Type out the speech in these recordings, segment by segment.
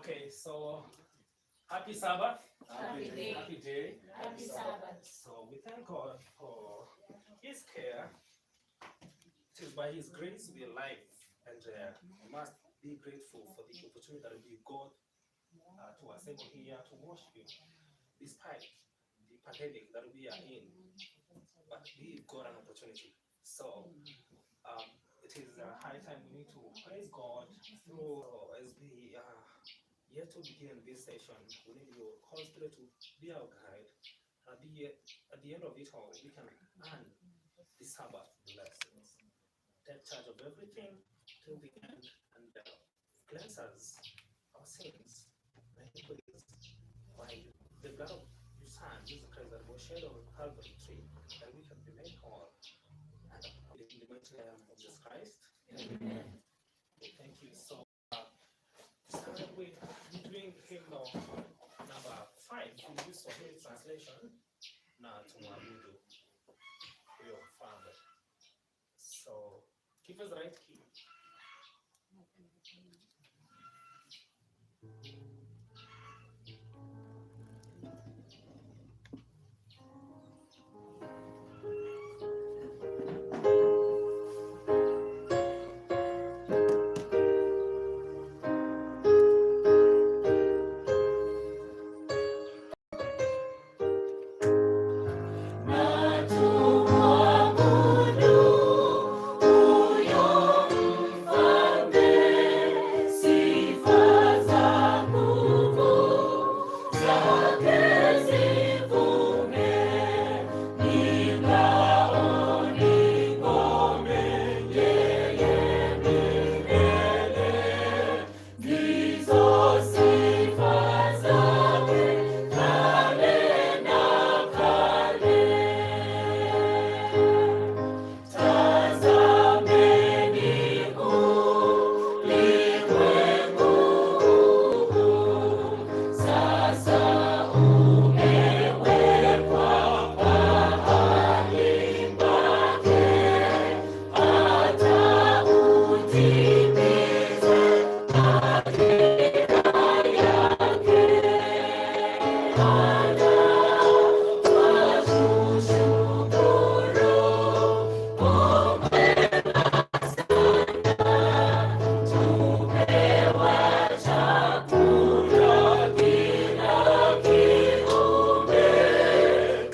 Okay, so happy Sabbath. Happy day. Happy day. Happy Sabbath. So we thank God for His care. It is by His grace we are alive, and we must be grateful for the opportunity that we got to assemble here to worship Him, despite the pandemic that we are in. But we've got an opportunity. So it is high time we need to praise God through as we are yet to begin this session. We need your Holy Spirit to be our guide. At the end of it all, we can earn the Sabbath blessings. Take charge of everything till the end and cleanse us our sins, iniquities, by the blood of your Son, Jesus Christ, that was shed on Calvary tree, that we can be made whole. And in the mighty name of Jesus Christ. Amen. Thank you. So, start with doing hymn number 5 in use Swahili translation, na tumwabudu huyo mfalme. So, give us the right key. Na tumwabudu huyo mfalme, sifa za nguvu zake zivume, ni ngao ni ngome, yeye milele, ndizo sifa zake kale na kale. Tazameni ulimwengu huu, sasa umewekwa pahali pake, hata utimize majira yake. Bwana, twakushukuru, u mwema sana, tupewa chakula kila kiumbe,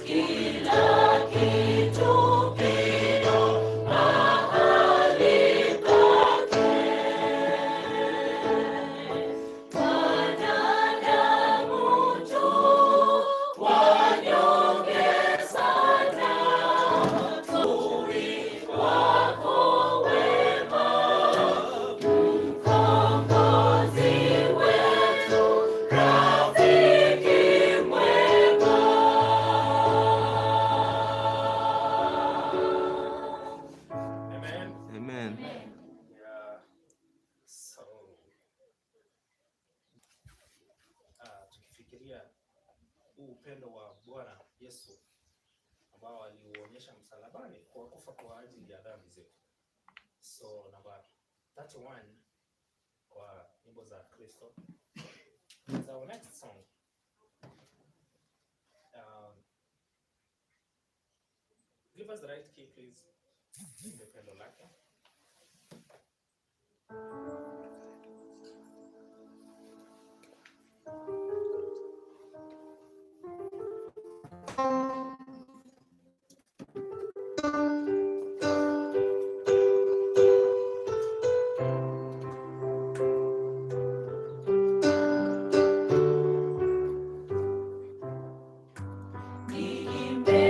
kila kitu kiko mahali pake. Wanadamu tu wanyonge sana, uzuri wako wema, Mkombozi wetu, rafiki mwema. Amen. Amen. Yeah. So, tukifikiria huu upendo wa Bwana Yesu ambao aliuonyesha msalabani kwa kufa kwa ajili ya dhambi zetu. So namba 31 kwa nyimbo za Kristo is our next song. Give us the right key, please. Tuimbe pendo lake. Niimbe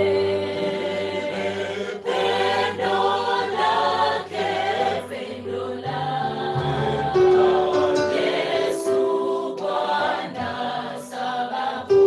pendo lake, pendo lake Yesu Bwana, sababu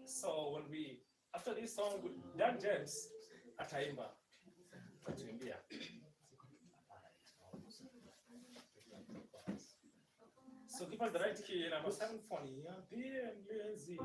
So when we after this song, Dan James ataimba, atatuimbia. So give us the right key, number 740. Niambie mlezi.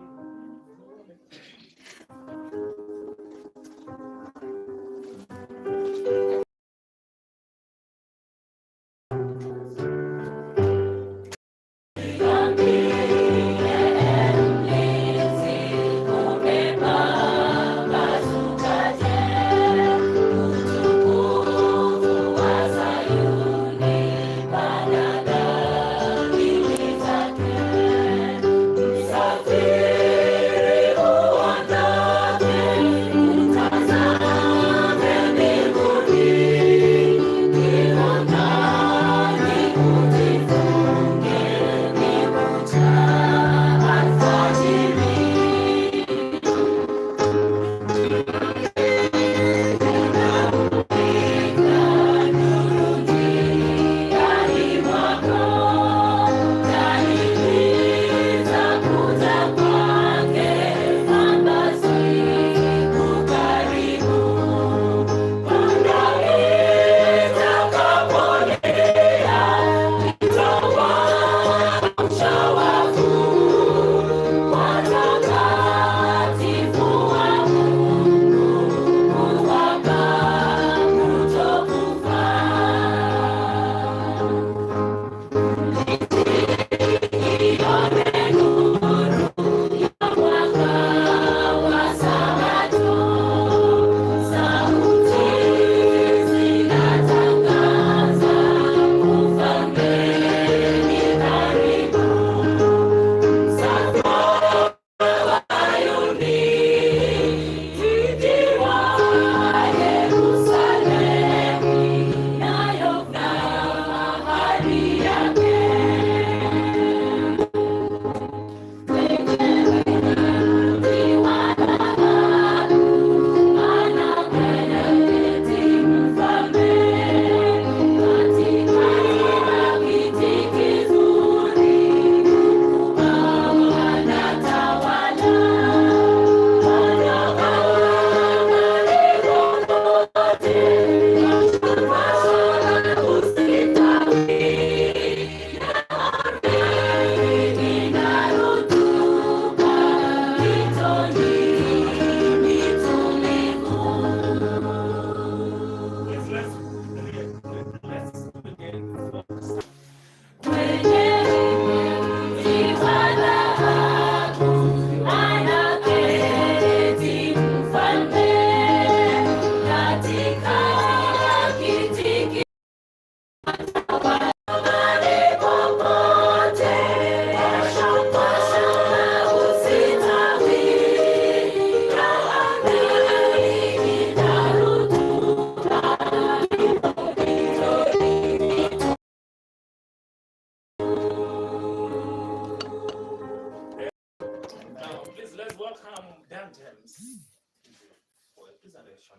Let's let's begin. Kwenye mti wa dhahabu anaketi mfalme, katika kiti kile popote, pasha usitawi, ardhi ina rutuba. Now, please let's welcome Dan James for a presentation.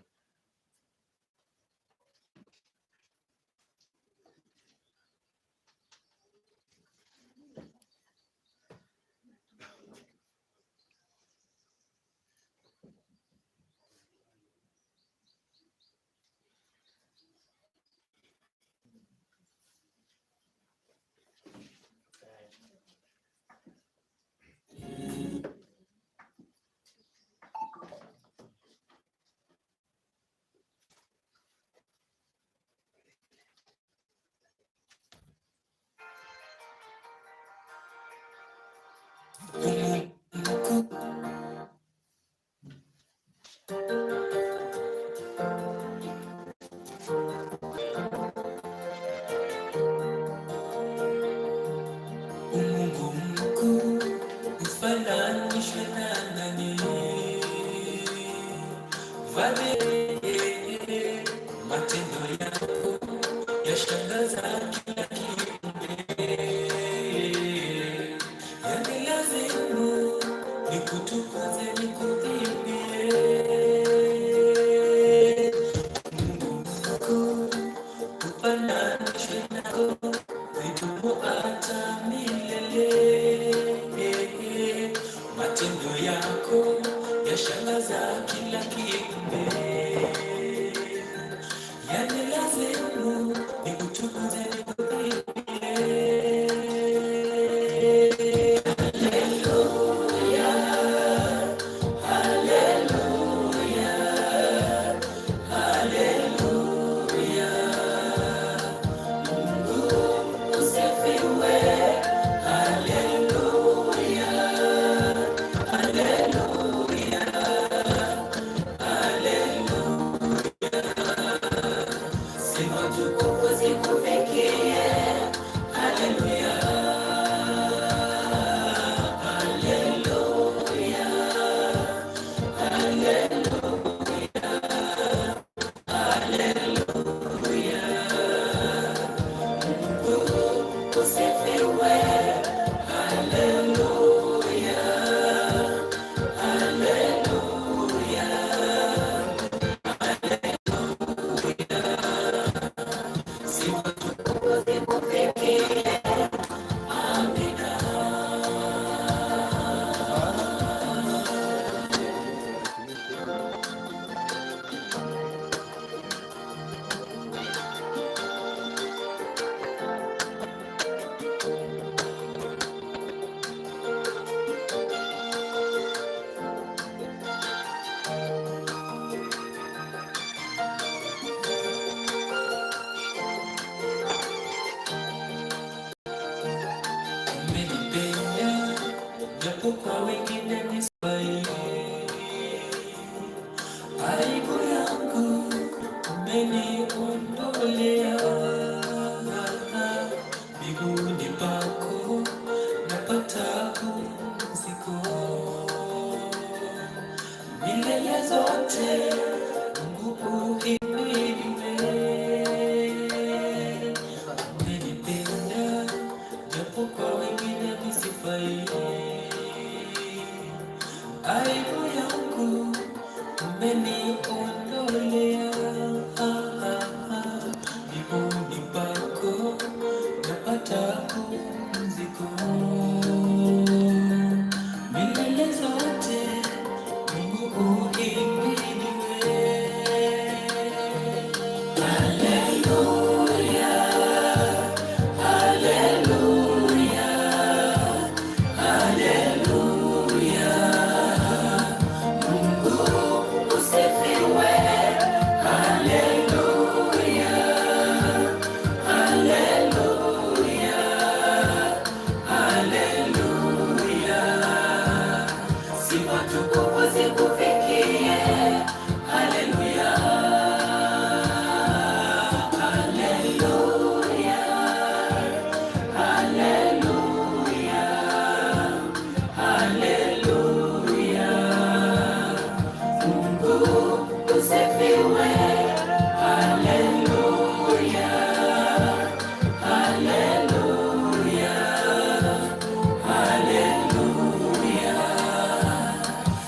Okay. Mungu mkuu ufananishwe na nani? Vale, matendo yako yashangaza kila kiumbe. Yanilazimu nikutukuze, nikuimbie. Mungu mkuu ufananishwe nako, vidumu hata milele. Matendo za kila kiumbe. Yanilazimu nikutukuze, nikuimbie. Haleluya, haleluya, haleluya. Mungu usifiwe. Haleluya, haleluya, haleluya. Sifa tukufu zikufikie. Haleluya, haleluya, haleluya, haleluya. Mungu usifiwe. Haleluya, haleluya, haleluya. Sifa tukufu zikufikie. Amina. Umenipenda japo kwa wengine ni sifai. Aibu yangu umeniondolea, miguuni pako napata pumziko milele zote. Mungu uhimidiwe. Umenipenda japo kwa wengine mi sifai. Aibu yangu umeniondolea, miguuni pako napata pumziko milele zote. Mungu uhimidiwe. Haleluya, haleluya, haleluya. Mungu usifiwe. Haleluya, haleluya, haleluya. Sifa tukufu zikufikie. Haleluya, haleluya, haleluya, haleluya. Mungu usifiwe. Haleluya, haleluya, haleluya.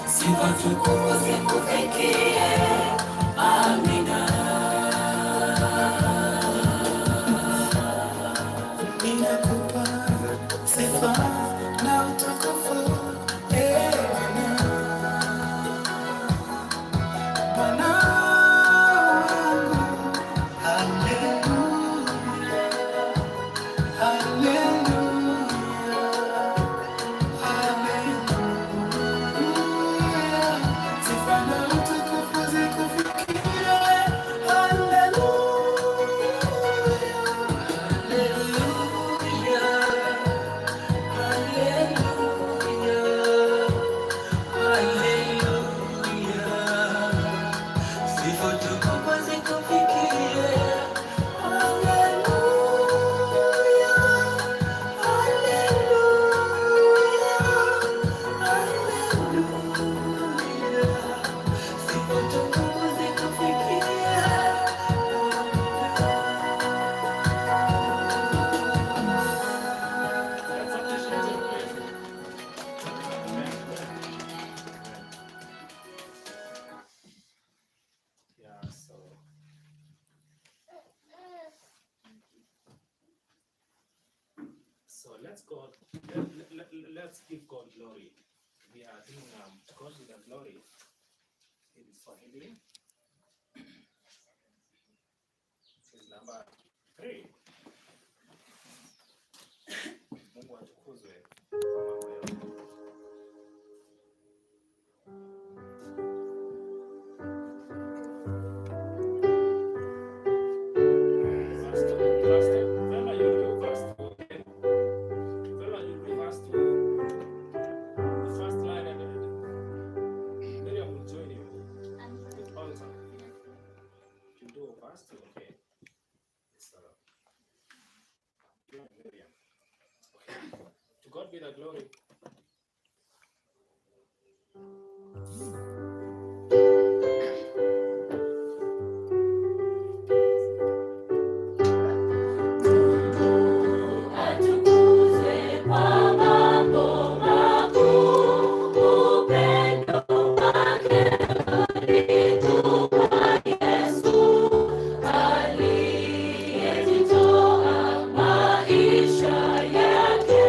Sifa tukufu zikufikie. Amina. Ninakupa sifa na utukufu, ee Bwana, Bwana wangu. Haleluya, haleluya, haleluya. Sifa na utukufu zikufikie. Haleluya, Haleluya, haleluya, haleluya. Sifa tukufu zikufikie. Haleluya, haleluya, haleluya. Sifa tukufu zikufikie. Let's appreciate it, please. Amen. Yeah, so let's go. Let's give God glory. We are doing God with the glory. In Swahili. It is number 3. Mungu atukuzwe kwa mambo yote. Verse 2, verse 2. Vela, you do verse 2, okay? Vela, you do verse 2. The first line, and Miriam will join you with altar. You do verse 2, okay? It's you and Miriam. Okay. To God be the glory. Atukuzwe kwa mambo makuu, upendo wake alitupa Yesu, aliyejitoa maisha yake,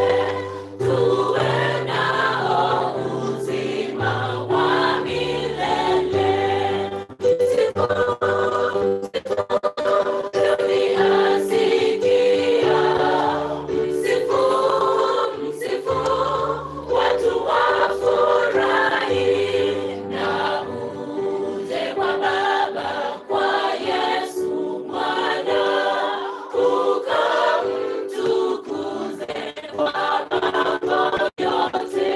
tuwe nao uzima wa milele. Msifu, dunia sikia. Msifu, msifu, watu wafurahi, na uje kwa Baba, kwa Yesu Mwana, ukamtukuze kwa mambo yote.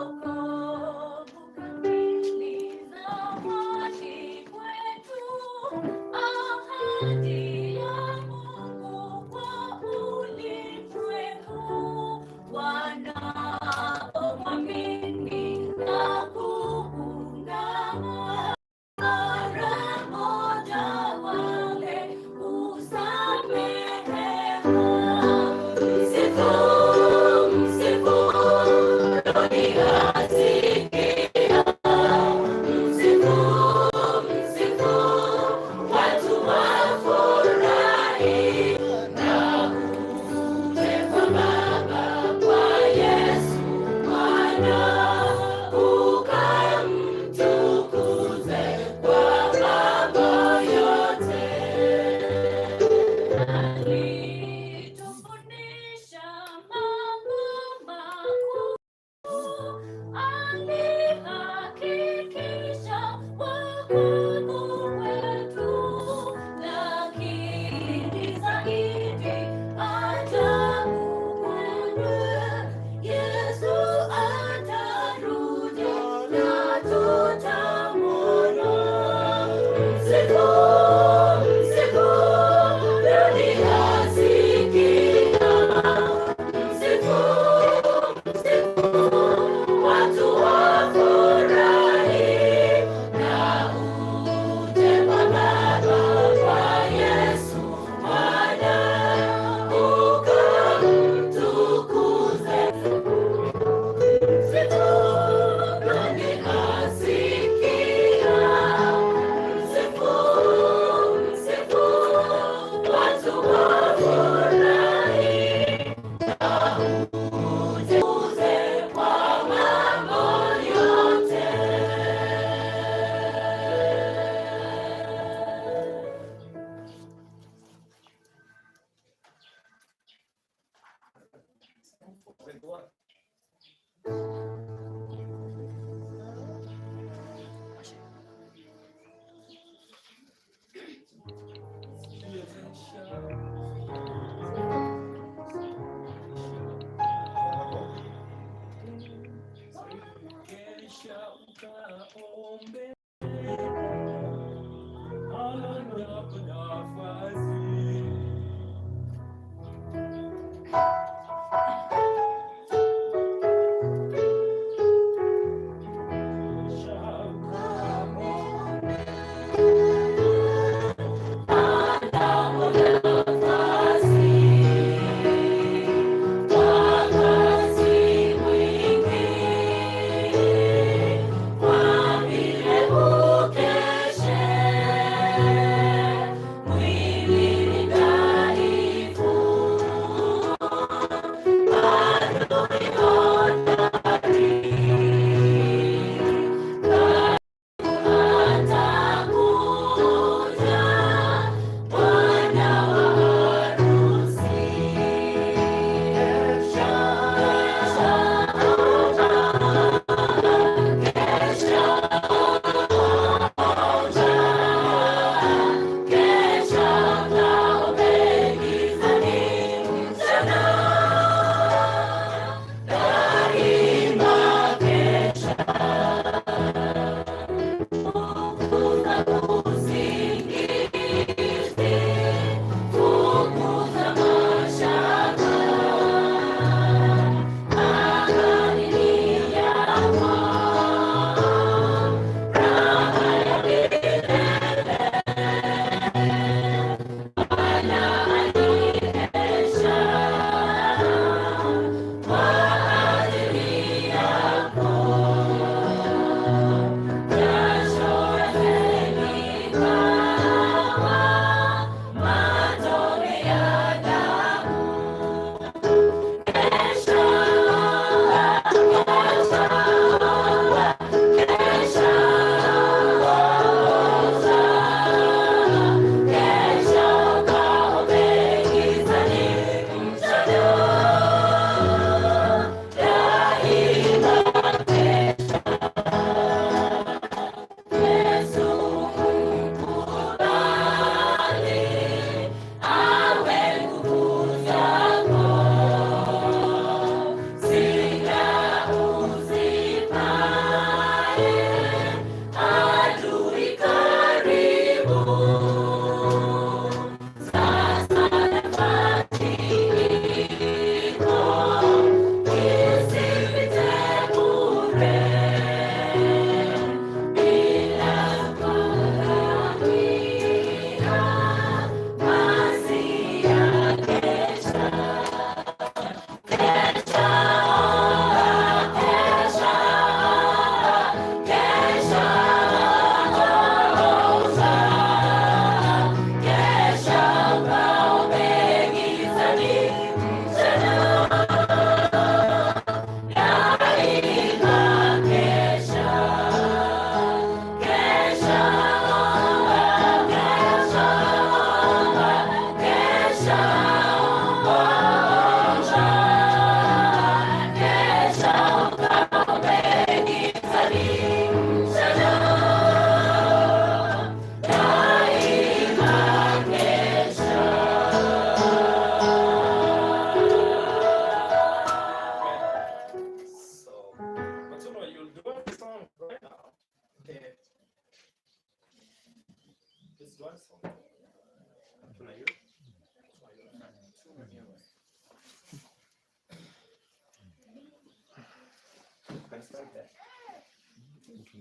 Wokovu kamili zawadi kwetu, ahadi ya Mungu kwa ulimwengu, wanaomwamini na kuungama, mara moja wale husamehewa. Msifu, msifu, dunia sikia. Msifu, msifu, watu wafurahi, na uje kwa Baba, kwa Yesu Mwana, ukamtukuze kwa mambo yote. Alitufundisha mambo makuu, alihakikisha wokovu wetu, lakini zaidi ajabu kweli, Yesu atarudi na tutamwona. Msifu, msifu, dunia sikia. Msifu, msifu, watu wafurahi, na uje kwa Baba, kwa Yesu Mwana, ukamtukuze. Msifu, dunia sikia. Msifu, msifu, watu wafurahi, na uje kwa mambo yote. With what? Kesha ukaombe, anapo nafasi.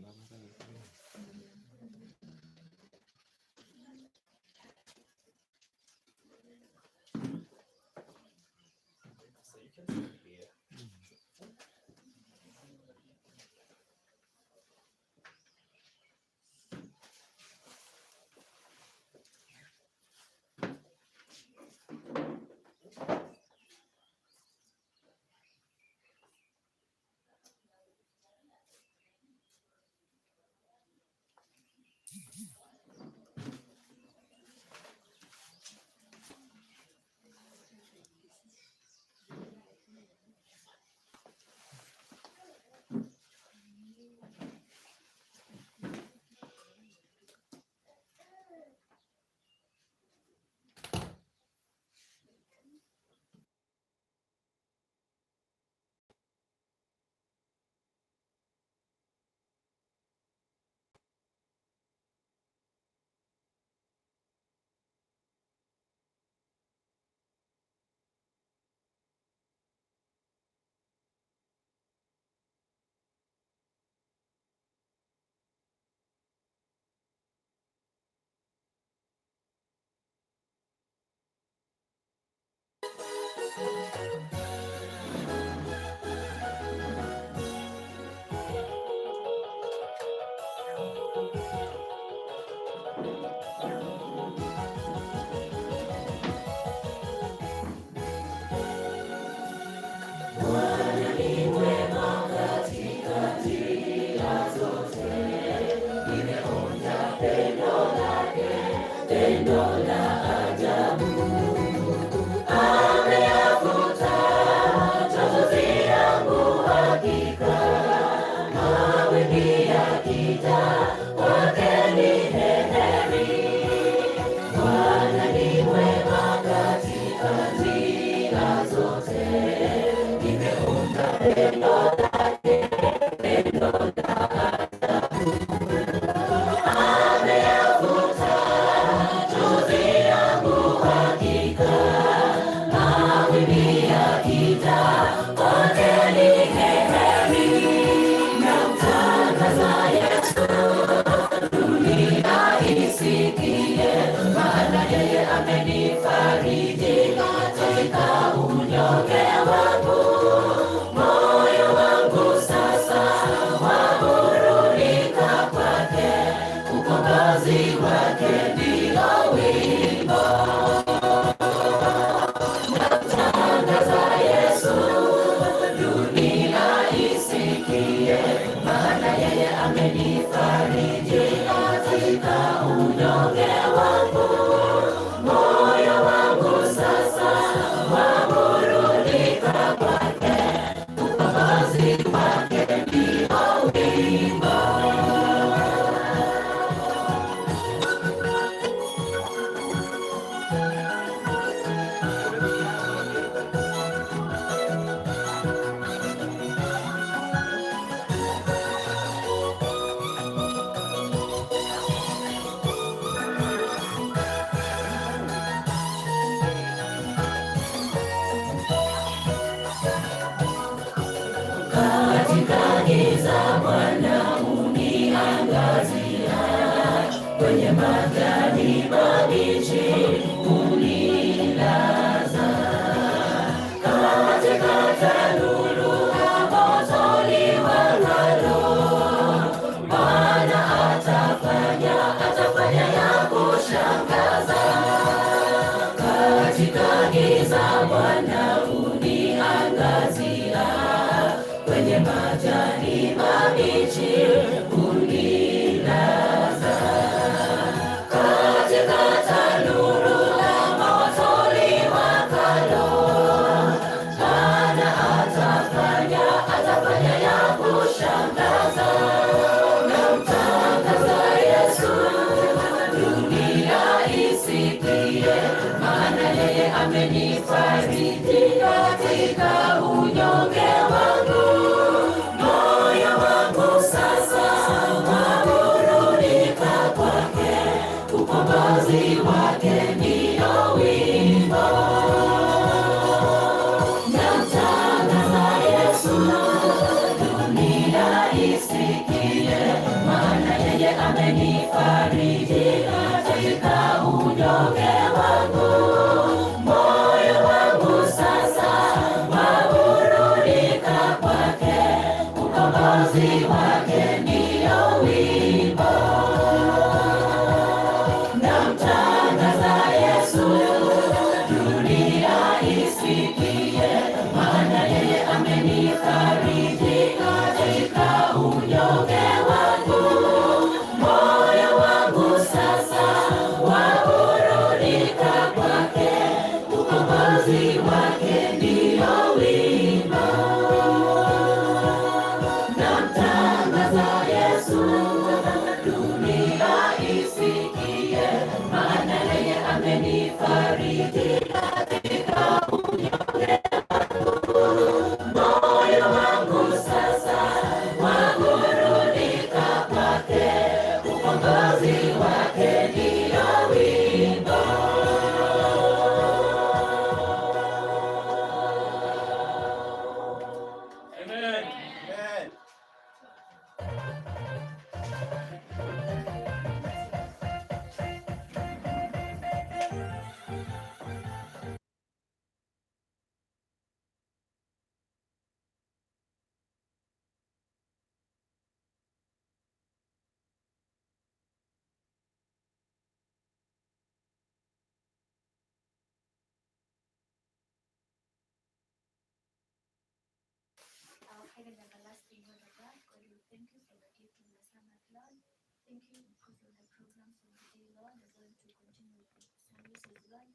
So you can sit here. Dunia isikie. isikie, maana yeye amenifariji katika unyonge wangu. Moyo wangu sasa waburudika kwake, ukombozi wake ndio wimbo. Namtangaza Yesu, dunia isikie, maana yeye amenifariji katika unyonge wangu. Moyo wangu sasa waburudika kwake, ukombozi wake ndio wimbo. Amen. Amen. Our kind and everlasting Lord of God, God, we thank you for the gift of the Sabbath, Lord. Thank you because of the programs of the day, Lord, are going to continue with the services, Lord.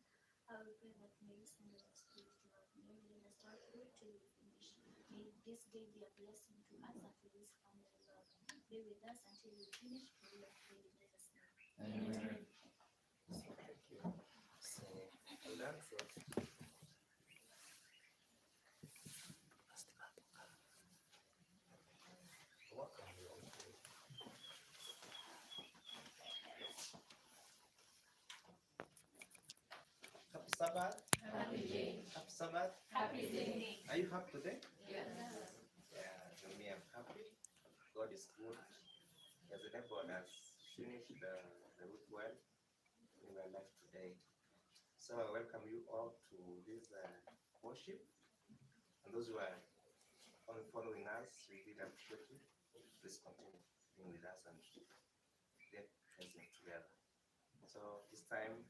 I will pray that may you send us the Spirit, Lord. May you lead us all through till we finish. May this day be a blessing to us and to this family, Lord. Be with us until we finish, for we have prayed in Jesus' name. Amen. Thank you. So, Alejandro. Welcome you all. Happy Sabbath. Happy day. Happy Sabbath. Happy day. Are you happy today? Yes. Yeah, to me, I'm happy. God is good. He has enabled us finish the week well in our life today. So I welcome you all to this worship. And those who are on following us, we really appreciate you. Please continue being with us and get present together. So this time,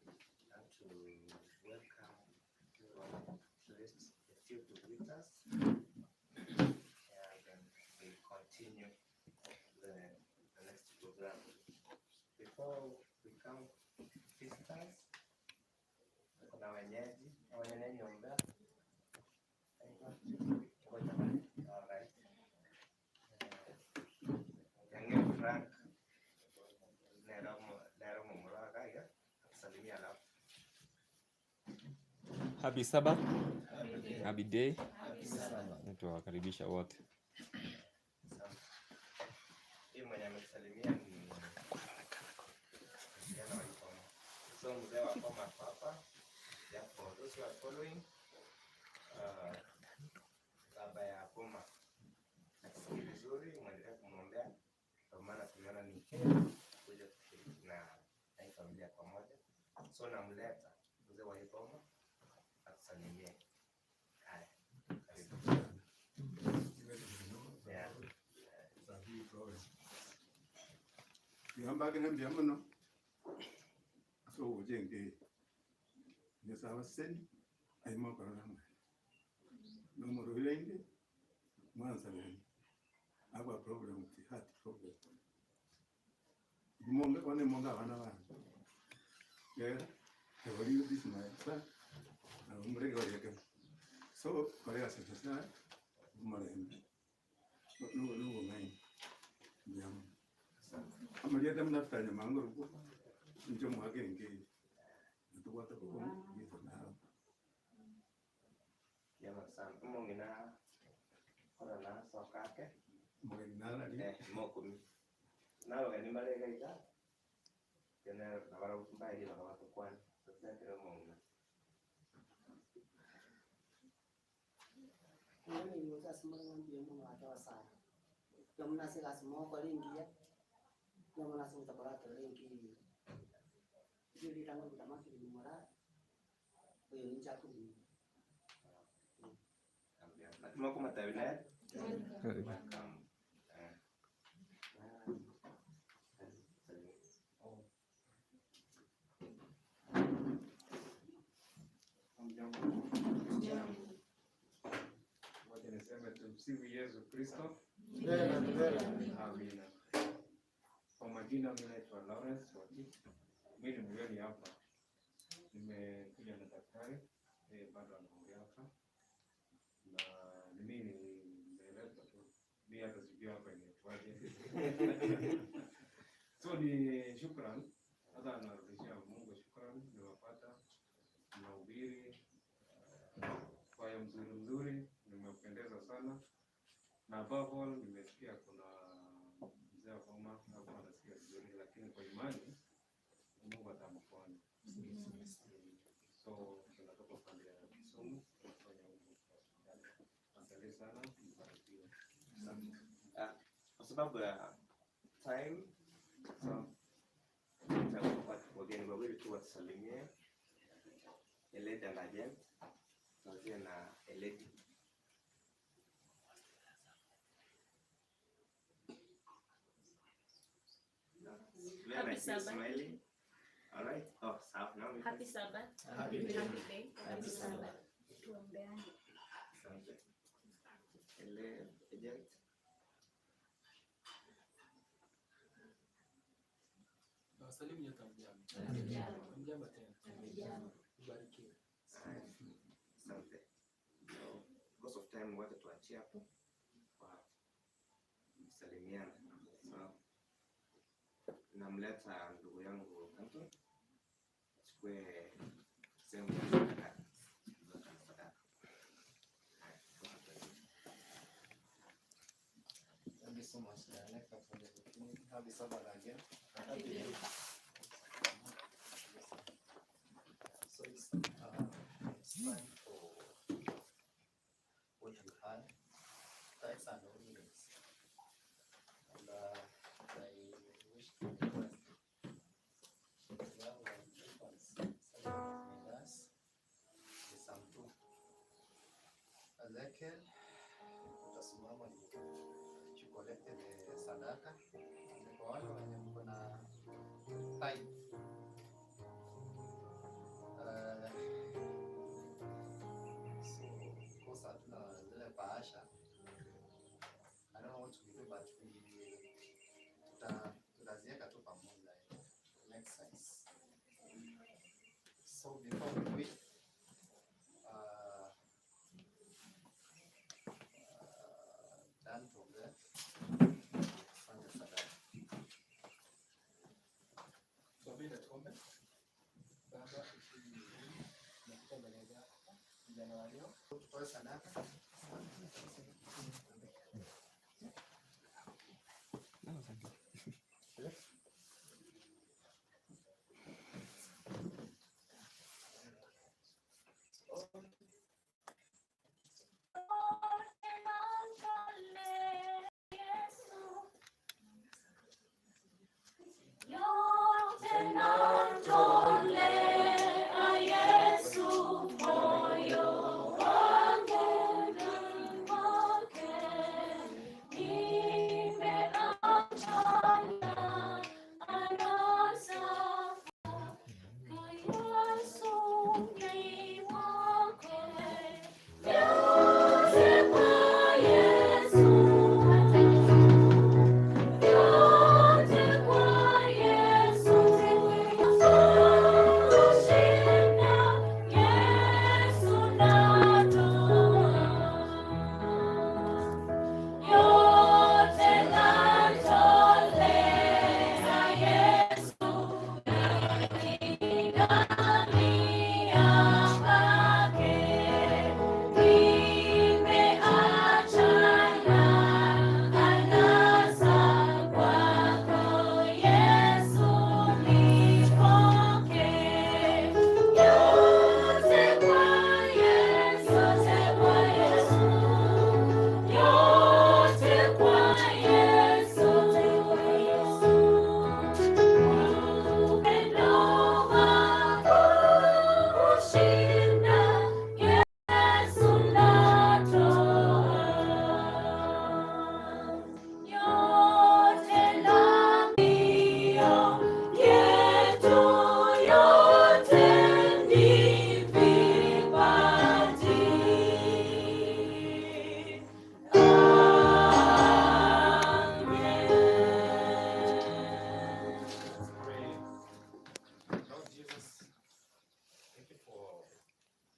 I want to welcome everyone to this a few to greet us. And then we continue the next program. Before we come visitors, kuna wenyeji, wenye nyumba. All right. Yange Frank Nero Mumuraga, yeah. Salimia alafu. Happy Sabbath. Happy day. Tuwakaribisha wote. Asante. Huyu mwenye amesalimia ni kijana wa Ikoma. So mzee wa Ikoma ako hapa. Therefore, those who are following, baba ya Boma hasikii vizuri, mwendelee kumwombea kwa maana tumeona ni heri kuja kushiriki na hii familia pamoja. So namleta mzee wa Ikoma atusalimie. Haya, karibu. Yeah. Bihambagina mbya muno so ujenge nesaba seni aimo korona mwe no muruhirende mwanza bene agwa problem ti heart problem monga kwane monga abana banje yeah ebori this my son umurege bareke so korea sasa umurembe no no ngai mbya amalieta mnafutanya mango njo mwagenge tukwata kuko yizo na Jema sana. Mongina kora na sokake. Mugeni narari. Eh, mokumi. Nalo ni malega ita. Tena nabara mbairi bakaba kwani. Sasa tena mongina. Mimi asimulanga mbiyo muno ate wasaya yomunase kasimoko lingiya yomunase mutakoratero lingiya iyo litango kutamakili mora oyo ninjakubini. Moko matabine. Welcome. Eh. Hamjambo. Tumsifu Yesu Kristo. Milele na milele. Amina. Kwa majina mimi naitwa Lawrence Waki. Mimi ni mgeni hapa. Nimekuja na daktari, bado anaongea hapa. Na ni mimi nimeletwa tu. Mimi hata sijui hapa inaitwaje. So ni shukran. Hata narudishia Mungu shukran, nimewapata mnahubiri kwaya mzuri mzuri, nimependeza sana na above all nimesikia kuna mzee wa boma hakuwa anasikia vizuri, lakini kwa imani Mungu atamponya. So tunatoka upande ya Kisumu tunafanya huko hospitali. Asante sana, mbarikiwe. Asante. Kwa sababu ya time, so nitaomba wageni wawili tu watusalimie, Eledi and Agent. Tuanzie na Eledi. Very Happy nice, you're Sabbath. smiling. All right. Oh, sawa. Now we Happy Sabbath. Happy day. Happy day. Happy Sabbath. Tuombeane. Asante. Ele, Agent. Nawasalimu nyote, hamjambo. Hamjambo. Hamjambo tena. Hamjambo. Ubarikiwe. Asante. So, because of time wacha tuachie hapo kwa kusalimiana. So, namleta ndugu yangu Anton achukue sehemu ya sadaka. Sadaka. Haya, kwa Thank you so much, Director, for the opportunity. Happy Sabbath again. Happy day. So it's time for what you had, tithes and offerings. And I wish to request we have one deacons celebrating with us, the Psalm 2. Ezekiel, utasimama you collect the sadaka. Kwa wale wenye mko na tithe, so kosa hatuna zile bahasha. I don't know what we do, but we tutaziweka tu pamoja. It makes sense. So before we do it, Dan tuombee, tufanye sadaka. Tuombe na tuombe. Baba ushindi mbinguni, tunakuja mbele zako vijana wa leo. Tutoe sadaka. No, thank you. Yote namtolea Yesu, moyo wangu ni wake. Nimeachana anasa, Yesu ni wake.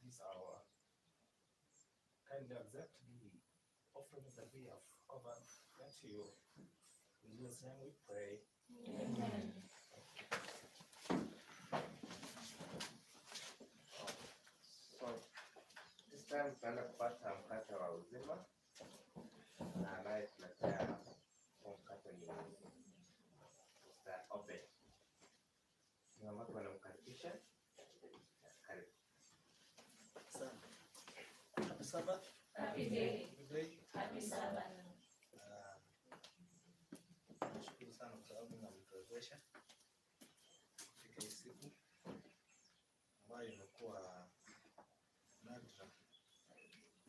This hour. Kindly accept the offerings that we have offered unto you. In Jesus' name we pray. Amen. So this time tutaenda kupata mkate wa uzima na anayetuletea huo mkate ni Mr. Obed. Ni ambapo wanamkaribisha. Karibu. Asante. Happy Sabbath. Happy day. Happy day. Happy Sabbath. Ah, nashukuru sana kwa sababu Mungu ametuwezesha kufika hii siku ambayo imekuwa nadra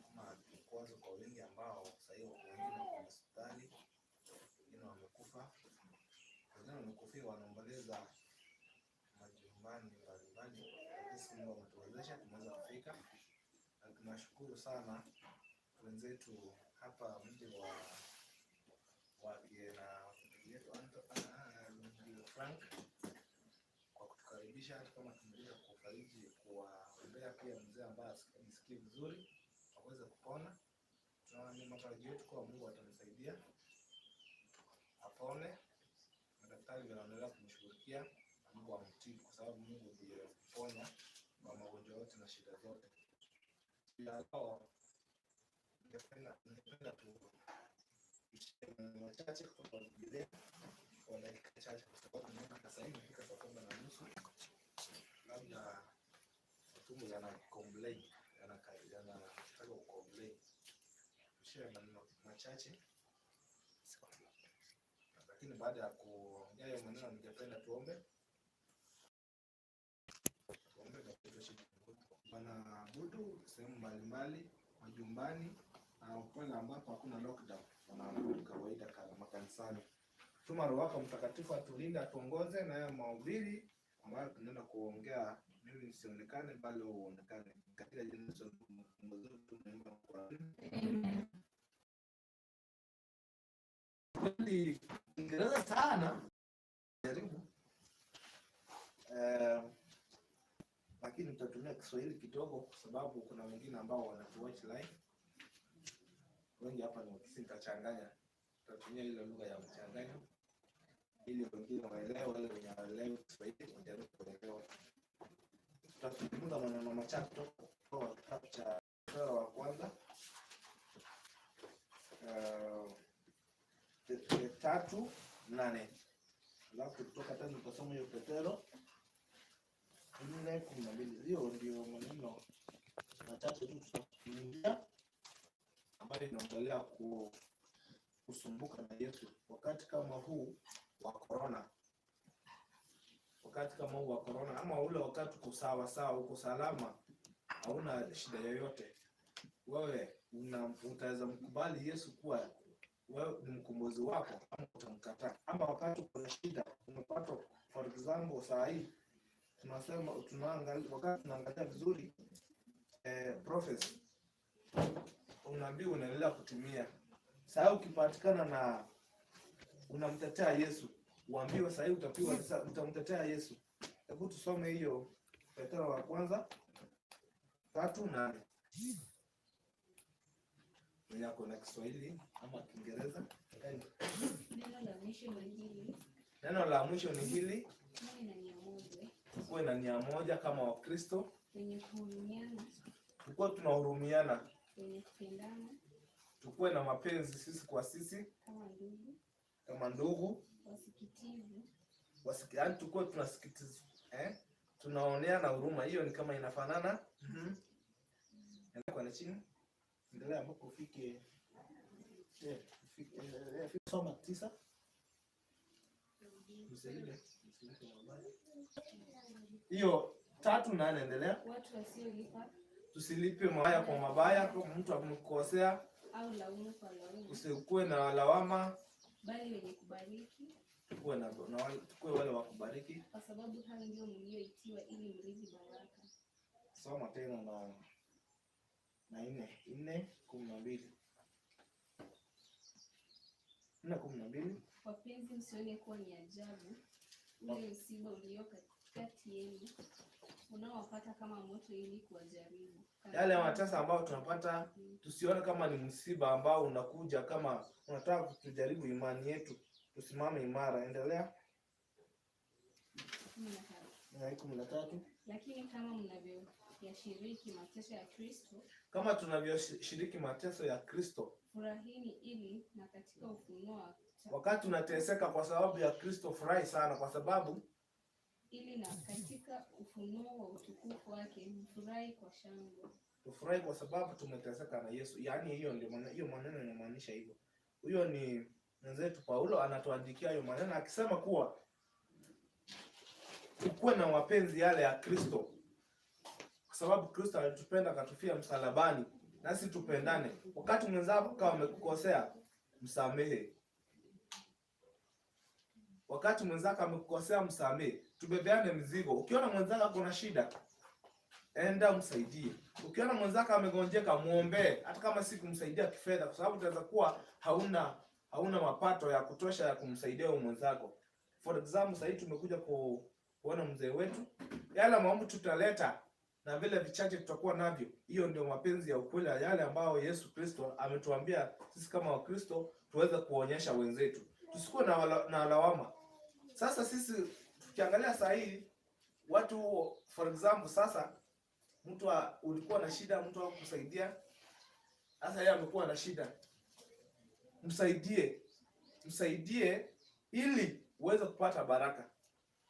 ama kikwazo kwa wengi ambao sasa hivi wako, wengine wako hospitali, wengine wamekufa, wengine wamekufia, wanaomboleza majumbani mbalimbali. Lakini Mungu ametuwezesha tumeweza kufika, na tunashukuru sana wenzetu hapa mji wa na ndugu yetu ndugu Frank kwa kutukaribisha, hata kama tumekuja kufariji, kuwaombea pia mzee ambaye asikii vizuri aweze kupona. Tunaona ni matarajio yetu kuwa Mungu atamsaidia apone. Madaktari wanaendelea kumshughulikia na Mungu amtibu, kwa sababu Mungu ndiye kuponya kwa magonjwa yote na shida zote. Ya leo ningependa tu tushare maneno machache kutoka Biblia kwa dakika chache, kwa sababu naona sasa hivi imefika saa 7:30, labda matumbo yana complain, yanataka kucomplain. Tushare maneno machache, lakini baada ya kuongea hayo maneno, ningependa tuombe. Tuombe na tushukuru. Wanaabudu sehemu mbalimbali, majumbani na pale ambapo hakuna lockdown, wanaabudu kawaida kama makanisani. Tuma Roho wako Mtakatifu atulinde, atuongoze na haya mahubiri ambayo tunaenda kuongea, mimi nisionekane bali wewe uonekane. Katika jina la Yesu Mwokozi wetu tunaomba na kuamini. Amen. Kweli Kiingereza sana jaribu, lakini nitatumia Kiswahili kidogo kwa sababu kuna wengine ambao wanatuwatch live. Wengi hapa ni Wakisii, nitachanganya, nitatumia ile lugha ya mchanganyo ili wengine waelewe, wale wenye hawaelewi Kiswahili wajaribu kuelewa. Tutazungumza maneno machache kutoka kwa kitabu cha Petro wa kwanza 3:8, alafu kutoka tena tutasoma hiyo Petero 4:12. Hiyo ndio maneno machache tu tutakuingia ambayo inaongelea kusumbuka na Yesu wakati kama huu wa corona, wakati kama huu wa corona, ama ule wakati uko sawa sawa, uko salama, hauna shida yoyote, wewe utaweza mkubali Yesu kuwa wewe ni mkombozi wako ama utamkataa? Ama wakati uko na shida umepata, for example, saa hii tunasema tunaangalia, wakati tunaangalia vizuri prophecy, unabii unaendelea kutimia. Saa hii ukipatikana na unamtetea Yesu, uambiwe saa hii utapigwa, utamtetea Yesu. Hebu tusome hiyo Petro wa kwanza 3:8. Mwenye ako na Kiswahili ama Kiingereza. Neno la mwisho ni hili: Neno la mwisho ni hili: muwe na nia moja, tukuwe na nia moja kama Wakristo, wenye kuhurumiana, tukuwe tunahurumiana, wenye kupendana tukuwe na mapenzi sisi kwa sisi kama ndugu, kama ndugu, wasikitivu, yaani tukuwe tunaoneana huruma. Hiyo ni kama inafanana. Endelea kwenda chini, endelea ambapo ufike soma 9. Msiende, msiende mabaya. Hiyo 3:8, endelea. Watu wasiolipa Tusilipe mabaya kwa mabaya. Kama mtu amekukosea, au laumu kwa laumu, usikuwe na lawama, bali wenye kubariki, tukuwe na tukuwe wale wa kubariki. Kwa sababu hayo ndio mlioitiwa, ili mrithi baraka. Soma tena na 4:12. 4:12. Wapenzi, msione kuwa ni ajabu ule msiba ulio kati yenu, Unaowapata kama moto ili kuwajaribu. Yale mateso ambayo tunapata tusione kama ni msiba ambao unakuja kama unataka kutujaribu imani yetu, tusimame imara. Endelea. 13. 13. Lakini kama mnavyoyashiriki mateso ya Kristo, Kama tunavyoshiriki mateso ya Kristo, furahini ili na katika ufunuo wa wakati unateseka kwa sababu ya Kristo, furahi sana, kwa sababu ili na katika ufunuo wa utukufu wake mfurahi kwa shangwe. Tufurahi kwa sababu tumeteseka na Yesu. Yaani hiyo ndio maana, hiyo maneno inamaanisha hivyo. Huyo ni mwenzetu Paulo anatuandikia hayo maneno akisema kuwa ukuwe na mapenzi yale ya Kristo, kwa sababu Kristo alitupenda akatufia msalabani, nasi tupendane. Wakati mwenzako kama amekukosea, msamehe. Wakati mwenzako amekukosea, msamehe. Tubebeane mzigo. Ukiona mwenzako ako na shida, enda msaidie. Ukiona mwenzako amegonjeka, muombee, hata kama si kumsaidia kifedha, kwa sababu utaweza kuwa hauna mapato ya kutosha ya kumsaidia huyo mwenzako. For example, sasa hivi tumekuja kuona mzee wetu, yale maombi tutaleta na vile vichache tutakuwa navyo, hiyo ndio mapenzi ya ukweli, yale ambayo Yesu Kristo ametuambia sisi kama Wakristo tuweze kuonyesha wenzetu, tusikuwe na lawama. Sasa sisi tukiangalia saa hii watu, for example, sasa mtu ulikuwa na shida, mtu hakukusaidia, sasa yeye amekuwa na shida, msaidie, msaidie ili uweze kupata baraka.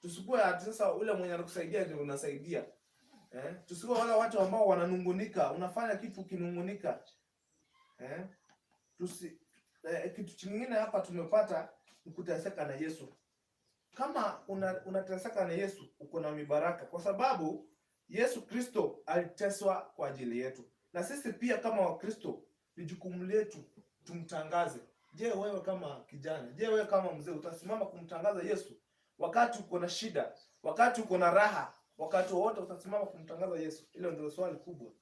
Tusikuwe ati sasa ule mwenye anakusaidia ndio unasaidia. Eh? Tusikuwe wale watu ambao wananungunika, unafanya kitu ukinungunika. Eh? Kitu kingine hapa tumepata ni kuteseka na Yesu. Kama unateseka na Yesu, uko na mibaraka, kwa sababu Yesu Kristo aliteswa kwa ajili yetu, na sisi pia kama Wakristo ni jukumu letu tumtangaze. Je, wewe kama kijana, je, wewe kama mzee utasimama kumtangaza Yesu wakati uko na shida, wakati uko na raha, wakati wowote utasimama kumtangaza Yesu? Hilo ndio swali kubwa.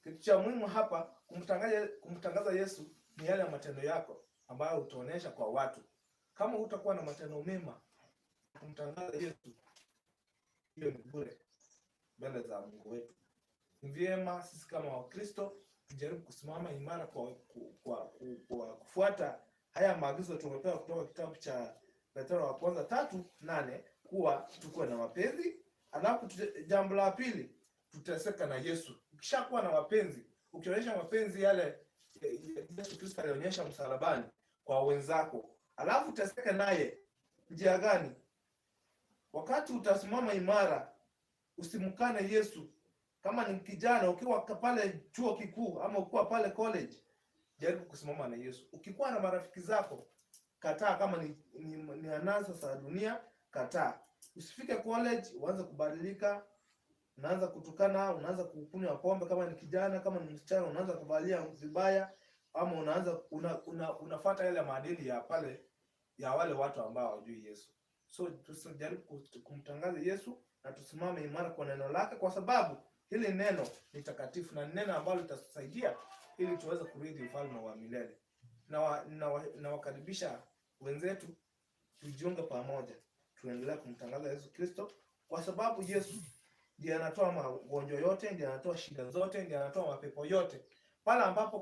Kitu cha muhimu hapa kumtangaza Yesu ni yale matendo yako ambayo utaonyesha kwa watu. Kama hutakuwa na matendo mema kumtangaza Yesu, hiyo ni bure mbele za Mungu wetu. Ni vyema sisi kama Wakristo tujaribu kusimama imara kwa kufuata haya maagizo tumepewa kutoka kitabu cha Petro wa kwanza 3:8 kuwa tukuwe na mapenzi. Alafu jambo la pili, tuteseka na Yesu. Ukishakuwa na mapenzi, ukionyesha mapenzi yale Yesu Kristo alionyesha msalabani kwa wenzako, alafu uteseke naye. Njia gani? Wakati utasimama imara, usimkane Yesu. Kama ni kijana, ukiwa pale chuo kikuu ama ukiwa pale college, jaribu kusimama na Yesu. Ukikuwa na marafiki zako, kataa. Kama ni anasa za dunia, kataa. Usifike college uanze kubadilika, unaanza kutukana, unaanza kukunywa pombe. Kama ni kijana, kama ni msichana, unaanza kuvalia vibaya, ama unaanza unafuata yale maadili ya pale ya wale watu ambao hawajui Yesu. So tusijaribu kumtangaza Yesu na tusimame imara kwa neno lake, kwa sababu hili neno ni takatifu na neno ambalo litatusaidia ili tuweze kurithi ufalme wa milele. Na wakaribisha wenzetu tujiunge pamoja, tuendelee kumtangaza Yesu Kristo, kwa sababu Yesu ndiye anatoa magonjwa yote, ndiye anatoa shida zote, ndiye anatoa mapepo yote. Pale ambapo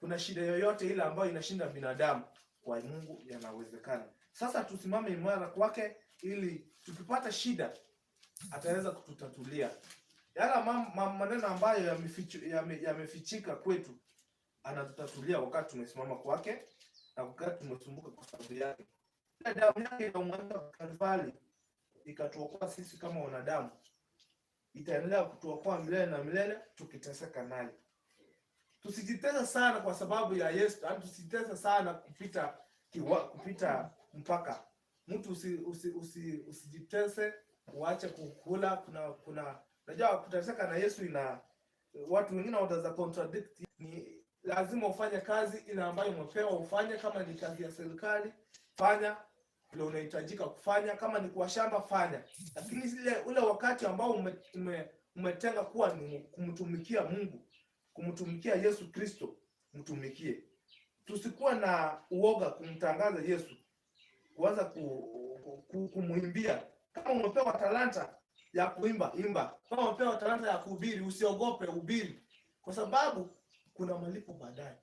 kuna shida yoyote ile ambayo inashinda binadamu, kwa Mungu yanawezekana. Sasa tusimame imara kwake, ili tukipata shida ataweza kututatulia yale maneno ambayo yamefichika kwetu, anatutatulia wakati tumesimama kwake na wakati tumesumbuka kwa sababu yake. Ile damu yake iliyomwagika Kalvari ikatuokoa sisi kama wanadamu, itaendelea kutuokoa milele na milele tukiteseka naye. Tusijitese sana kwa sababu ya Yesu, yaani tusijitese sana kupita mpaka. Mtu usijitese uache kukula. Kuna najua kuteseka na Yesu ina watu wengine wataweza contradict. Ni lazima ufanye kazi ile ambayo umepewa ufanye. Kama ni kazi ya serikali, fanya ile unahitajika kufanya. Kama ni kwa shamba, fanya, lakini ule wakati ambao umetenga kuwa ni kumtumikia Mungu, kumtumikia Yesu Kristo, mtumikie. Tusikuwe na uoga kumtangaza Yesu, kuanza kumuimbia. Kama umepewa talanta ya kuimba, imba. Kama umepewa talanta ya kuhubiri, usiogope, hubiri, kwa sababu kuna malipo baadaye.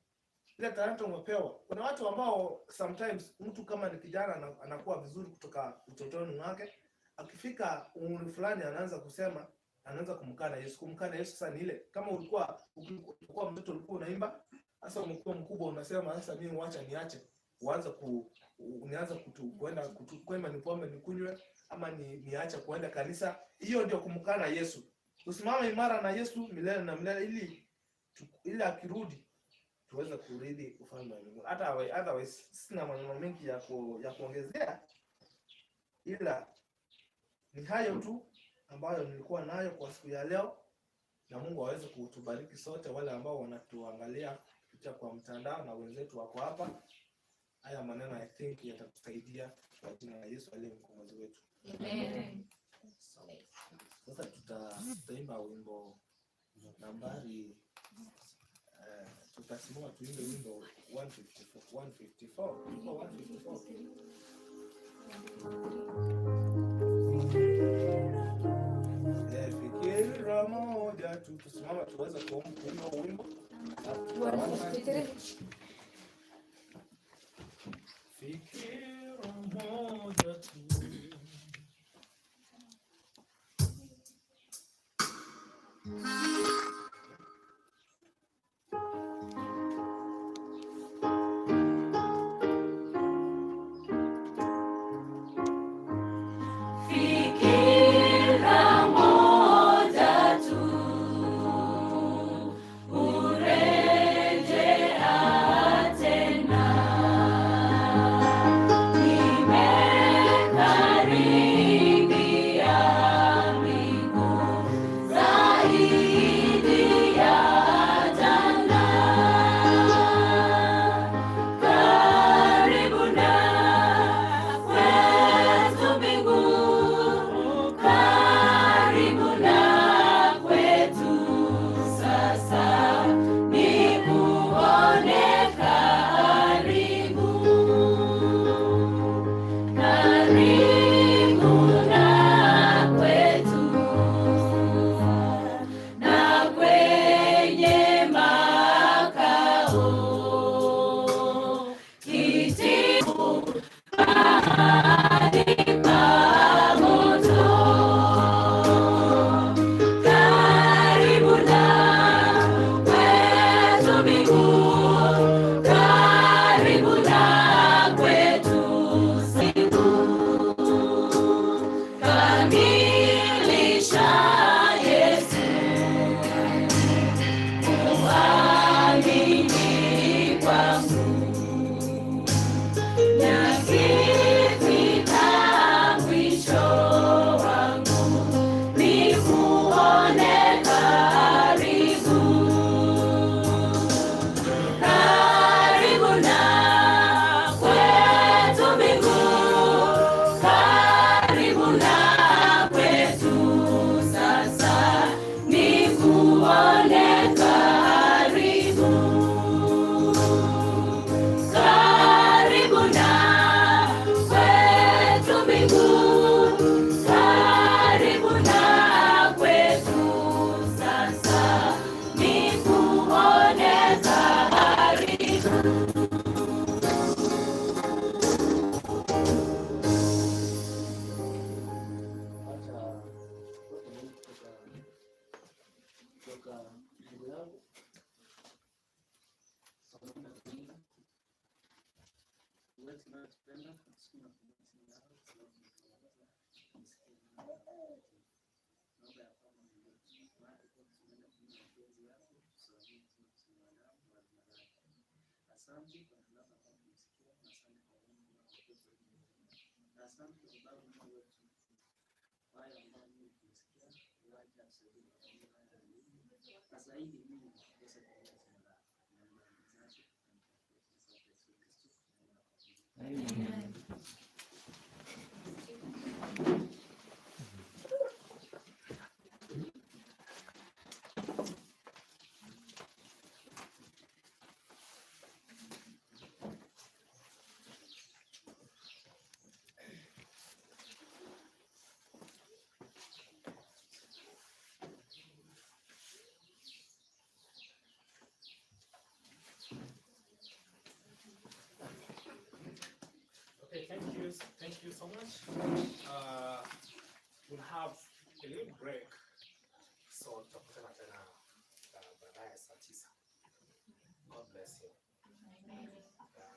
Ile talanta umepewa. Kuna watu ambao sometimes mtu kama ni kijana anakuwa vizuri kutoka utotoni mwake, akifika umri fulani anaanza kusema, anaanza kumkana Yesu. Kumkana Yesu sasa ni ile kama ulikuwa mtoto ulikuwa unaimba, sasa umekuwa mkubwa unasema sasa mimi wacha niache, uanze ku nianze kutu kwenda kutu kwenda ni pombe nikunywe ama niache kuenda kanisa. Hiyo ndio kumkana Yesu. Usimame imara na Yesu milele na milele, ili akirudi tuweze kurithi ufalme wa Mungu. Hata otherwise sina maneno mengi ya kuongezea, ila ni hayo tu ambayo nilikuwa nayo kwa siku ya leo, na Mungu aweze kutubariki sote, wale ambao wanatuangalia kupitia kwa mtandao na wenzetu wako hapa. Haya maneno I think yatatusaidia kwa jina la Yesu aliye mkombozi wetu. Amen. Sasa tutaimba wimbo nambari tutasimama tuimbe wimbo 154, 154, wimbo 154. Fikira moja tu, tusimama tuweze kuimba wimbo. 153. Fikira moja tu. Fikira moja tu, urejea tena. Nimekaribia mbingu zaidi ya jana. Karibu na kwetu mbingu, karibu na kwetu sasa, nikuone karibu, karibu na kwetu, na kwenye makao kiti mahali pa moto. Karibu na kwetu mbingu, karibu na kwetu siku, kamilisha Yesu kuamini kwangu. Nakifika mwisho wangu, nikuone karibu, karibu na kwetu mbingu, karibu na kwetu sasa, nikuone karibu. Karibu na kwetu mbingu, karibu na kwetu sasa, nikuone karibu. Acha kutoka ndugu yangu Wewe unayotupenda, tunakushukuru na kubariki jina lako kwa sababu umetuongoza tusikie neno lako. Naomba ya kwamba Mungu wetu, mahali popote tunaenda kinyume na mapenzi yako, tusamehe tuna wanadamu wa jina lako. Asante kwa neno lako ambalo tumesikia, na asante kwa wema unaotupa na asante kwa sababu Mungu wetu, kwa hayo ambayo Mungu tumesikia, wacha tusaidie kufanyia haya yalivyo, na zaidi Mungu tuweze kuongea jina lako. Naomba nizazo katika Yesu Kristo, naomba na kuamini. Amen. thank you. Thank you so much. We'll have a little break. So tutakutana tena baadaye saa 9. God bless you. Amen. Yeah.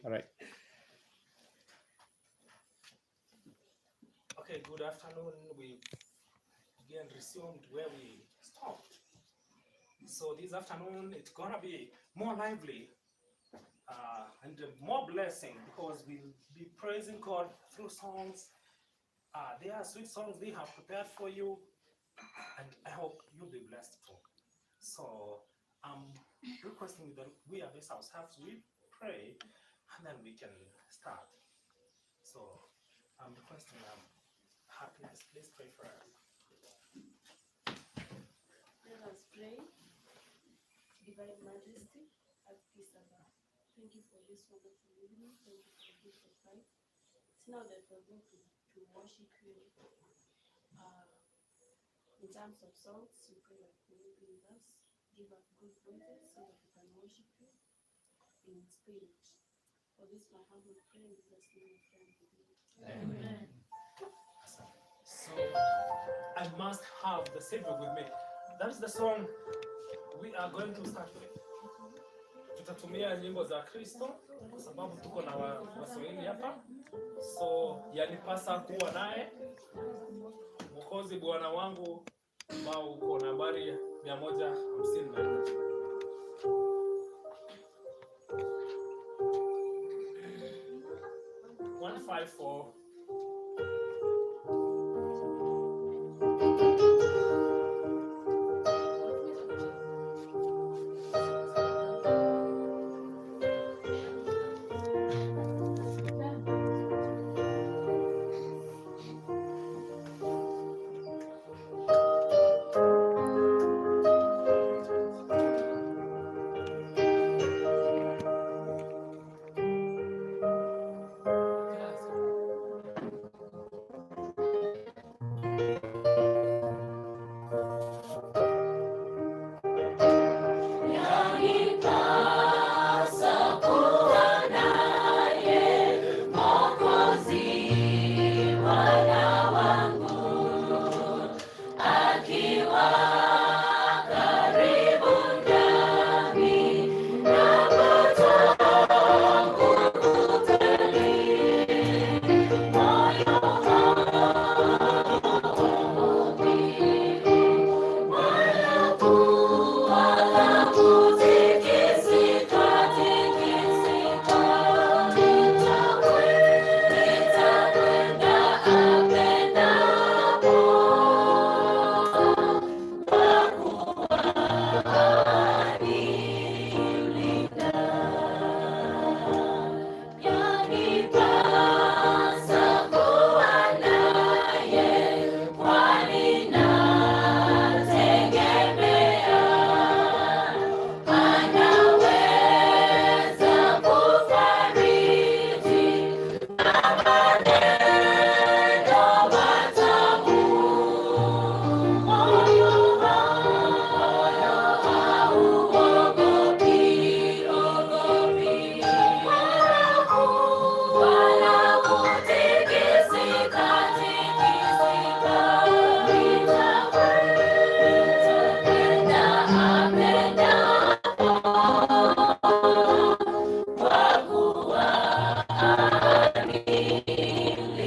All right. Okay, good afternoon. We've again resumed where we stopped. So this afternoon it's gonna be more lively and more blessing because we'll be praising God through songs. There are sweet songs they have prepared for you, and I hope you'll be blessed too. So I'm requesting that we address ourselves, we pray, and then we can start. So I'm requesting Happiness, please pray for us. Let us pray. Divine Majesty, have peace above. Thank you for this wonderful evening. Thank you for the gift of life. It's now that we're going to worship you in terms of songs. We pray that you will be with us. Give us good voices so that we can worship you in spirit. For this, my humble prayer, in Jesus' name, I pray and believe. Amen. So I must have the Savior with me. That is the song we are going to start with. Tutatumia nyimbo za Kristo kwa sababu tuko na Waswahili hapa, so yanipasa kuwa naye Mwokozi Bwana wangu ambao uko nambari 154. 154. Amen.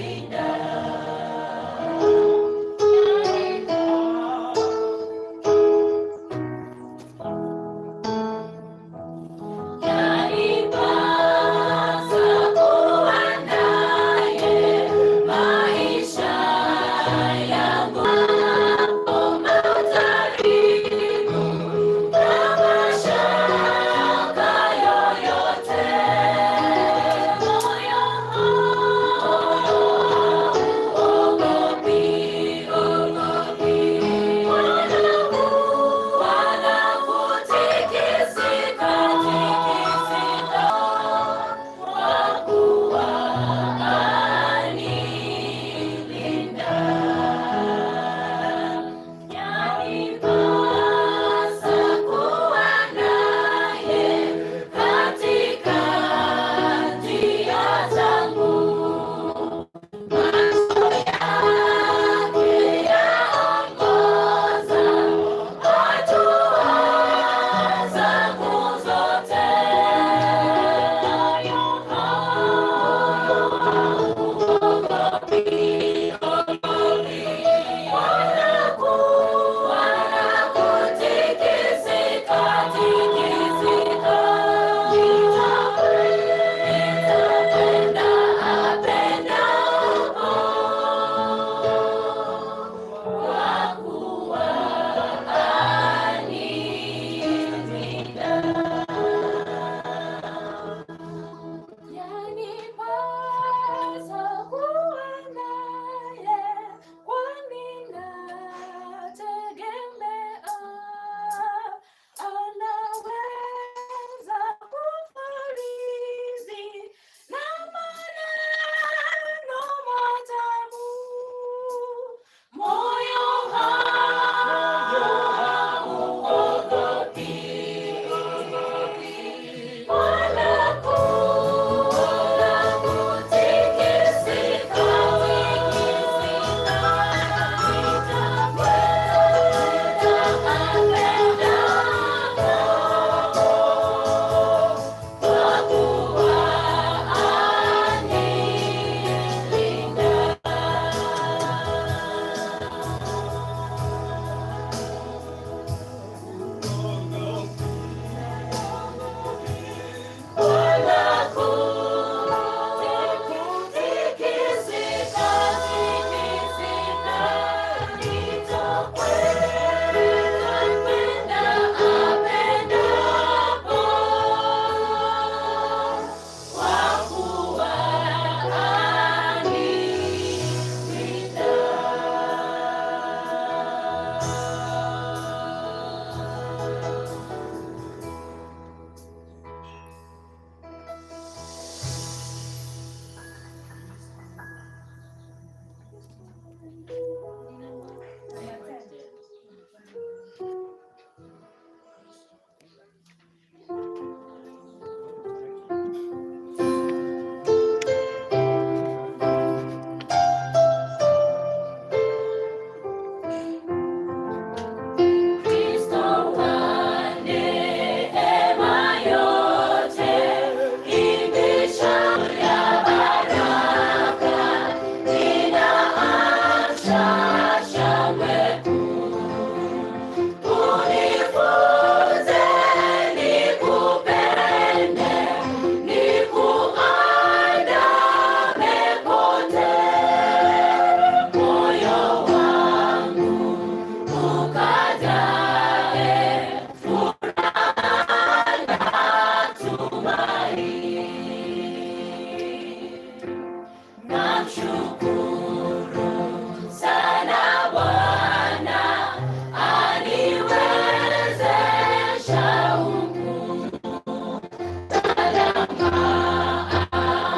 Namshukuru sana Bwana aniwezesha huku salama,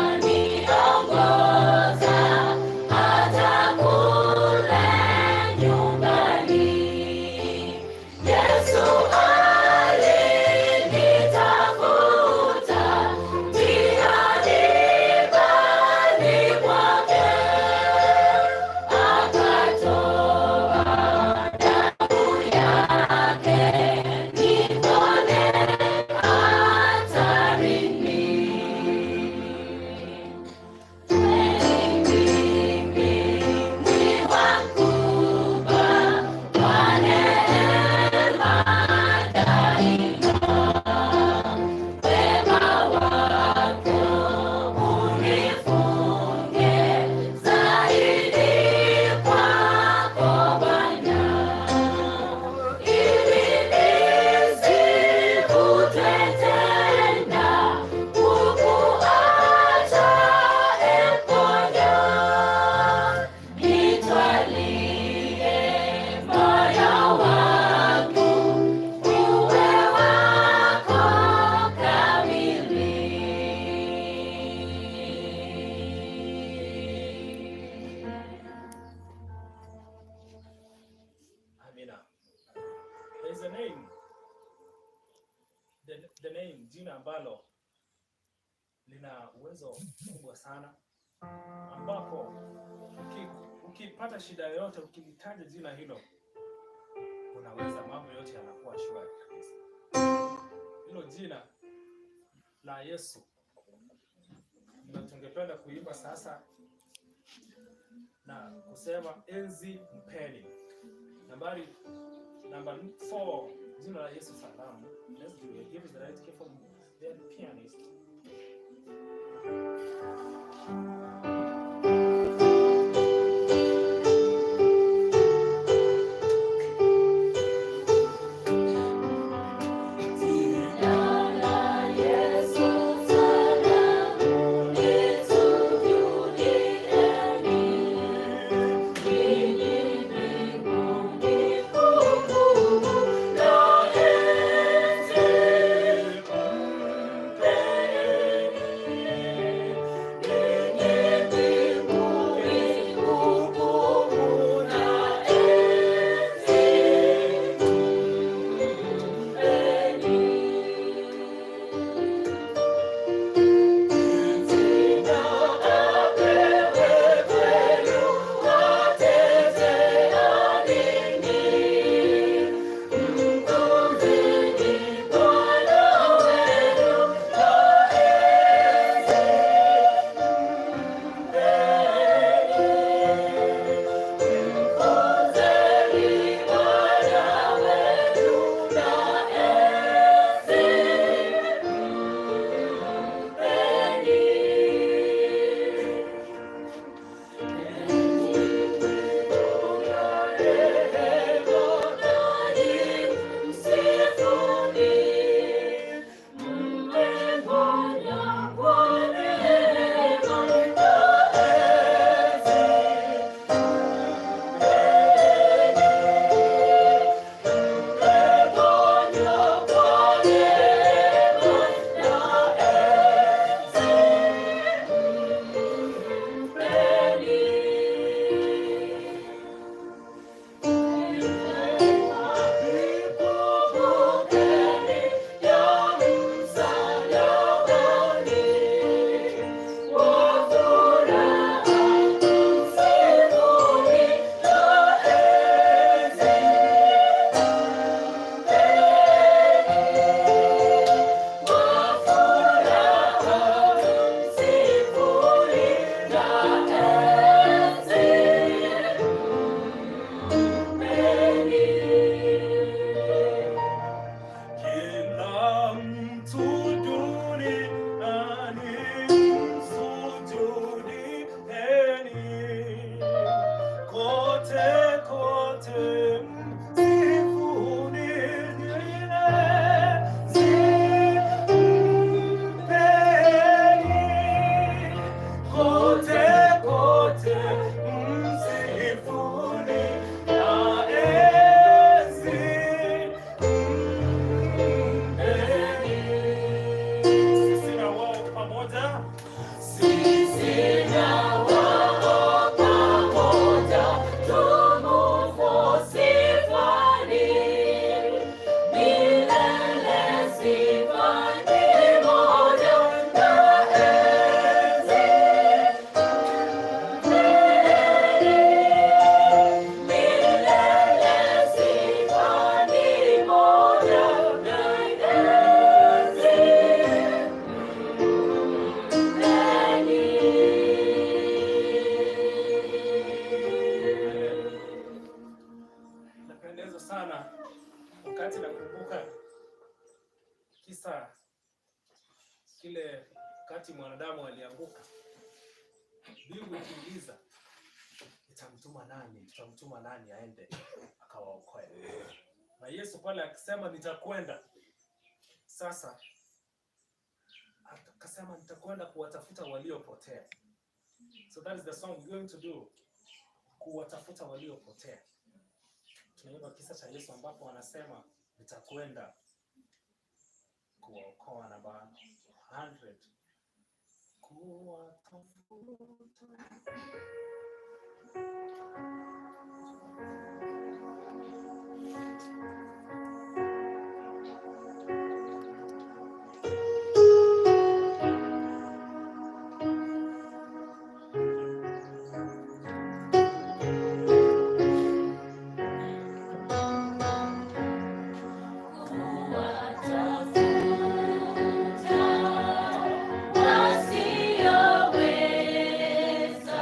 aniongoza hata kule nyumbani. Yesu alinitafuta njiani bali kwake, akatoa damu yake nipone hatarini. Kweli mimi ni wakuba kwa neema daima, wema wako unifunge zaidi kwako Bwana, ili nisivutwe tena kukuacha e Bwana. Nitwalie moyo wangu uwe wako kamili. Amina. There is a name. The name, jina ambalo lina uwezo mkubwa sana, ambapo ukipata shida yoyote ukilitaja jina hilo, unaweza mambo yote yanakuwa shwari kabisa. Hilo jina la Yesu ndio tungependa kuimba sasa na kusema enzi mpeni. Nambari number 4, jina la Yesu salamu. Let's do it. Give us the right key from the pianist. Jina la Yesu salamu, nisujudieni. Ili mbinguni hukumu na enzi mpeni. Mbingu ikiuliza itamtuma nani? Tutamtuma nani aende akawaokoe? Na Yesu pale akisema nitakwenda. Sasa akasema nitakwenda kuwatafuta waliopotea. So that is the song we're going to do, kuwatafuta waliopotea. Tunaimba kisa cha Yesu ambapo anasema nitakwenda kuwaokoa, namba 100, kuwatafuta. Kuwatafuta wasioweza.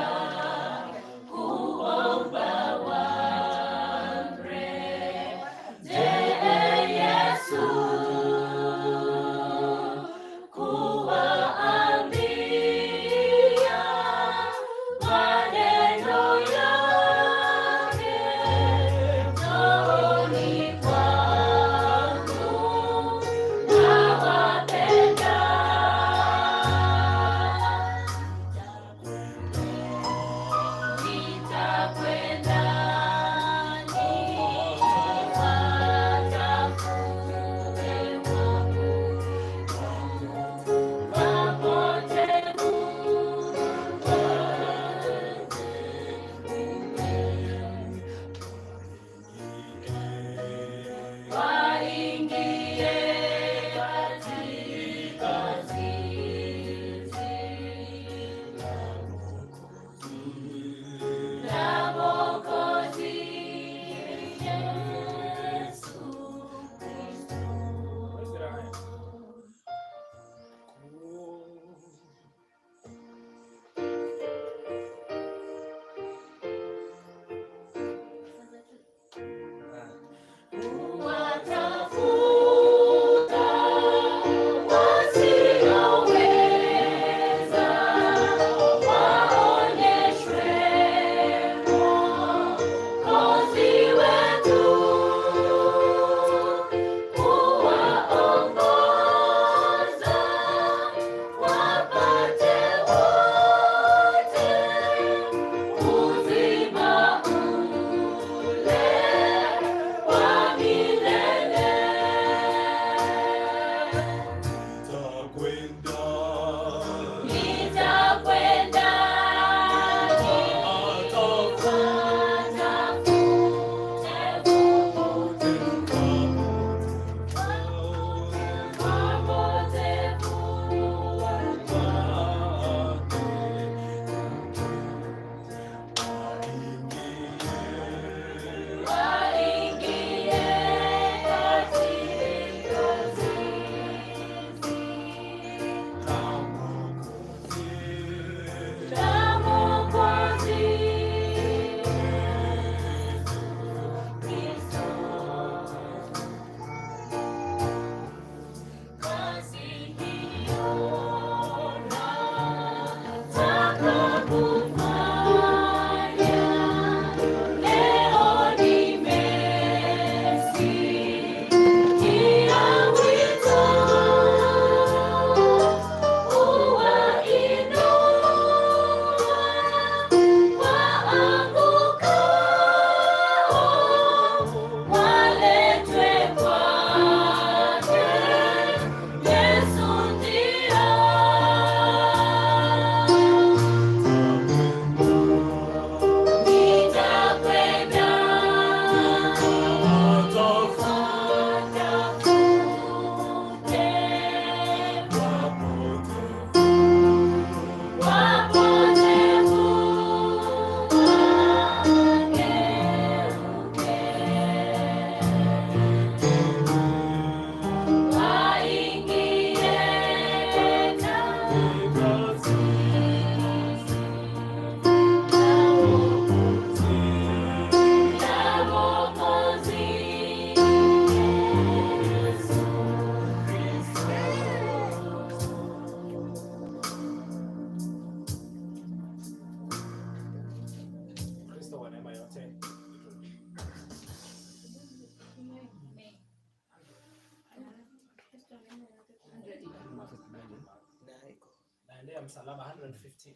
Taendea msalaba 115.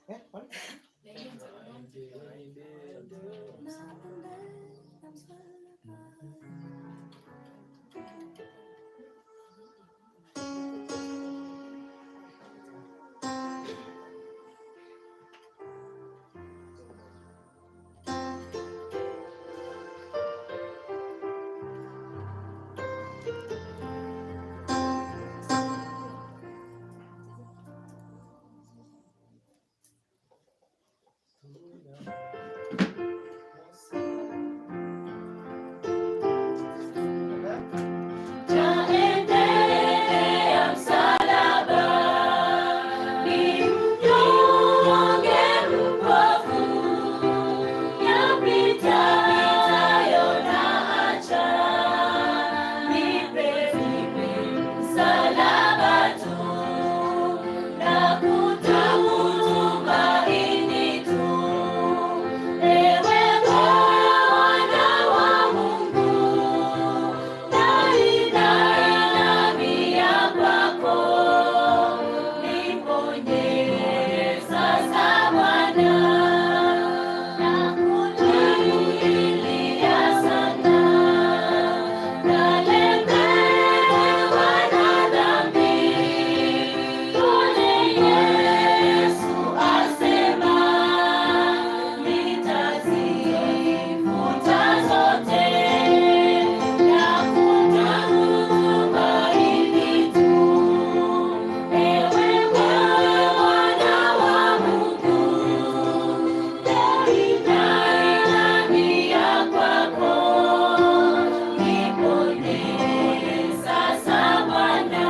Eh, what? Taendea msalaba, ni mnyonge mpofu, yapitayo naacha, nipe msalaba tu, na kutumaini tu, ewe Bwana wa Mungu. Nainamia kwako, niponye sasa Bwana, nakulilia sana, nalemewa na dhambi. Pole Yesu asema, nitazifuta zote na kutumaini tu, ewe Bwana wa Mungu, nainamia kwako, niponye sasa Bwana.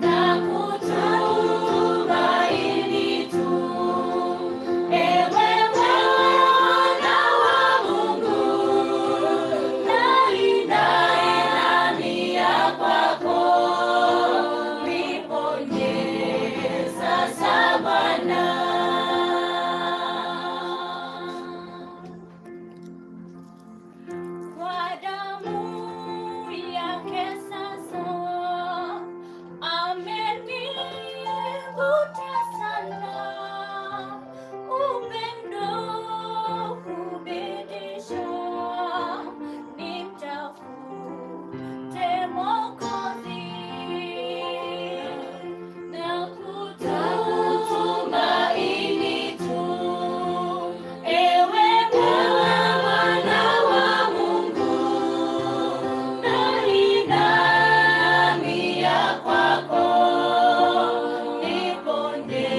Na kutumaini tu, ewe Bwana wa Mungu, nainamia kwako, niponye sasa Bwana. Kwa damu yake sasa amenivuta sana, upendo hubidisha, nimtafute Mwokozi na kutumaini tu, ewe Bwana wa Mungu, nainamia kwako, niponye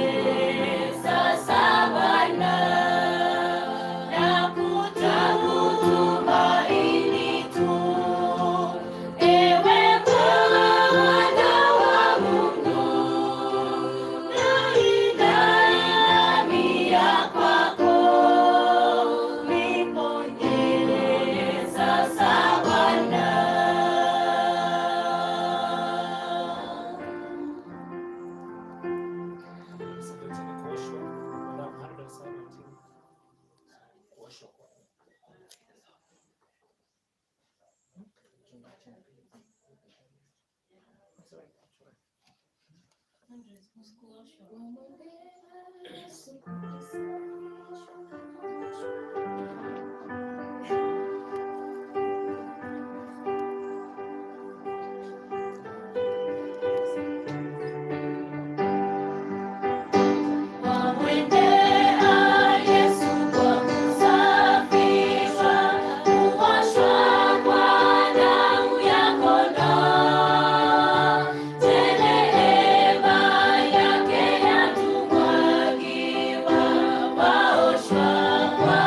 sasa Bwana, na kutumaini tu, ewe Bwana wa Mungu, nainamia kwako, niponye sasa Bwana. 117 kuoshwa. 117 kuoshwa kwa Wamwendea Yesu kwa kusafishwa, kuoshwa kwa damu ya kondoo. Neema yake yatumwagiwa, waoshwa kwa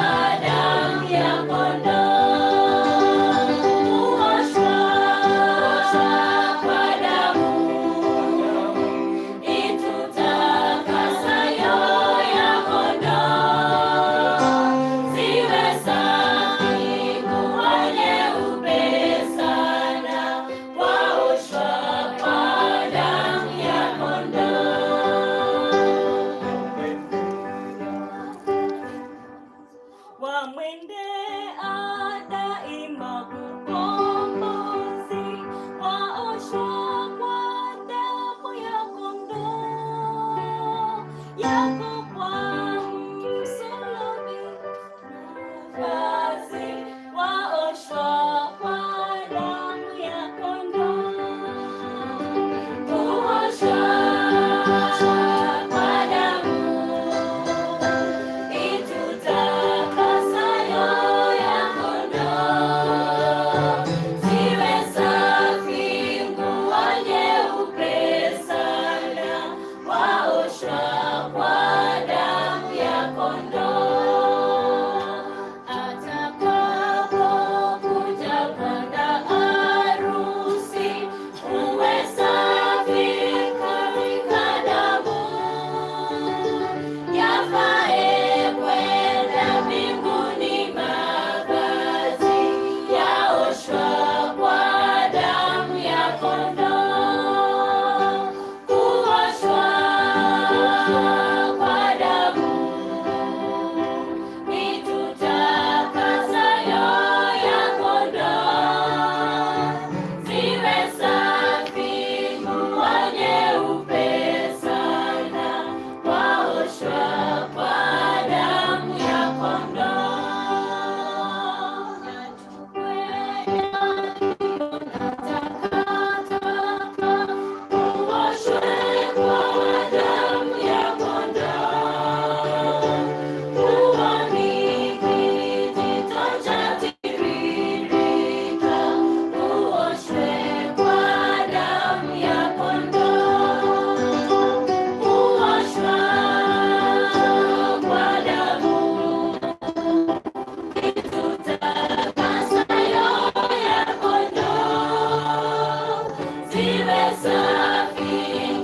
safi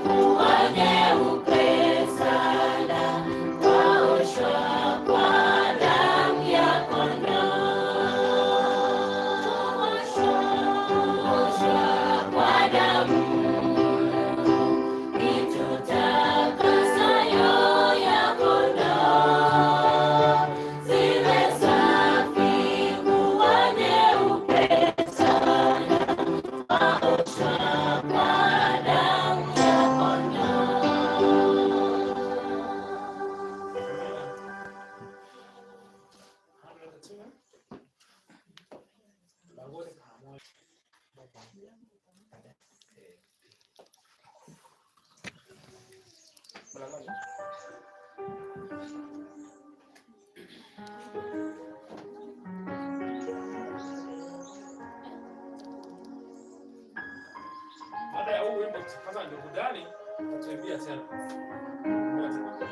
kuwa nyeupe sana, twaoshwa kwa damu ya kondoo. Twaoshwa kwa damu itutakasayo ya kondoo. Ziwe safi kuwa nyeupe sana, twaoshwa kwa damu ya kondoo. Mlangoni pamoja. Mlangoni. Baada ya huu wimbo tutapata ndugu Dani atatuimbia tena. Wote.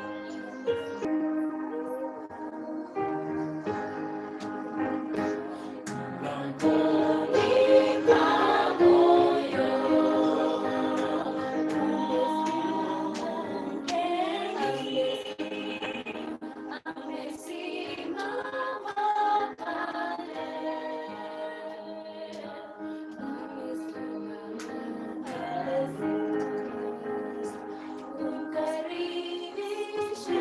Mlangoni pa moyo amesimama pale, amesimama pale, umkaribishe.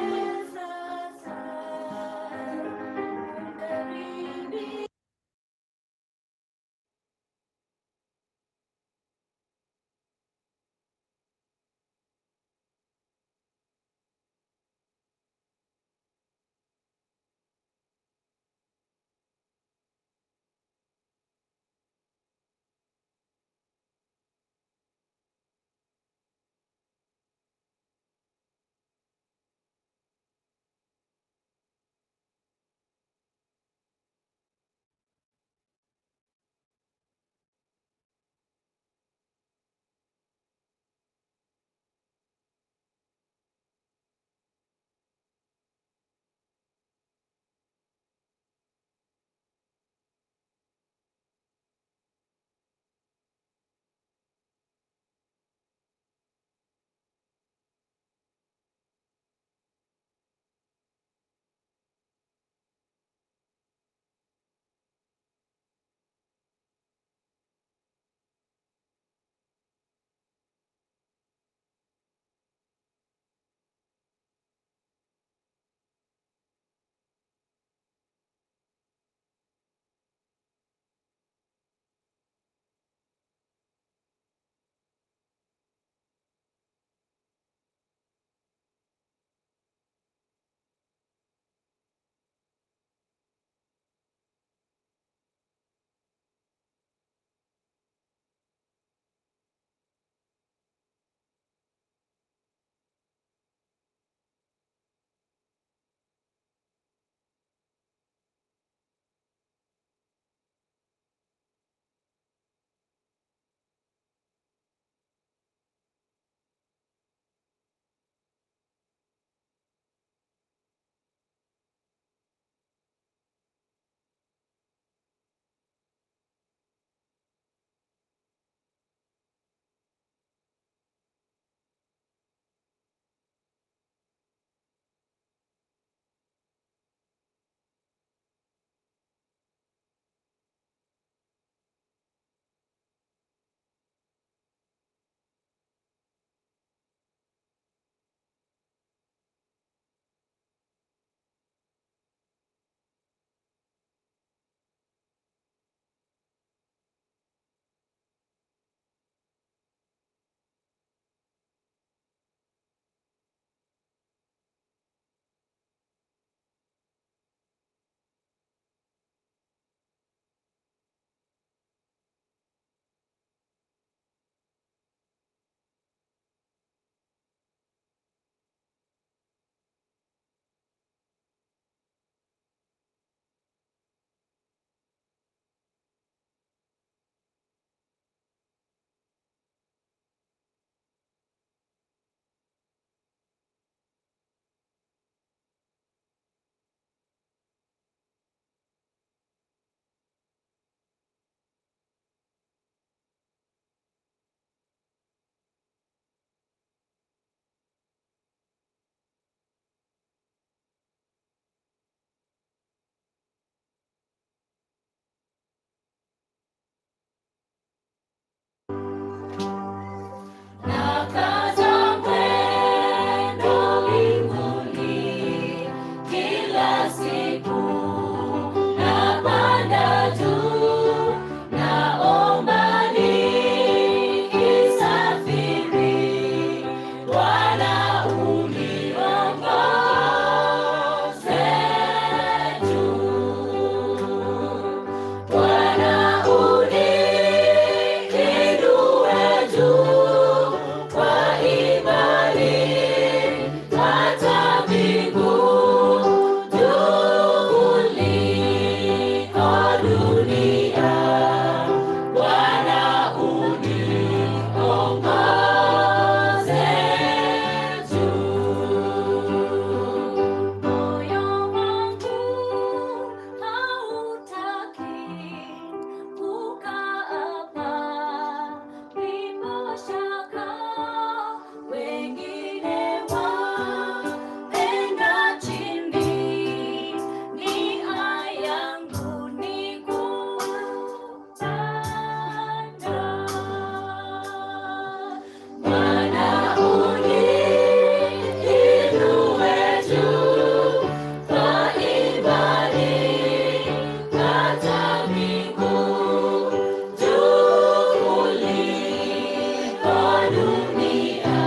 Dunia,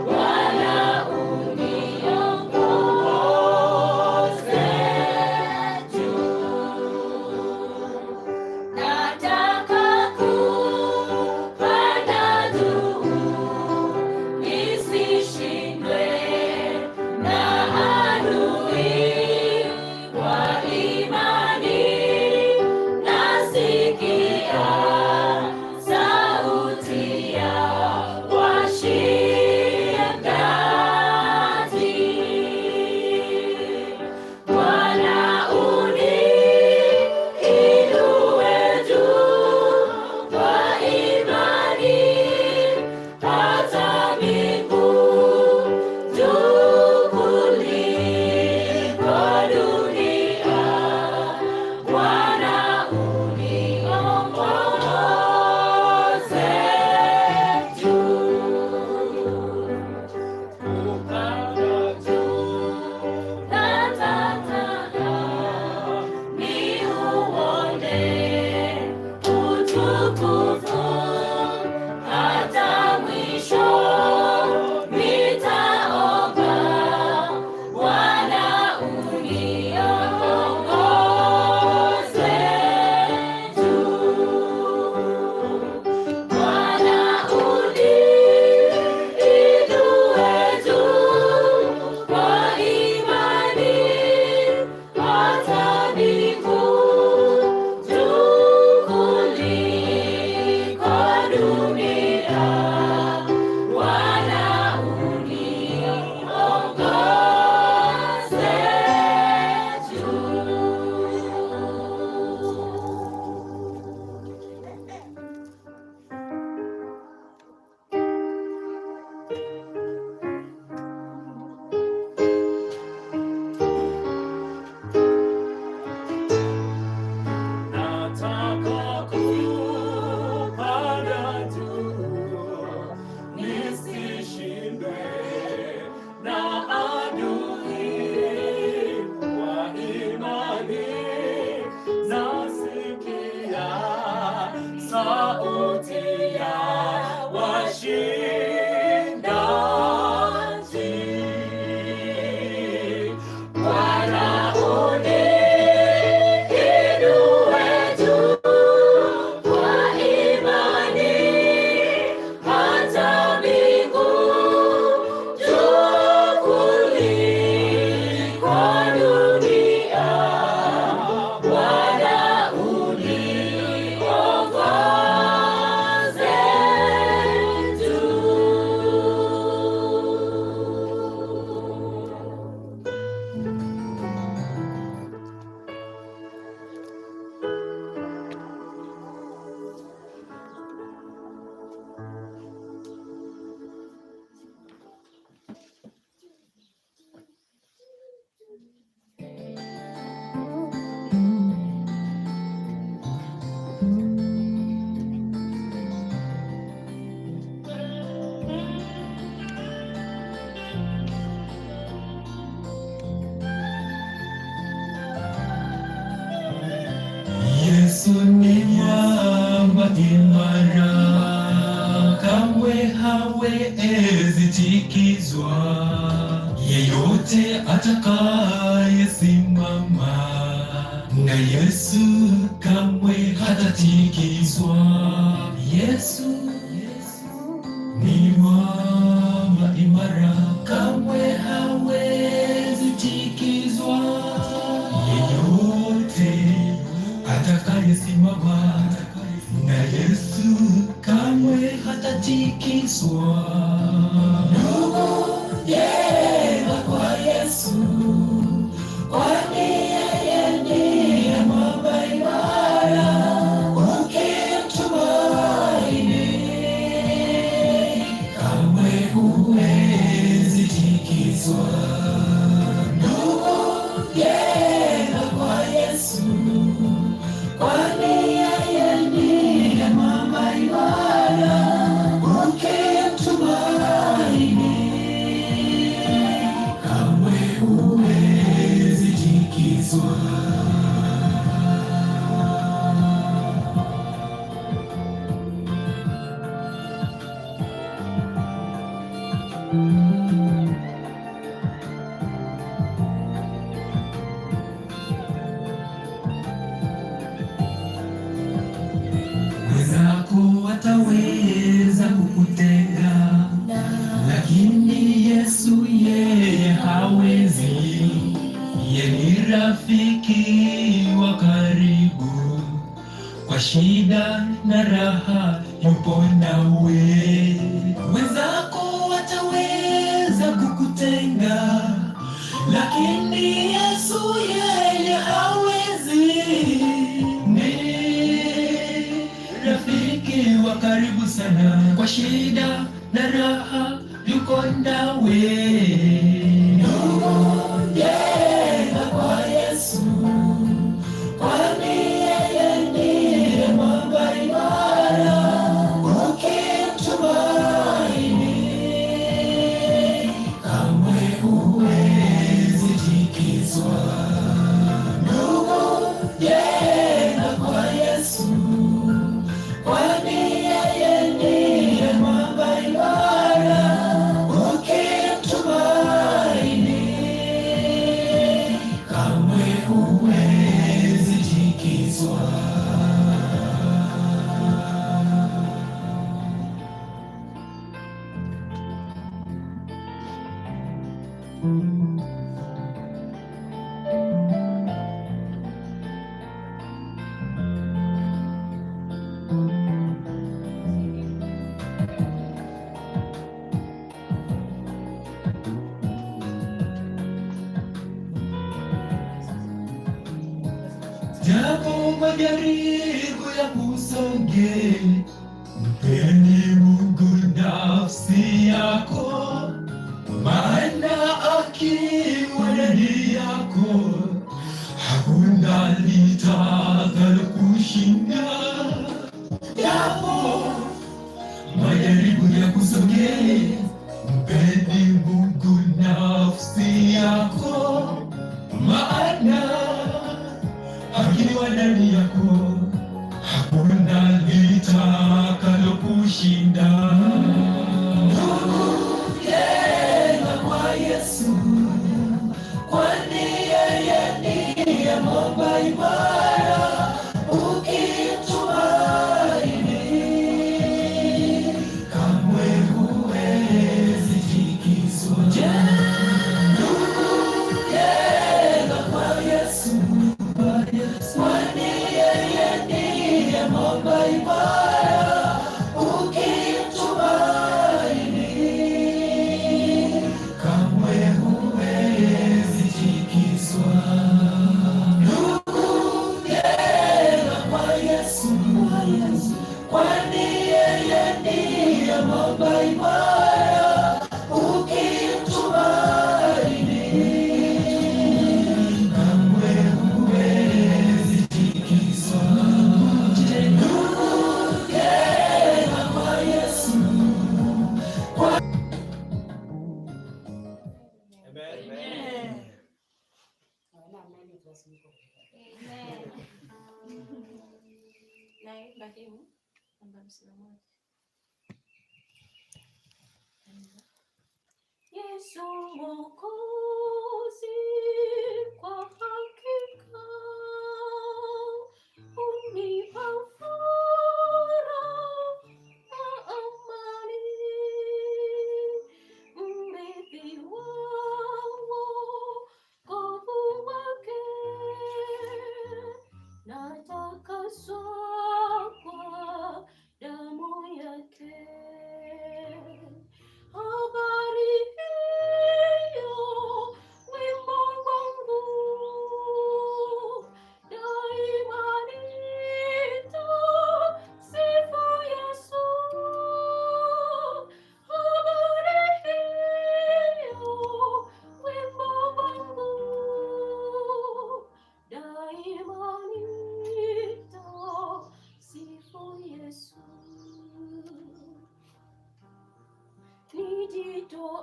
Bwana uniongoze juu. Nataka kupanda juu, nisishindwe na adui. Kwa imani nasikia sauti ya washindaji. Bwana uniinue juu kwa imani hata mbingu, juu kuliko dunia. Bwana uniongoze juu. Kupanda juu nataka niuone utukufu hata mwisho nitaomba, Bwana uniongoze juu. Bwana uniinue juu kwa imani hata mbingu, juu kuliko dunia. Bwana uniongoze juu. Nataka kupanda juu, nisishindwe na adui. Kwa imani nasikia sauti ya washindaji. Bwana uniinue juu kwa imani hata mbingu, juu kuliko dunia. Bwana uniongoze juu. Yesu ni mwamba imara, kamwe hawezi tikizwa. Yeyote atakayesimama na Yesu kamwe hatatikiswa. Yesu ni mwamba imara, kamwe hawezi tikizwa. Yeyote atakayesimama na Yesu kamwe hatatikiswa. Ndugu, geuka kwa Yesu, kwani yeye ndiye mwamba imara. Ukimtumaini kamwe huwezi tikiswa. Ndugu, geuka kwa Yesu, kwani yeye ndiye mwamba imara. Ukimtumaini kamwe huwezi tikiswa. Wenzako wataweza kukutenga, lakini Yesu yeye hawezi. Yeye ni rafiki wa karibu, kwa shida na raha yupo nawe. Wenzako wataweza kukutenga, lakini Yesu yeye hawezi. Ni rafiki wa karibu sana, kwa shida na raha yuko nawe. Ndugu, jenga kwa Yesu, kwani yeye ndiye mwamba imara. Ukimtumaini kamwe huwezi tikiswa. Ndugu, jenga kwa Yesu, kwani yeye ndiye mwamba imara. Ukimtumaini kamwe huwezi tikiswa. Japo majaribu yakusonge, mpeni Mungu nafsi yako, maana akiwa ndani yako hakuna litakalokushinda. Japo majaribu yakusonge, mpeni Mungu nafsi yako, maana akiwa ndani yako hakuna litakalokushinda. Ndugu, jenga kwa Yesu, kwani yeye ndiye mwamba imara. Ukimtumaini kamwe huwezi tikiswa. Ndugu, jenga kwa Yesu, kwani yeye ndiye mwamba imara. Ukimtumaini kamwe huwezi tikiswa. Ndugu, jenga kwa Yesu, kwani yeye ndiye mwamba imara. Ukimtumaini kamwe huwezi tikiswa. Ndugu, jenga kwa Yesu. Amen. Amen. Naimba hymn namba 51. Yesu Mwokozi, kwa hakika hunipa furaha na amani, mrithi wa wokovu wake, natakaswa kwa damu yake. Habari hiyo wimbo wangu, daima nitasifu Yesu. Habari hiyo wimbo wangu, daima nitasifu Yesu.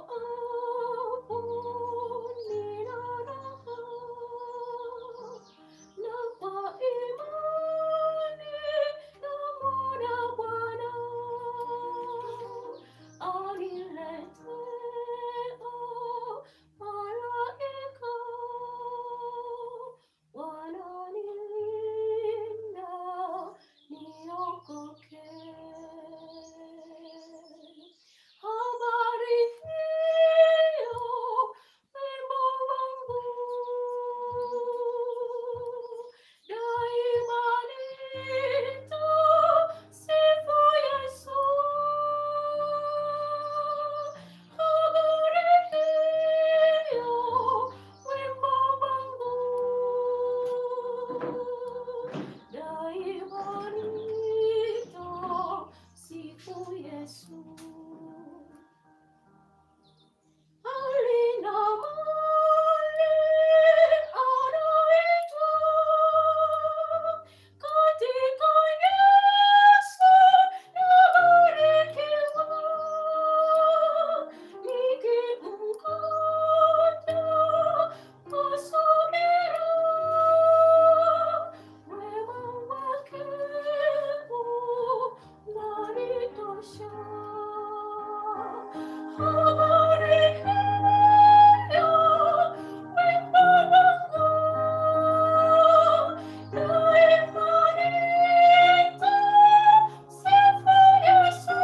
Nijitoapo nina raha, na kwa imani namwona Bwana aniletea Habari hiyo, wimbo wangu, daima nitamsifu Yesu.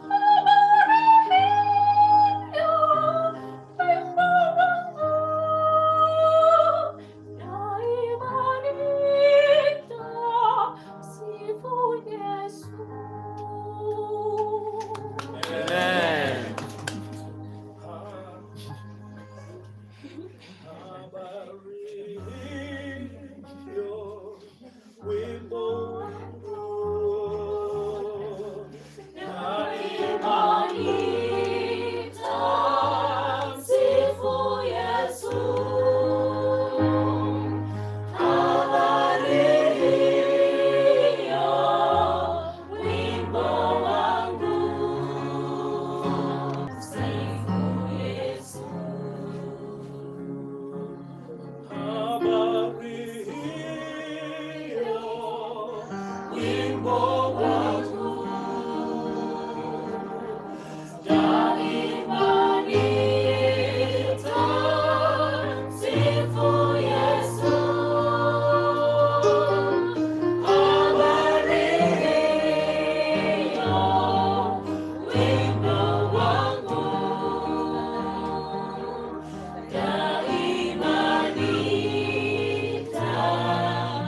Habari hiyo, wimbo wangu, daima nitamsifu Yesu. Amen. Habari hiyo, wimbo wangu, Daima nitamsifu Yesu. Habari hiyo, wimbo wangu, sifu Yesu. Habari hiyo, wimbo wangu, Daima nitamsifu Yesu. Habari hiyo, wimbo wangu, daima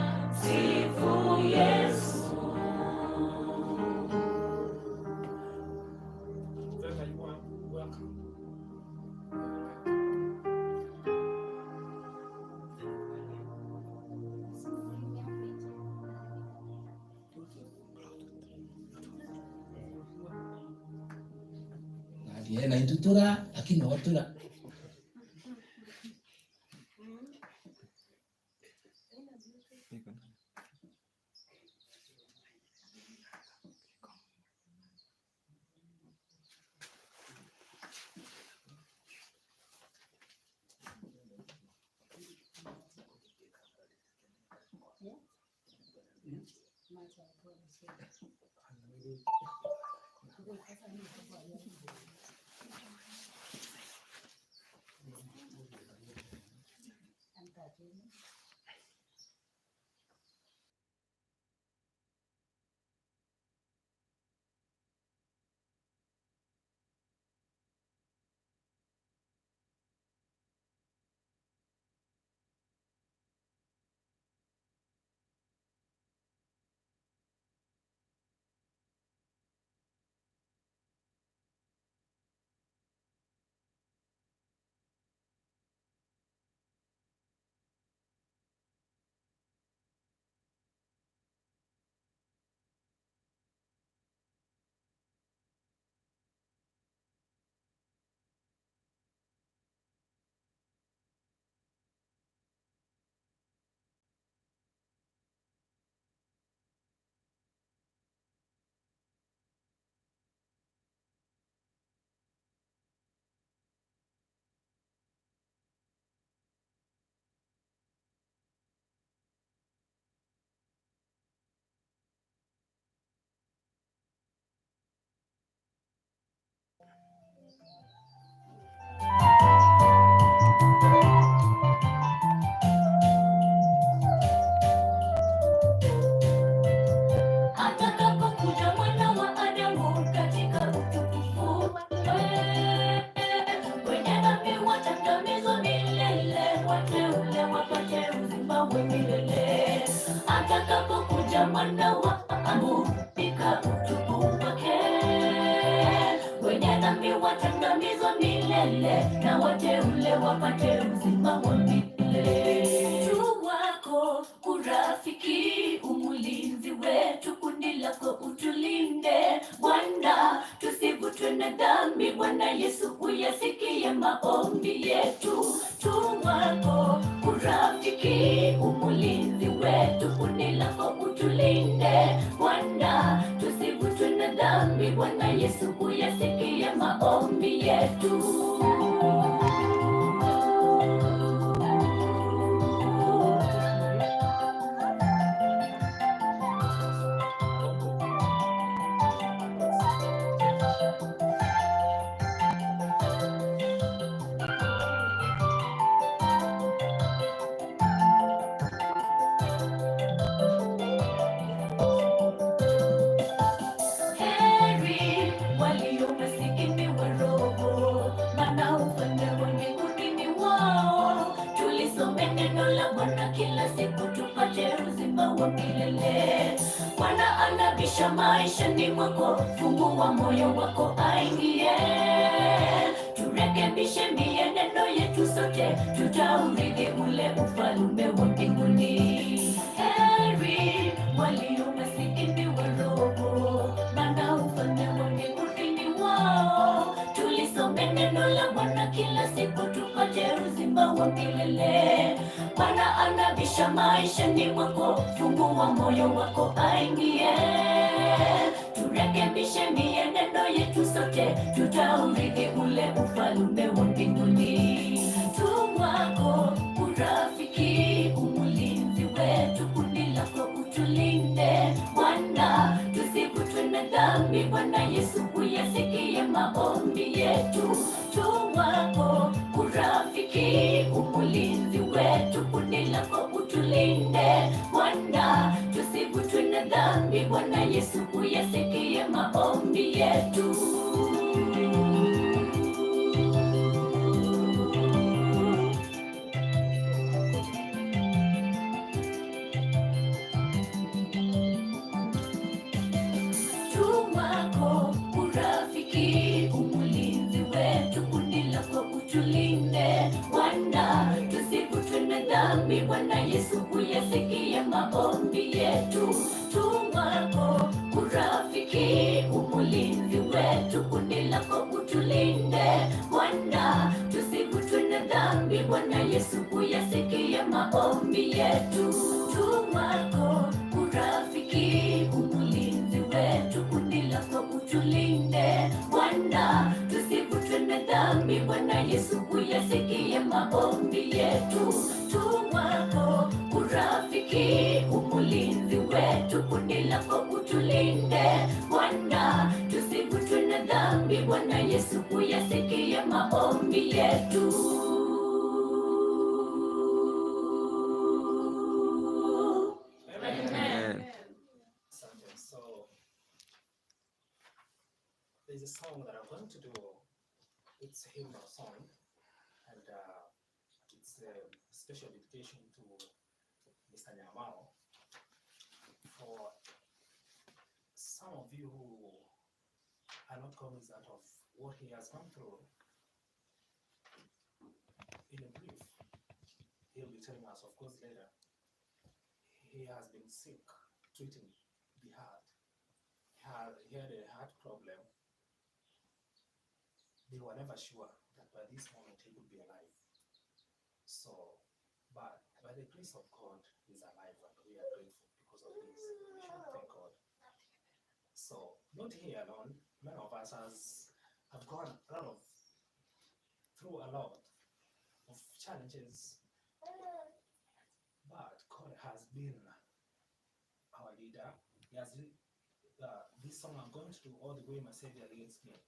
nitamsifu Yesu. Vema, you are welcome. Ndiye intutura lakini otura. Atakapokuja mwana wa Adamu katika utukufu wake, wenye dhambi wataangamizwa milele, wateule wapate uzima wa milele. Atakapokuja mwana wa Adamu katika utukufu wake, wenye dhambi wataangamizwa milele, na wateule wapate uzima wa milele. Tu wako urafiki umulinzi wetu, kundi lako utulinde Bwana, tusivutwe na dhambi. Bwana Yesu, uyasikie maombi yetu. Tu wako urafiki umulinzi wetu, kundi lako utulinde Bwana, tusivutwe na dhambi. Bwana Yesu, uyasikie maombi yetu. anabisha maishani mwako, fungua moyo wako aingie. Turekebishe mienendo yetu sote, tutaurithi ule ufalume wa mbinguni. Heri walio masikini wa roho, maana ufalme wa mbinguni ni wao. Tulisome neno la Bwana kila siku, tupate uzima wa milele. Bwana anabisha maishani mwako, fungua moyo wako aingie. Turekebishe mienendo yetu sote, tutaurithi ule ufalume wa mbinguni. Tu wako urafiki, umulinzi wetu, kundi lako utulinde Bwana, tusivutwe na dhambi. Bwana Yesu, uyasikie maombi yetu. Tu wako urafiki, umulinzi wetu, kundi lako utulinde Bwana, tusivutwe na dhambi. Bwana Yesu, uyasikie maombi yetu. Tu wako urafiki, umulinzi wetu, kundi lako utulinde Bwana, tusivutwe na dhambi. Bwana Yesu, uyasikie maombi yetu. Tu wako urafiki, umulinzi wetu, kundi lako utulinde Bwana, tusivutwe na dhambi. Bwana Yesu, uyasikie maombi yetu. Tu wako urafiki, umulinzi wetu, kundi lako utulinde Bwana, tusivutwe na dhambi. Bwana Yesu, uyasikie maombi yetu. Tu wako urafiki, umulinzi wetu, kundi lako utulinde Bwana, tusivutwe na dhambi. Bwana Yesu, uyasikie maombi yetu. Amen. Asante. So there's a song that I'm going to do. It's a hymnal song, and it's a special dedication to Mr. Nyamao. For some of you who are not cognizant of what he has gone through, in a brief, he'll be telling us, of course, later. He has been sick, treating the heart. He had a heart problem. They were never sure that by this moment he could be alive. So, but by the grace of God, he's alive, and we are grateful because of this. We should thank God. So, not he alone, many of us have gone a lot of through a lot of challenges, but God has been our leader. He has this song I'm going to do, All the Way My Savior Leads Me.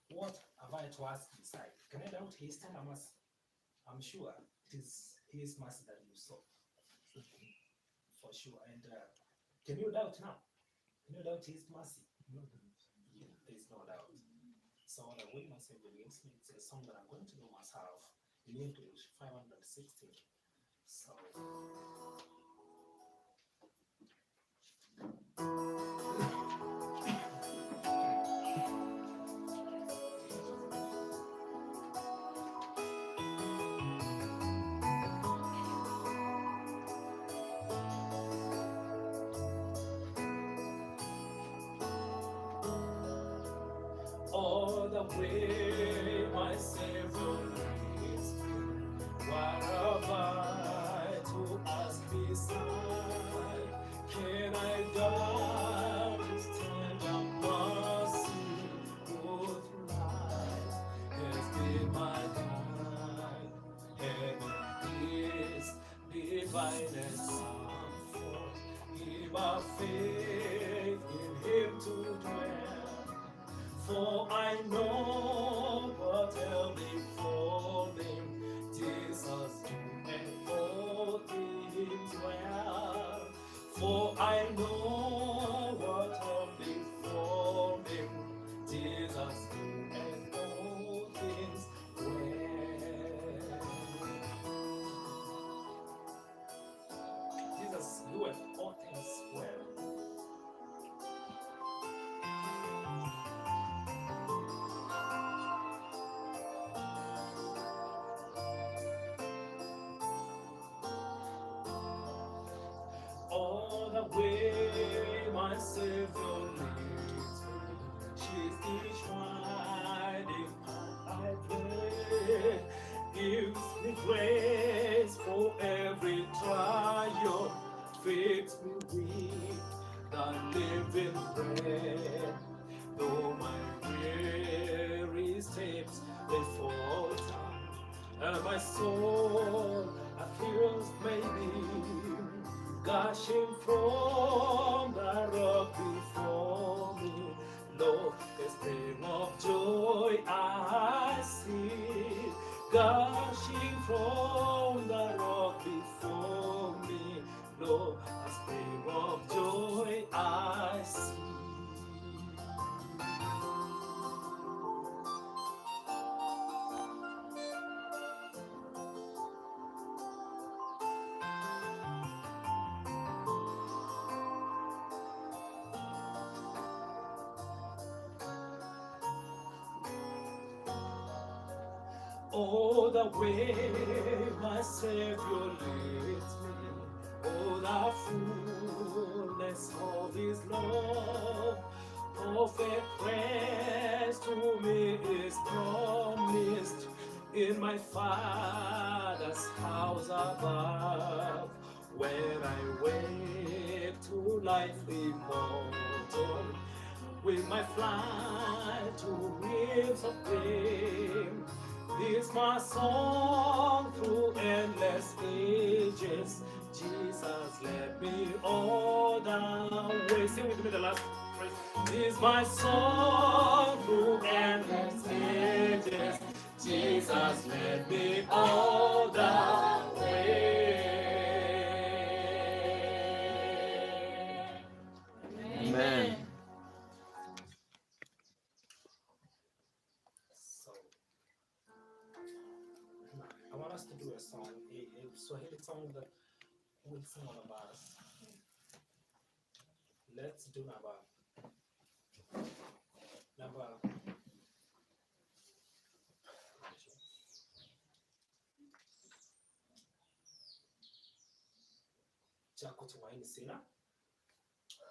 What have I to ask beside? Can I doubt his tender mercy? I'm sure it is his mercy that you saw. For sure. And can you doubt now? Can you doubt his mercy? Yeah, there is no doubt. So All the Way My Savior Leads Me, it's a song that I'm going to do myself in English, 560. So all the way my Savior leads me, what have I to ask beside? Can I doubt His tender mercy? All through life has been my guide. Heaven peace, divinest comfort, give our faith in Him to dwell. For I know what will befall me. Jesus doeth all things well. For I know what will befall me. Jesus doeth all things well. Jesus doeth all things well. the way my Savior leads me, she's each winding path I tread, gives me grace for every trial, feeds me with the living bread. Though my weary steps may falter, and my soul feels maybe gushing from the rock before me. Lo, a spring of joy I see, gushing from the rock before me. Lo, a spring of joy I see. Oh, the way my Savior leads me, oh, the fullness of His love, perfect rest to me is promised in my Father's house above. When I wake to life immortal, with my flight to realms of fame, this my song through endless ages. Jesus led me all the way. Sing with me the last phrase. This my song through endless ages. Jesus led me all the way. Amen. So, I want us to do a song, a Swahili song that we'll sing all of us. Let's do number cha kutumaini sina. Cha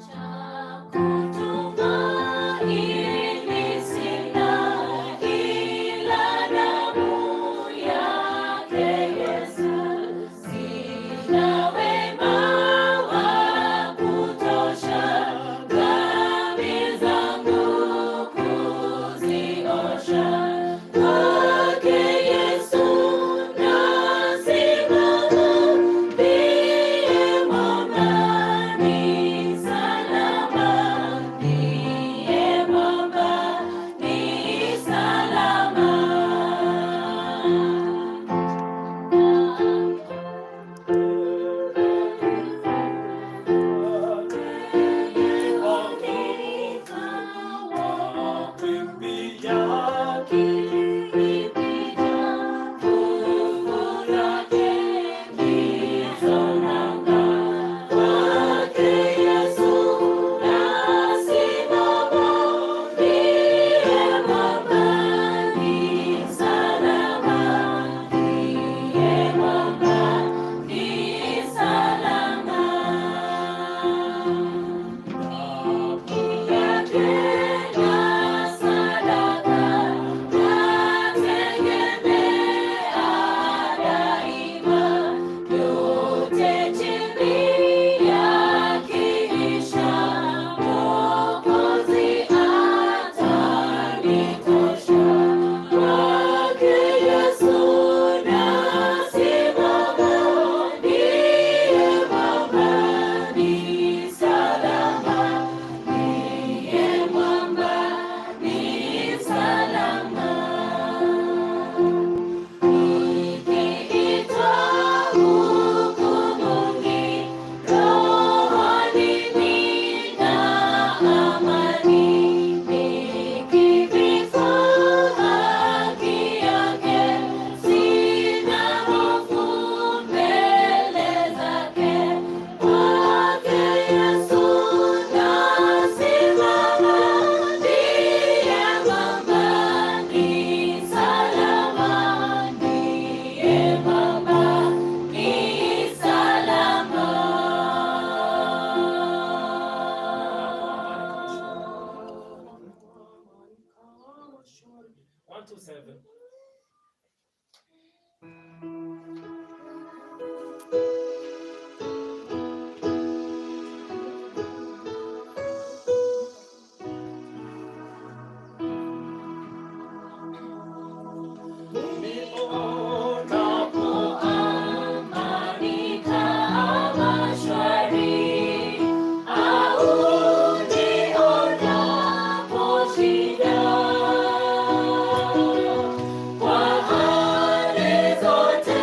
Cha kutumaini sina ila damu yake Yesu, sina wema wa kutosha dhambi zangu kuziosha. Kwake Yesu nasimama, ndiye mwamba ni salama, ndiye mwamba ni salama. Mawimbi 127. Nionapo amani kama shwari, au nionapo shida, kwa hali zote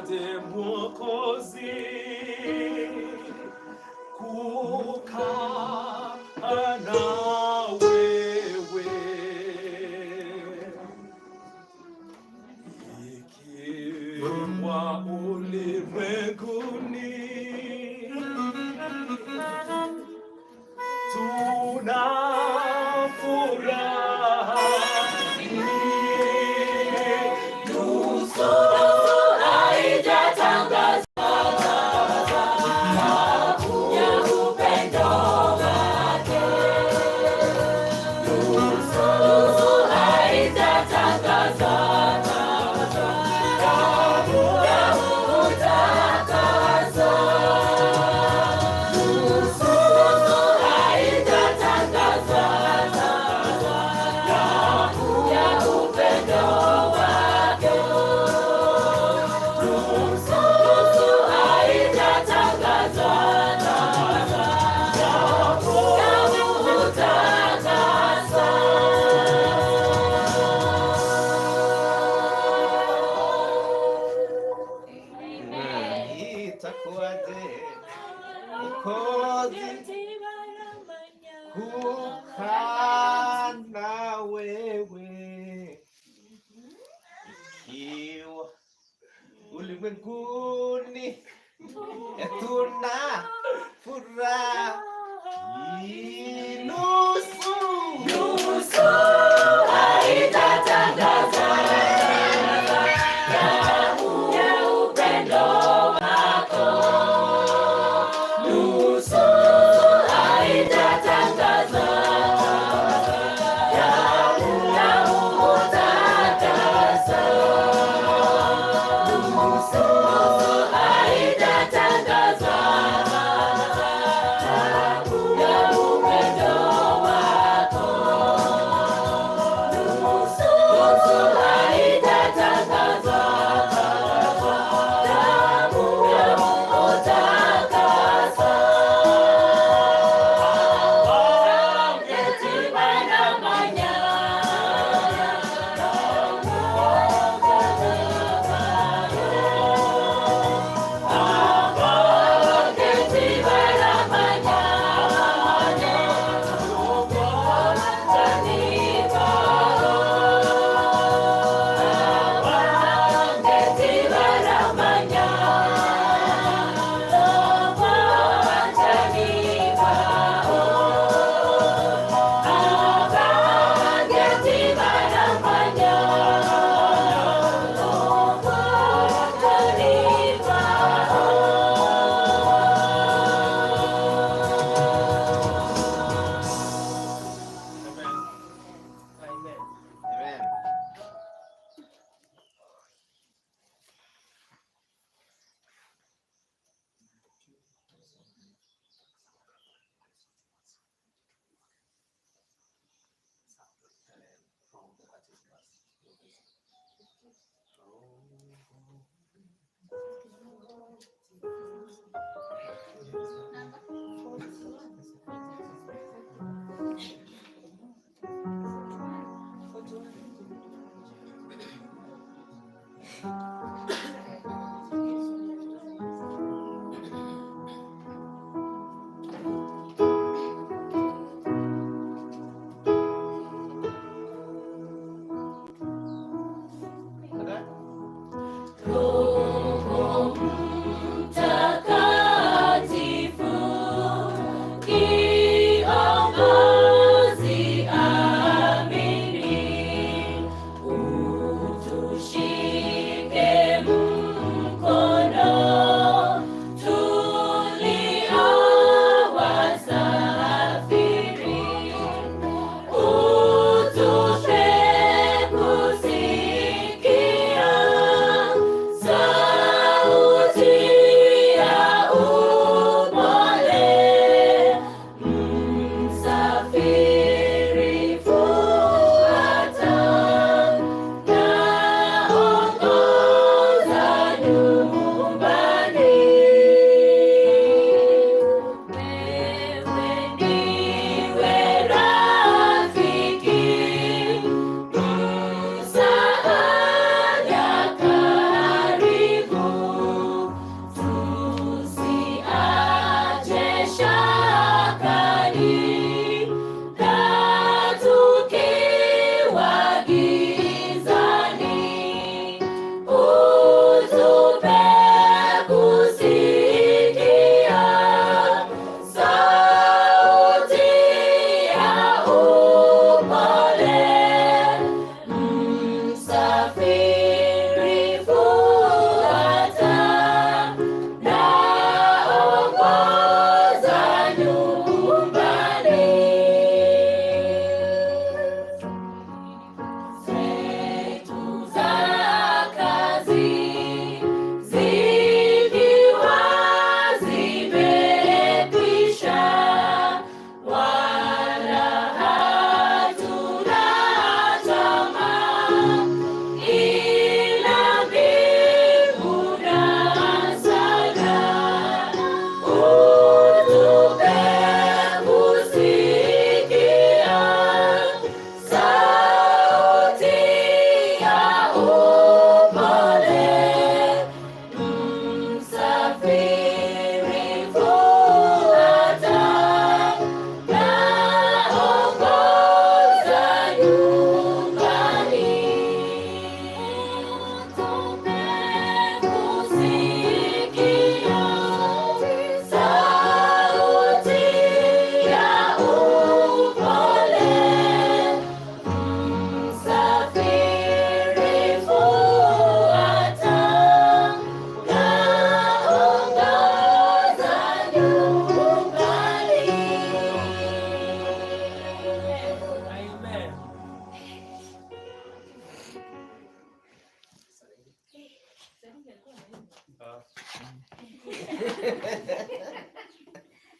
Itakuwaje Mwokozi kukaa na wewe ikiwa ulimwenguni tuna furaha Nusu haijatangazwa ya upendo wake. Nusu haijatangazwa ya utakaso. Nusu haijatangazwa ya upendo wake. Nusu haijatangazwa ya utakaso. Itakuwaje Mwokozi kukaa na wewe ikiwa ulimwenguni tuna furaha nusu Nusu haitatangazwa ya upendo wako. Nusu haitatangazwa ya utakaso. Nusu haitatangazwa ya upendo wako. Nusu haitatangazwa damu ya utakaso. Amen. Amen. Roho Mtakatifu, kiongozi amini, utushike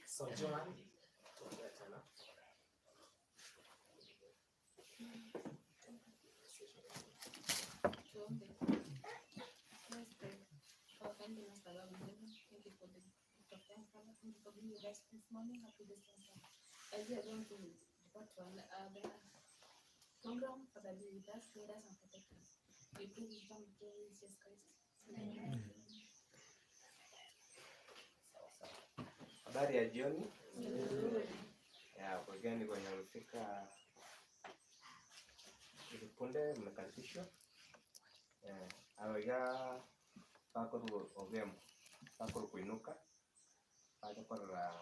So Joan, tuongee tena. Tuombe. Let's pray. Our kind and most loving heaven, thank you for the gift of life, Father. Thank you for being with us this morning. Happy this time. As we are going to depart to another program, Father, be with us, guide us, and protect us. We pray this in the name of Jesus Christ. Amen. Sawa sawa. Habari ya jioni. Ya wageni wenye wamefika hivi punde mmekaribishwa. Abaiga bakoru ogemo bakoru kuinuka baje korora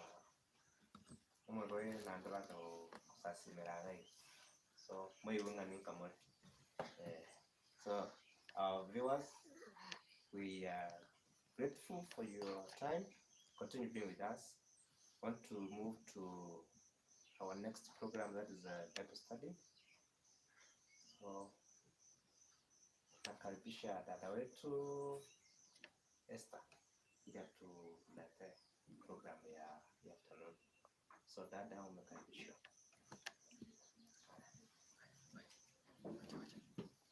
omorwe nande baza gosasimera iga. So mwiwe ng'a ninkamore. So our viewers, we are grateful for your time. Continue being with us. Want to move to our next program, that is a Bible study. So nakaribisha dada wetu Esther ili atuletee program ya afternoon. So dada, umekaribishwa.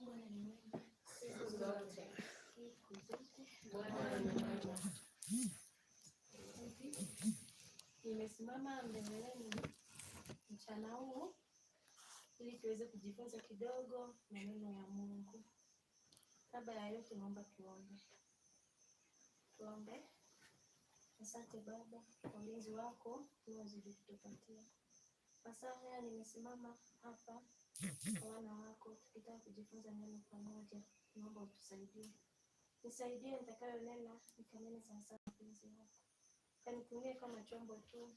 Bwana ni mwema. Siku zote. Siku zote. Bwana ni mwema. Nimesimama mbele yenu mchana huu ili tuweze kujifunza kidogo maneno ya Mungu. Kabla ya yote, naomba tuombe. Tuombe. Asante Baba kwa ulinzi wako unaozidi kutupatia. Masaa haya nimesimama hapa kwa wana wako tukitaka kujifunza neno pamoja. Naomba utusaidie, nisaidie nitakayonena nikanene sawasawa na mapenzi yako, kanitumie kama chombo tu,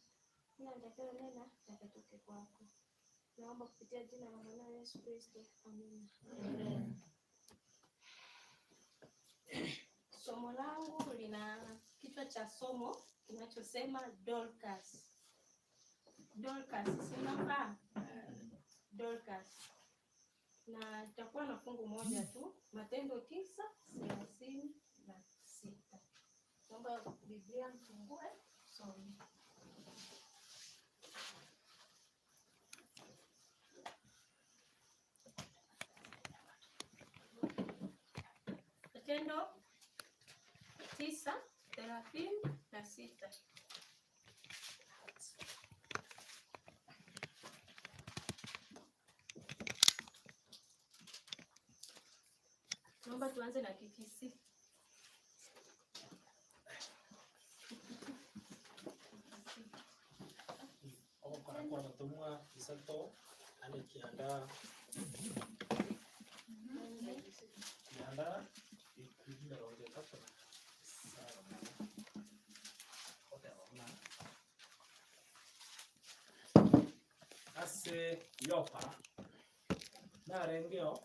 ila nitakayonena yakatoke kwako. Naomba kupitia jina la mwanao Yesu Kristo, amina. Amen. Somo langu lina kichwa cha somo kinachosema Dorcas. Dorcas, si mnafahamu? Dorcas. Na itakuwa na fungu moja tu, Matendo 9:36. Naomba Biblia mfungue some. Matendo 9:36. Naomba tuanze na Kikisi. Ogokora kwa mutumwa isato ane kianda kianda ikumi mirongo etato na isano oteba buna ase Yopa narengeo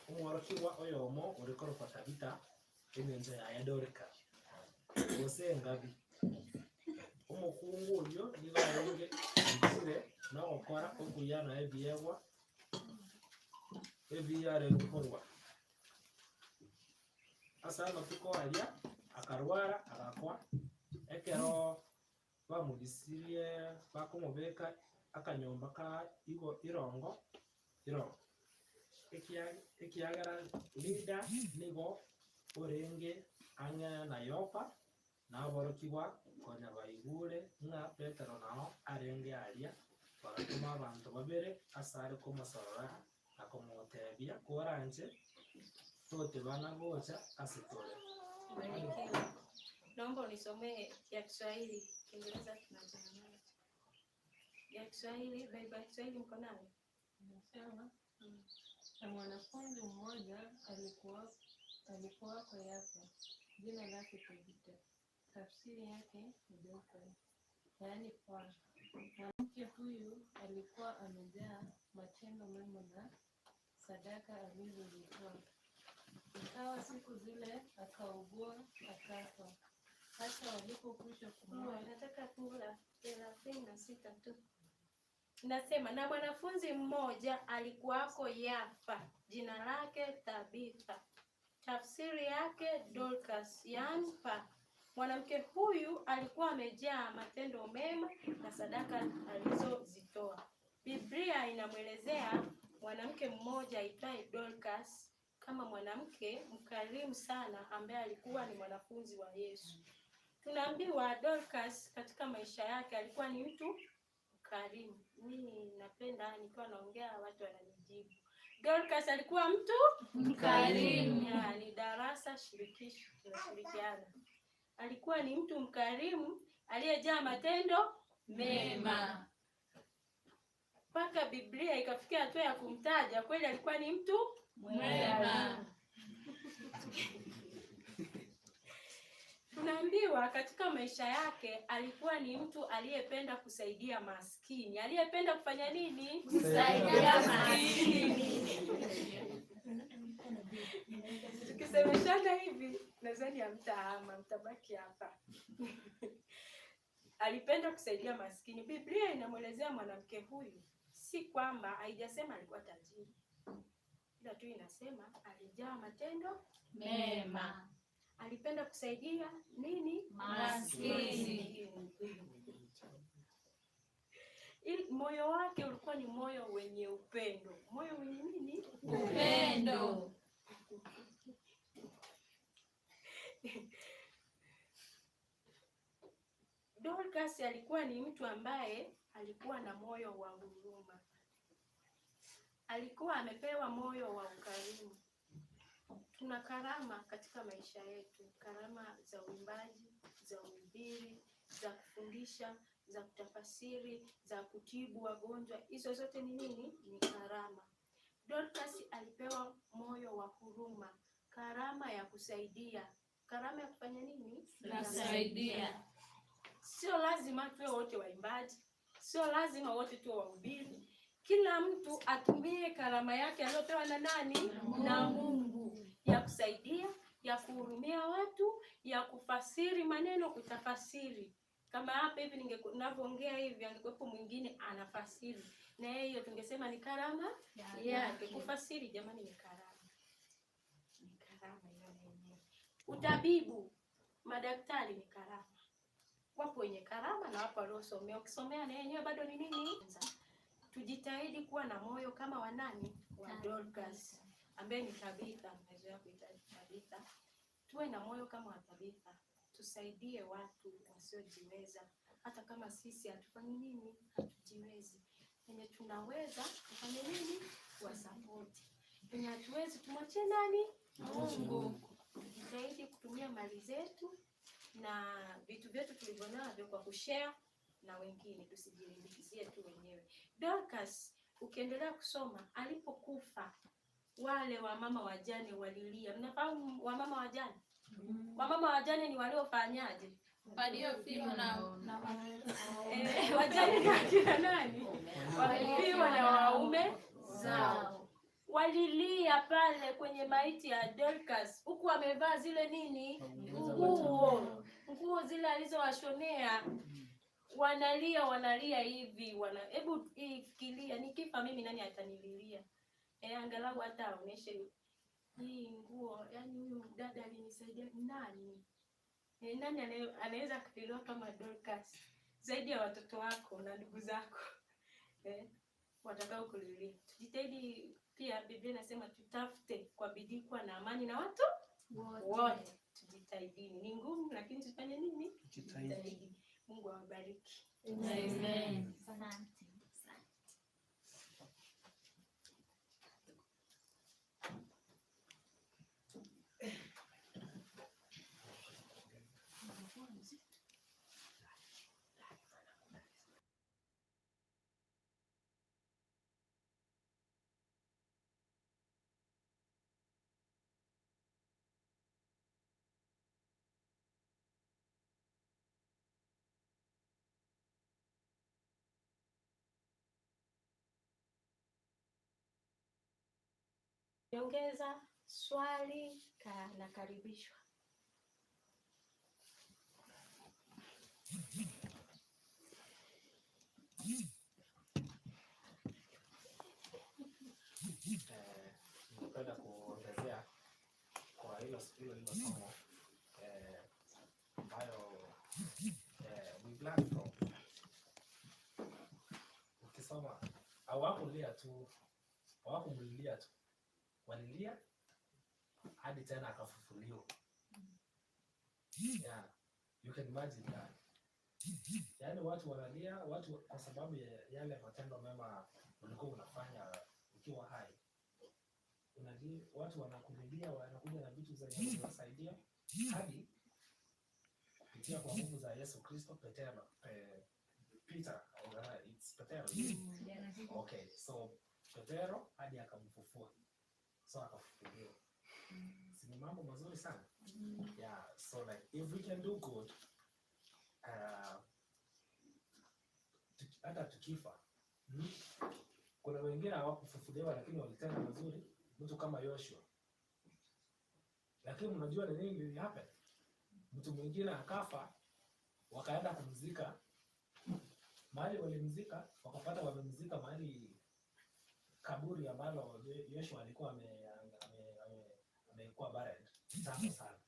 omworokigwa oyomo orikorokwa Tabitha eng'encho yaye Dorika gose engabi. Omokungu oyo nigo arenge oikire na ogokora okuya na ebiegwa ebiarenge korwa. Ase amatuko aria akarwara agakwa, ekero bamobisirie bakomobeka akanyomba ka igo irongo irongo. Ekiagera Lida nigo orenge ang'e na Yopa, naborokigwa konya baigure ng'a Petero nao arenge aria, bagatoma abanto babere ase are komosorora na komotebia koranche totebana gocha ase tore. Barikiwa. Naomba unisomee ya Kiswahili, Kiingereza tunachanganya. Ya Kiswahili, Biblia ya Kiswahili mko nayo? Nasema na mwanafunzi mmoja alikuwako Yafa, jina lake Tabitha, tafsiri yake ni Dorcas, yaani paa. Mwanamke huyu alikuwa amejaa matendo mema na sadaka alizozitoa. Ikawa siku zile akaugua akafa. Hata walipokwisha kumwona Nataka fungu la 36 tu. Nasema na mwanafunzi mmoja alikuwako Yafa, jina lake Tabitha, tafsiri yake lake Dorcas, yaani pa. Mwanamke huyu alikuwa amejaa matendo mema na sadaka alizozitoa. Biblia inamwelezea mwanamke mmoja aitwaye Dorcas kama mwanamke mkarimu sana ambaye alikuwa ni mwanafunzi wa Yesu. Tunaambiwa Dorcas katika maisha yake alikuwa ni mtu mkarimu. Mimi napenda nikiwa naongea watu wananijibu. Dorcas alikuwa mtu Mkarimu. Ya, ni darasa shirikishi, tunashirikiana. Alikuwa ni mtu mkarimu aliyejaa matendo mema mpaka Biblia ikafikia hatua ya kumtaja kweli alikuwa ni mtu Mwema. Tunaambiwa katika maisha yake alikuwa ni mtu aliyependa kusaidia maskini. Aliyependa kufanya nini? Kusaidia maskini. Tukisemeshana hivi nadhani hamtahama, mtabaki hapa. Alipenda kusaidia maskini. Biblia inamwelezea mwanamke huyu, si kwamba haijasema alikuwa tajiri, ila tu inasema alijaa matendo Mema. Alipenda kusaidia nini? Maskini. Moyo wake ulikuwa ni moyo wenye upendo. Moyo wenye nini? Upendo. Dorcas alikuwa ni mtu ambaye alikuwa na moyo wa huruma. Alikuwa amepewa moyo wa ukarimu. Tuna karama katika maisha yetu, karama za uimbaji, za uhubiri, za kufundisha, za kutafasiri, za kutibu wagonjwa. Hizo zote ni nini? Ni karama. Dorcas alipewa moyo wa huruma, karama ya kusaidia. Karama ya kufanya nini? Kusaidia. Sio lazima tuwe wote waimbaji, sio lazima wote tuwe wahubiri. Kila mtu atumie karama yake aliyopewa na nani? Na Mungu, ya kusaidia, ya kuhurumia watu, ya kufasiri maneno, kutafasiri. Kama hapa hivi ninavyoongea hivi, angekuwepo mwingine anafasiri, na yeye hiyo tungesema ni karama yake. Kufasiri jamani, ni karama, ni karama hiyo na yenyewe. Utabibu, madaktari ni karama. Wapo wenye karama na wapo waliosomea. Ukisomea na yenyewe bado ni nini? Tujitahidi kuwa na moyo kama wa nani? Wa Dorcas ambaye ni Tabitha, mmezoea kuita Tabitha. Tuwe na moyo kama wa Tabitha, tusaidie watu wasiojiweza, hata kama sisi hatufanyi nini, hatujiwezi. Penye tunaweza tufanye nini? Wasapoti. Penye hatuwezi tumwachie nani? Mungu. Tujitahidi kutumia mali zetu na vitu vyetu tulivyonavyo kwa kushare na wengine, tusijilimbikizie tu wenyewe. Dorcas, ukiendelea kusoma, alipokufa wale wamama wajane walilia. Mnafahamu wamama wajane? Wamama wajane ni waliofanyaje? Waliofiwa na Wajane ni akina nani? Walifiwa na waume zao. Walilia pale kwenye maiti ya Dorcas huku wamevaa zile nini? Nguo zile alizowashonea. Wanalia, wanalia hivi, hebu ifikiria, nikifa mimi nani atanililia? Angalau hata aoneshe hii nguo, yani huyu dada alinisaidia nani? Nani anaweza kuliliwa kama Dorcas zaidi ya watoto wako na ndugu zako watakao kulilia? Tujitahidi pia, Biblia inasema tutafute kwa bidii kuwa na amani na watu wote. Tujitahidini, ni ngumu lakini tufanye nini? Tujitahidi. Mungu awabariki. Amen. Asante. Nyongeza swali nakaribishwa. Ningependa kuongezea kwa hilo Hilo ndilo somo ambayo we learn from. Ukisoma hawakulia tu, hawakumlilia tu, walilia hadi tena akafufuliwa. Yeah, you can imagine that. Yaani watu wanalia watu kwa sababu ya yale matendo mema ulikuwa unafanya ukiwa hai. Unalia, watu wanakulilia, wanakuja na vitu zenye zinasaidia hadi kupitia kwa nguvu za Yesu Kristo. Petero, Peter, it's Petero. Yeah. Okay, so Petero hadi akamfufua, so akafufuliwa. Si ni mambo mazuri sana? Yeah, so like if we can do good, hata tukifa, Kuna wengine hawakufufuliwa lakini walitenda mazuri, mtu kama Yoshua. Lakini mnajua ni nini ili happen? Mtu mwingine akafa, wakaenda kumzika mahali walimzika, wakapata wamemzika mahali kaburi ambalo Yoshua alikuwa amekuwa buried kitambo sana.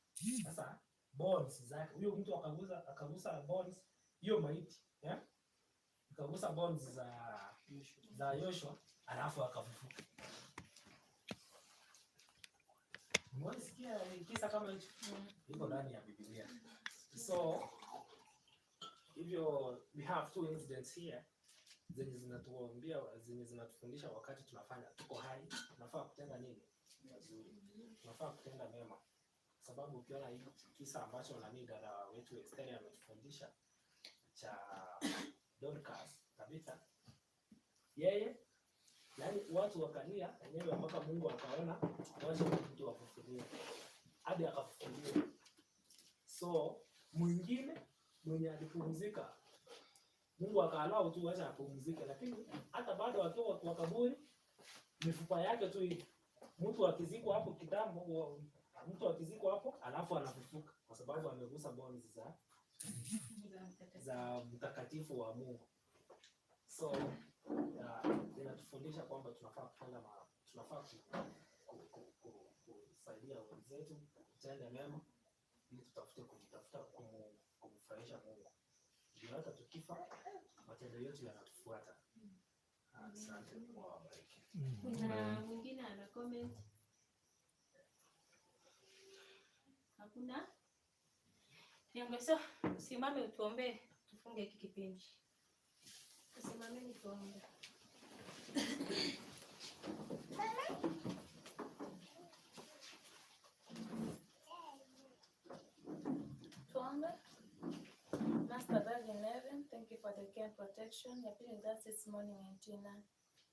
Sasa bones zake, huyo mtu akagusa bones, hiyo maiti, yeah? Akagusa bones za Yoshua, alafu akafufuka. Umewahi kisa kama hicho? Iko ndani ya Biblia. So hivyo we have two incidents here zenye zinatuambia, zenye zinatufundisha wakati tunafanya tuko hai, tunafaa kutenda nini? Mazuri. Tunafaa kutenda mema. Sababu ukiona hii kisa ambacho nani dada wetu Esther ametufundisha cha Dorcas Tabitha, yeye yani watu wakalia enyewe mpaka Mungu akaona wacha mtu afufuliwe, hadi akafufuliwa. So mwingine mwenye alipumzika, Mungu akaallow tu wacha apumzike, lakini hata bado akiwa kwa kaburi mifupa yake tu hivi, mtu akizikwa hapo kitambo, mtu akizikwa hapo alafu anafufuka kwa sababu amegusa bones za mtakatifu wa Mungu. So inatufundisha kwamba tunafaa kutenda tunafaa kusaidia wenzetu, kutenda mema ili tutafute kumfurahisha Mungu. Ndio hata tukifa matendo yetu yanatufuata. Asante, Mungu awabariki. Kuna mwingine ana comment? Hakuna? Nyongesa, usimame utuombe tufunge hiki kipindi. Usimameni tuombe. Tuombe. Master above in heaven, thank you for the care and protection you have been with us this morning and dinner.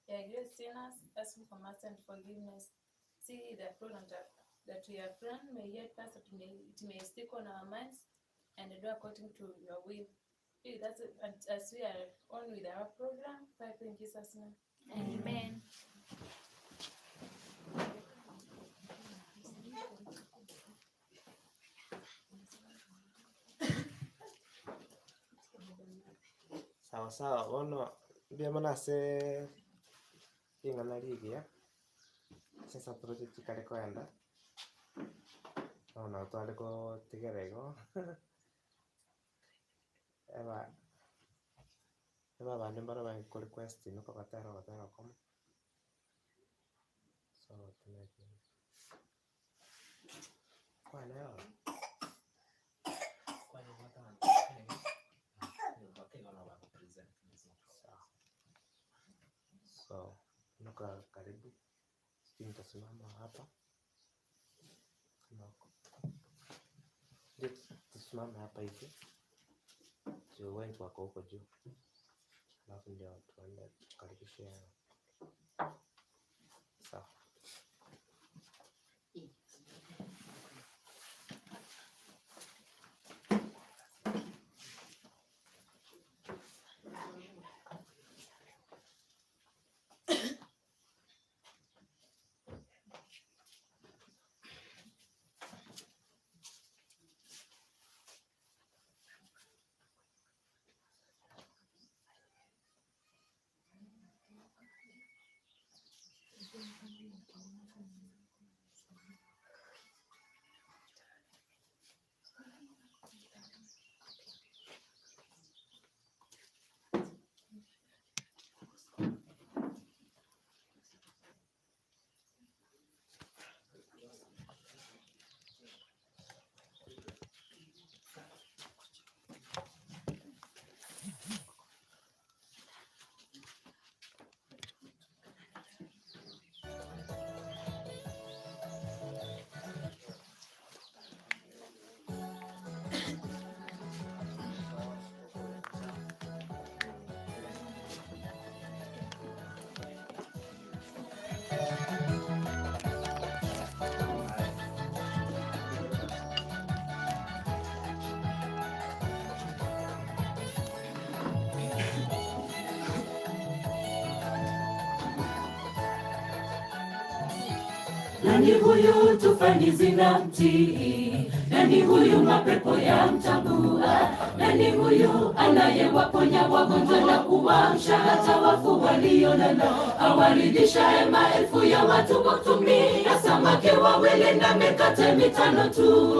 You are great sinners, asking for mercy and forgiveness. See the program that we have run may yet pass, that it may stick on our minds and do according to your will. Be with us as we are on with our program. Pray in Jesus' name. Amen. Sawa sawa, bono mbia manase ing'ana rigia sasa tũrũtĩ tikari kwenda no no twari gũtigera igo eba eba bande mbara bangi request nuko batera batera koma so tunaki kwa leo kwa hiyo watu present sawa. So nuka karibu sijui nitasimama hapa ndio tusimame hapa hivi juu wengi wako huko juu, alafu ndio tuende tukaribishe. Sawa. Nani huyu tufani zinamtii? Nani huyu mapepo yamtambua? Nani huyu anayewaponya wagonjwa na kuwaamsha hata wafu waliolala? Awaridhishaye maelfu ya watu kwa kutumia samaki wawili na mikate mitano tu.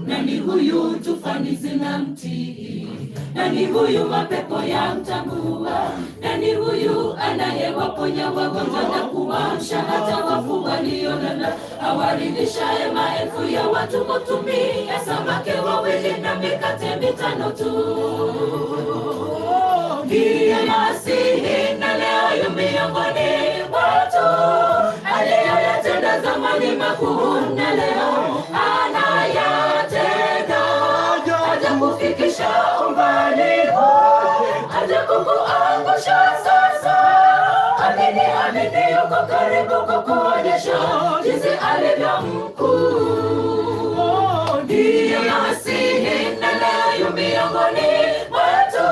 Nani huyu tufani zinamtii? Nani huyu mapepo yamtambua? Nani huyu anayewaponya wagonjwa na kuwaamsha hata wafu waliolala? Awaridhishaye maelfu ya watu kwa kutumia samaki wawili na mikate mitano tu. Ndiye Masihi na leo yu miongoni mwetu, aliyoyatenda zamani makuu na leo anayatenda. Hajakufikisha umbali huu, hajakukuangusha sasa. Amini, amini, yuko karibu kukuonyesha jinsi alivyo mkuu. Ndiye Masihi na leo yu miongoni mwetu,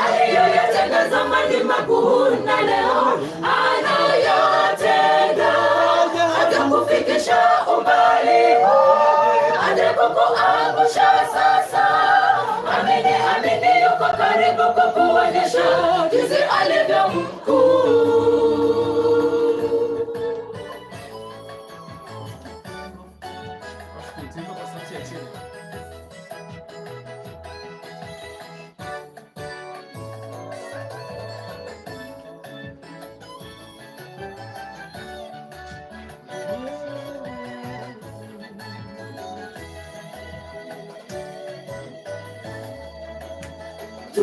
aliyoyatenda zamani makuu na leo anayatenda. Hajakufikisha umbali huu, hajakukuangusha sasa. Amini, amini, yuko karibu kukuonyesha jinsi alivyo mkuu. Tuimbe kwa sauti ya chini.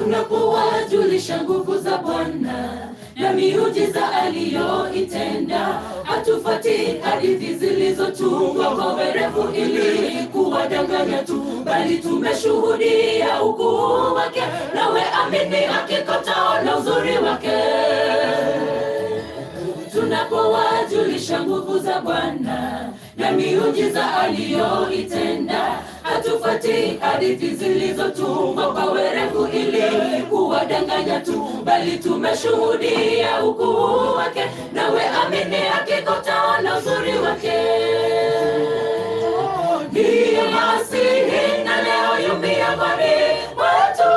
Tunapowajulisha nguvu za Bwana na miujiza aliyoitenda, hatufuati hadithi zilizotungwa kwa werevu ili kuwadanganya tu, bali tumeshuhudia ukuu wake. Nawe amini, hakika utaona uzuri wake. Tunapowajulisha nguvu za Bwana na miujiza aliyoitenda, hatufuati hadithi zilizotungwa kwa werevu ili kuwadanganya tu, bali tumeshuhudia ukuu wake. Nawe amini, hakika utaona uzuri wake. Ndiye Masihi na leo yu miongoni mwetu,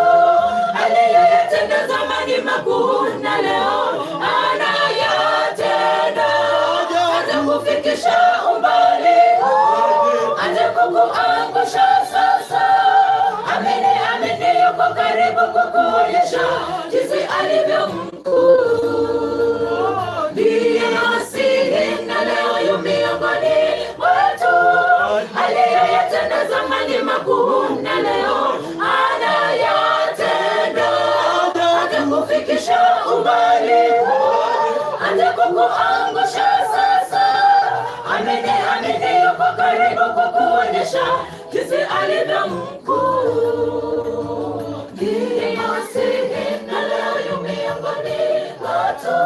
aliyoyatenda zamani makuu na leo anayatenda. Atakufikisha umbali huu, atakukuangusha sasa. Amini, amini, yuko karibu kukuonyesha jinsi alivyo mkuu. Ndiye Masihi na leo yu miongoni mwetu, aliyoyatenda zamani makuu na leo anayatenda. Atakufikisha umbali huu, atakukuangusha sasa. Amini, amini, yuko karibu kukuonyesha jinsi alivyo mkuu. Ndiye Masihi na leo yu miongoni mwetu,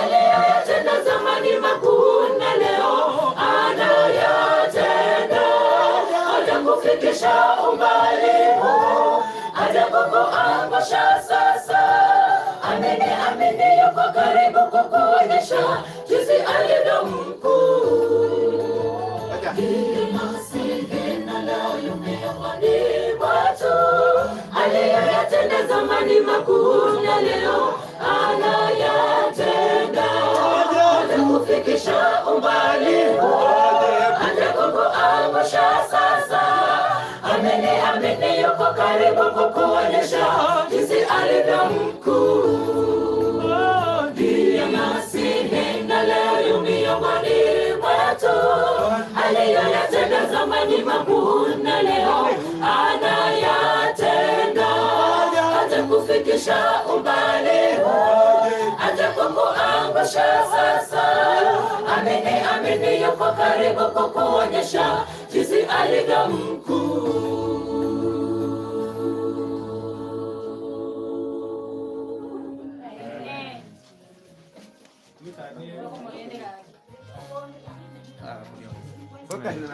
aliyoyatenda zamani makuu na leo anayatenda. Atakufikisha umbali huu, atakukuangusha sasa. Amini, amini, yuko karibu kukuonyesha jinsi alivyo mkuu. Ndiye Masihi na leo yu miongoni mwetu, aliyoyatenda zamani makuu na leo anayatenda. Atakufikisha umbali huu, atakukuangusha sasa. Amini, amini, yuko karibu kukuonyesha jinsi alivyo mkuu. Ndiye Masihi na leo yu miongoni mwetu, aliyoyatenda zamani makuu na leo anayatenda. Atakufikisha umbali huu, atakukuangusha sasa. Amini, amini, yuko karibu kukuonyesha jinsi alivyo mkuu. Tuimbe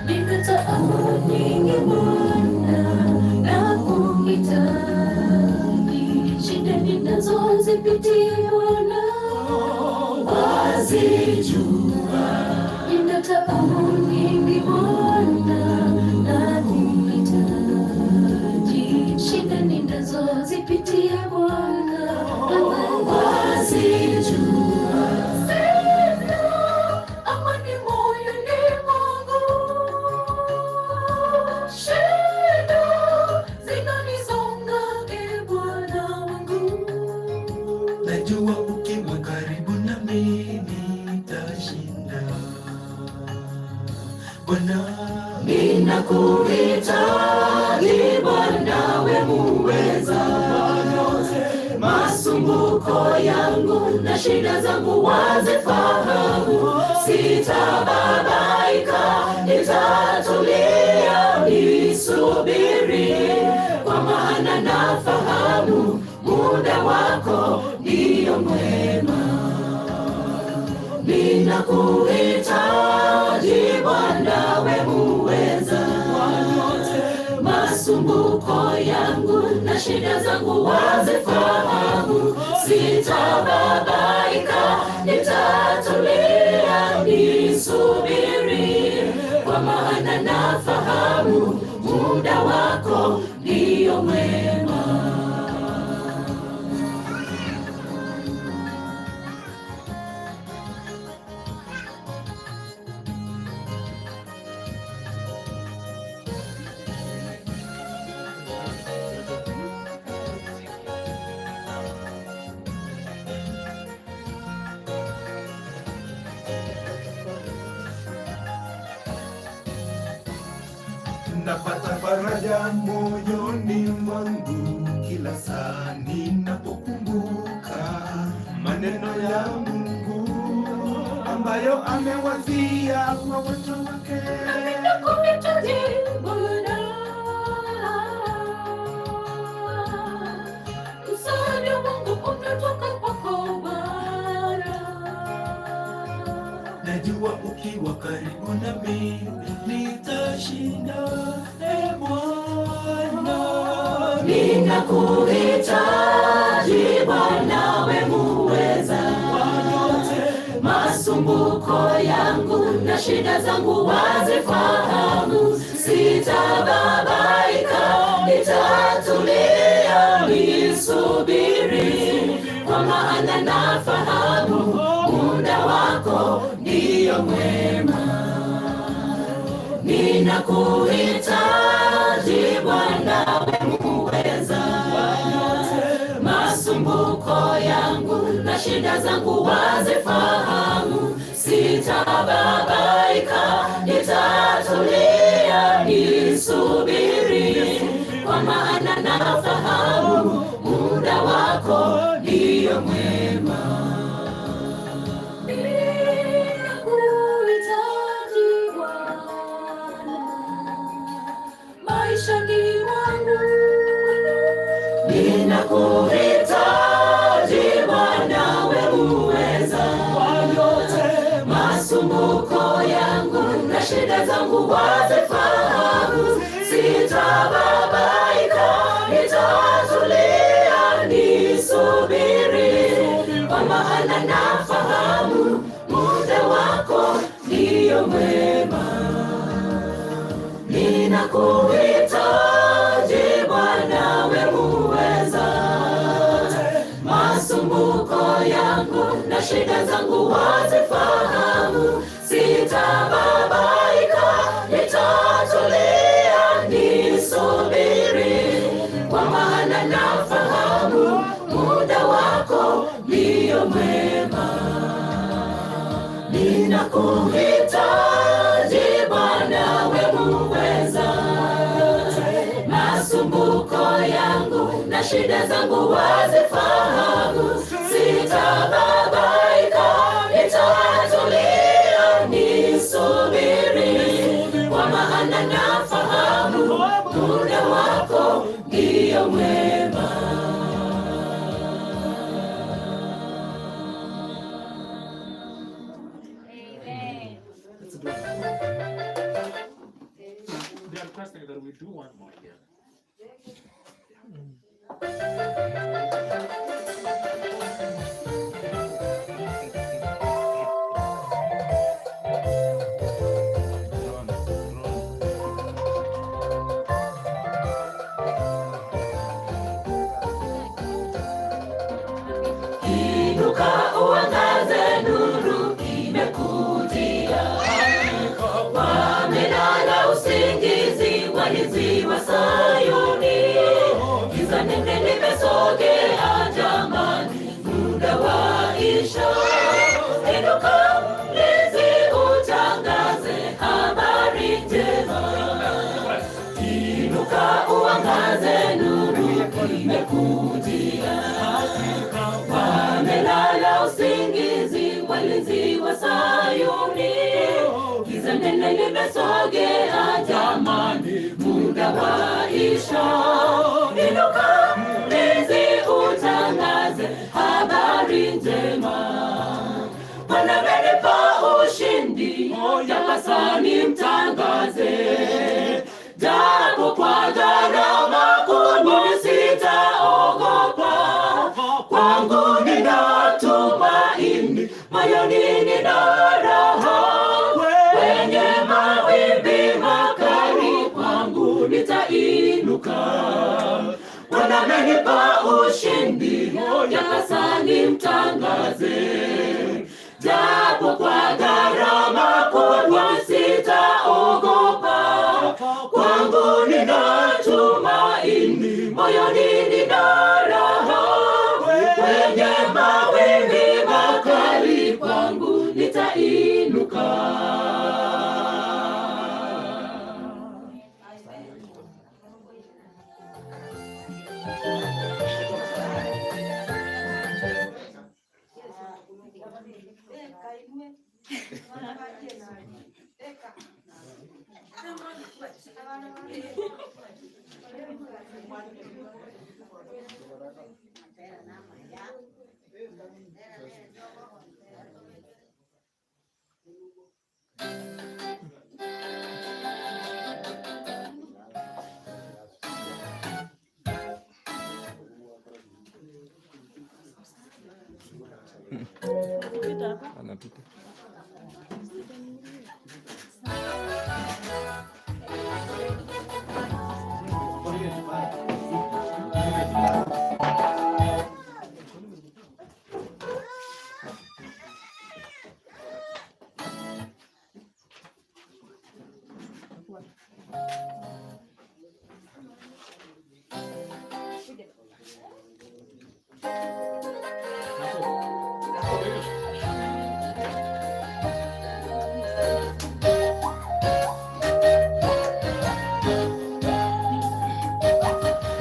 Nina taabu nyingi Bwana, nakuhitaji. Shida ninazozipitia Bwana, wazijua. Nina taabu nyingi Bwana, nakuhitaji. Shida ninazozipitia Bwana, wazijua. Sina amani moyoni mwangu, shida zinanisonga, e Bwana wangu. Najua ukiwa karibu na mimi nitashinda. Bwana, Ninakuhitaji Bwana, we muweza, masumbuko yangu na shida zangu wazifahamu. Sitababaika, nitatulia nisubiri, kwa maana nafahamu muda wako ndiyo mwema. Ninakuhitaji Bwana, we muweza, masumbuko yangu na shida zangu wazifahamu. Sitababaika, nitatulia nisubiri, kwa maana nafahamu muda wako ndiyo mwema. Napata faraja moyoni mwangu kila saa ninapokumbuka maneno ya Mungu ambayo amewazia kwa watu wake. Ninakuhitaji Bwana, msaada wangu unatoka kwako Bwana. Najua ukiwa karibu nami nitashinda, e Bwana. Ninakuhitaji Bwana, we muweza, masumbuko yangu na shida zangu wazifahamu. Sitababaika, nitatulia nisubiri, kwa maana nafahamu muda wako ndiyo mwema. Ninakuhitaji Bwana, we muweza, masumbuko yangu na shida zangu wazifahamu. Sitababaika, nitatulia nisubiri, kwa maana nafahamu muda wako ndiyo mwema. Ninakuhitaji Bwana, maishani mwangu. Ninakuhitaji Bwana, we muweza, masumbuko yangu na shida zangu wazifahamu. Sitababaika, nitatulia nisubiri, kwa maana nafahamu muda wako ndiyo mwema. Ninakuhitaji Bwana, we muweza, masumbuko yangu na shida zangu wazifahamu. Sitababaika, nitatulia nisubiri, kwa maana nafahamu muda wako ndiyo mwema. Ninakuhitaji Bwana, we muweza, masumbuko yangu na shida zangu wazifahamu. Sitababaika, nitatulia nisubiri, do one. They are requesting that we do one more here. Inuka uangaze, nuru imekujia. Wamelala usingizi, walinzi wa Sayuni. Giza nene limesogea, jamani, muda waisha. Inuka mlinzi, utangaze habari njema. Inuka uangaze, nuru imekujia. Wamelala usingizi, walinzi wa Sayuni. Giza nene limesogea, jamani, muda waisha. Inuka mlinzi, utangaze habari njema. Bwana amenipa ushindi, yapasa nimtangaze. Japo kwa gharama kubwa, sitaogopa. Kwangu nina tumaini, moyoni nina raha. Kwenye mawimbi makali, kwangu nitainuka. Bwana amenipa ushindi, yapasa nimtangaze. Japo kwa gharama kubwa, sitaogopa. Kwangu nina tumaini, moyoni nina raha. Kwenye mawimbi makali, kwangu nitainuka. Anapita.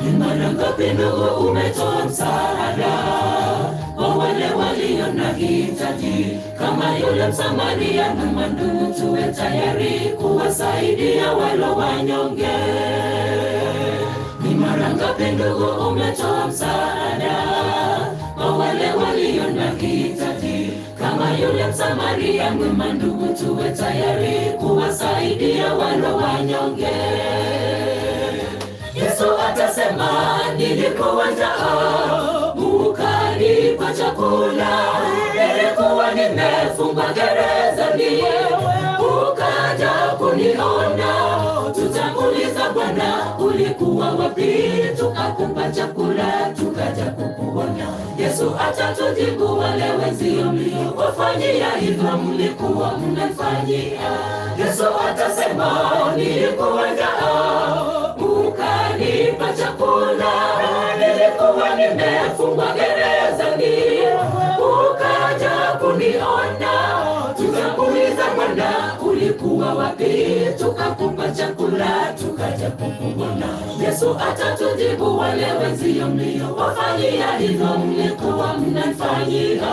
Ni mara ngapi ndugu umetoa msaada kwa wale walio na hitaji, kama yule Msamaria mwema? Ndugu, tuwe tayari kuwasaidia walo wanyonge. Ni mara ngapi ndugu umetoa msaada kwa wale walio na hitaji, kama yule Msamaria mwema? Ndugu, tuwe tayari kuwasaidia walo wanyonge. Yesu atasema, nilikuwa njaa, mukanipa chakula, nilikuwa nimefungwa gerezani, ukaja kuniona. Tutamuuliza Bwana, ulikuwa wapi? Tukakupa chakula, tukaja kukuona. Yesu atatujibu, wale wenzio mliowafanyia hivyo, mlikuwa mnanifanyia. Yesu atasema, nilikuwa njaa, ukanipa chakula, nilikuwa nimefungwa gerezani, ukaja kuniona. Tutamuuliza Bwana, ulikuwa wapi? Tukakupa chakula, tukaja kukuona. Yesu atatujibu, wale wenzio mliowafanyia hivyo, mlikuwa mnanifanyia.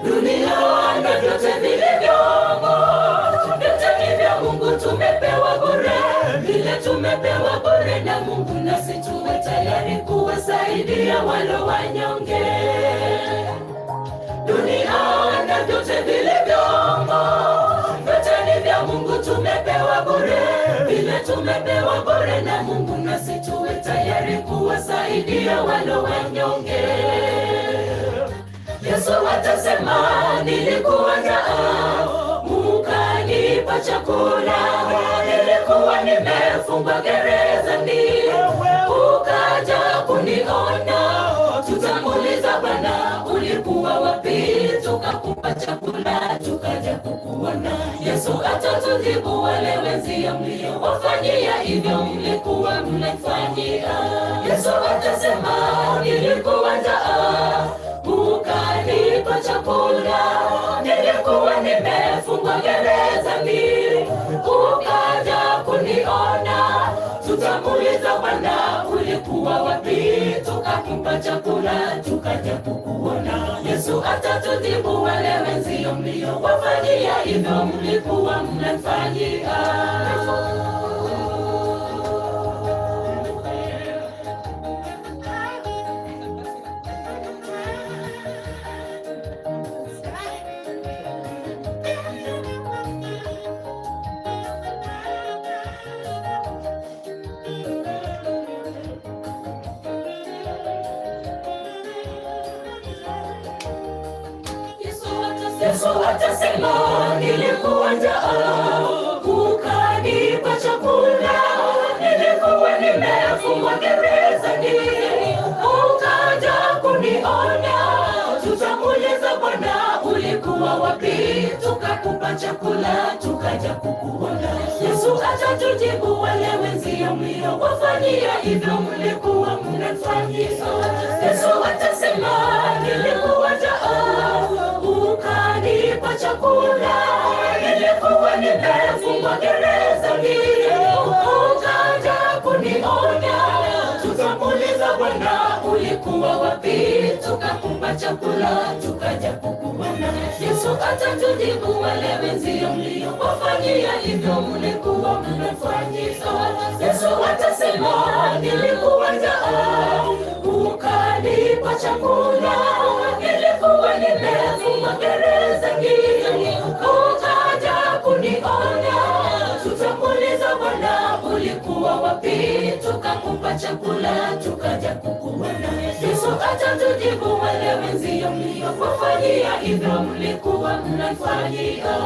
Dunia na vyote vilivyomo, vyote ni vya Mungu, tumepewa bure, vile tumepewa bure na Mungu, nasi tuwe tayari kuwasaidia walo wanyonge. Dunia na vyote vilivyomo, vyote ni vya Mungu, tumepewa bure, vile tumepewa bure na Mungu, nasi tuwe tayari kuwasaidia walo wanyonge. Yesu atasema, nilikuwa njaa mukanipa chakula, nilikuwa nimefungwa gerezani ukaja kuniona. Tutamuuliza Bwana, ulikuwa wapi? Tukakupa chakula, tukaja kukuona. Yesu atatujibu, wale wenzio mliowafanyia hivyo mlikuwa mnafanyia. Yesu atasema, nilikuwa njaa mukanipa chakula, nilikuwa nimefungwa gerezani ukaja kuniona. Tutamuuliza Bwana, ulikuwa wapi? Tukakupa chakula, tukaja kukuona. Yesu atatujibu, wale wenzio mliowafanyia hivyo mlikuwa mnafanyia. Yesu atasema, nilikuwa njaa ukanipa chakula, nilikuwa nimefungwa gerezani ukaja kuniona. Tutamuuliza Bwana, ulikuwa wapi? Tukakupa chakula, tukaja kukuona. Yesu atatujibu, wale wenzio mliowafanyia hivyo mlikuwa mnafanyia. Yesu atasema, nilikuwa njaa ukanipa chakula, nilikuwa nimefungwa gerezani ukaja kuniona. Tutamuuliza Bwana, ulikuwa wapi? Tukakupa chakula, tukaja kukuona. Yesu atatujibu, wale wenzio mliowafanyia hivyo mlikuwa mnafanyia. Yesu atasema, nilikuwa njaa ukanipa chakula, nilikuwa nimefungwa gerezani ukaja kuniona. Tutamuuliza Bwana, ulikuwa wapi? Tukakupa chakula, tukaja kukuona. Yesu atatujibu, wale wenzio mliowafanyia hivyo mlikuwa mnafanyia.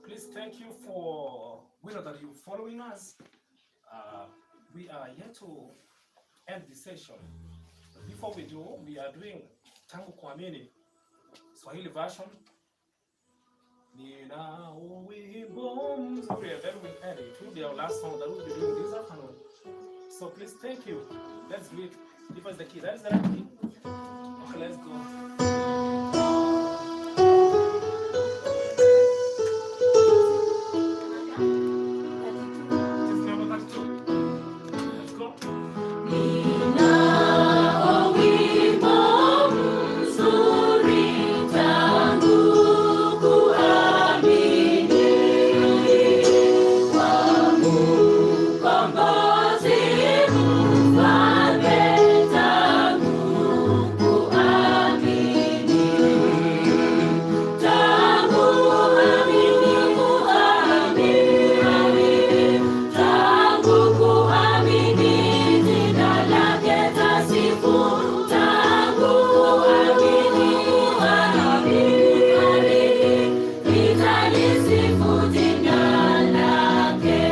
Please thank you for, we know that you're following us. We are yet to end the session. But before we do, we are doing Tangu Kuamini, Swahili version. Nina wimbo mzuri. Then we'll end. It will be our last song that we'll be doing this afternoon. So please, thank you. Let's do it. Give us the key. That is the right key. Okay, let's go. Tangu kuamini, amini, nitalisifu jina lake.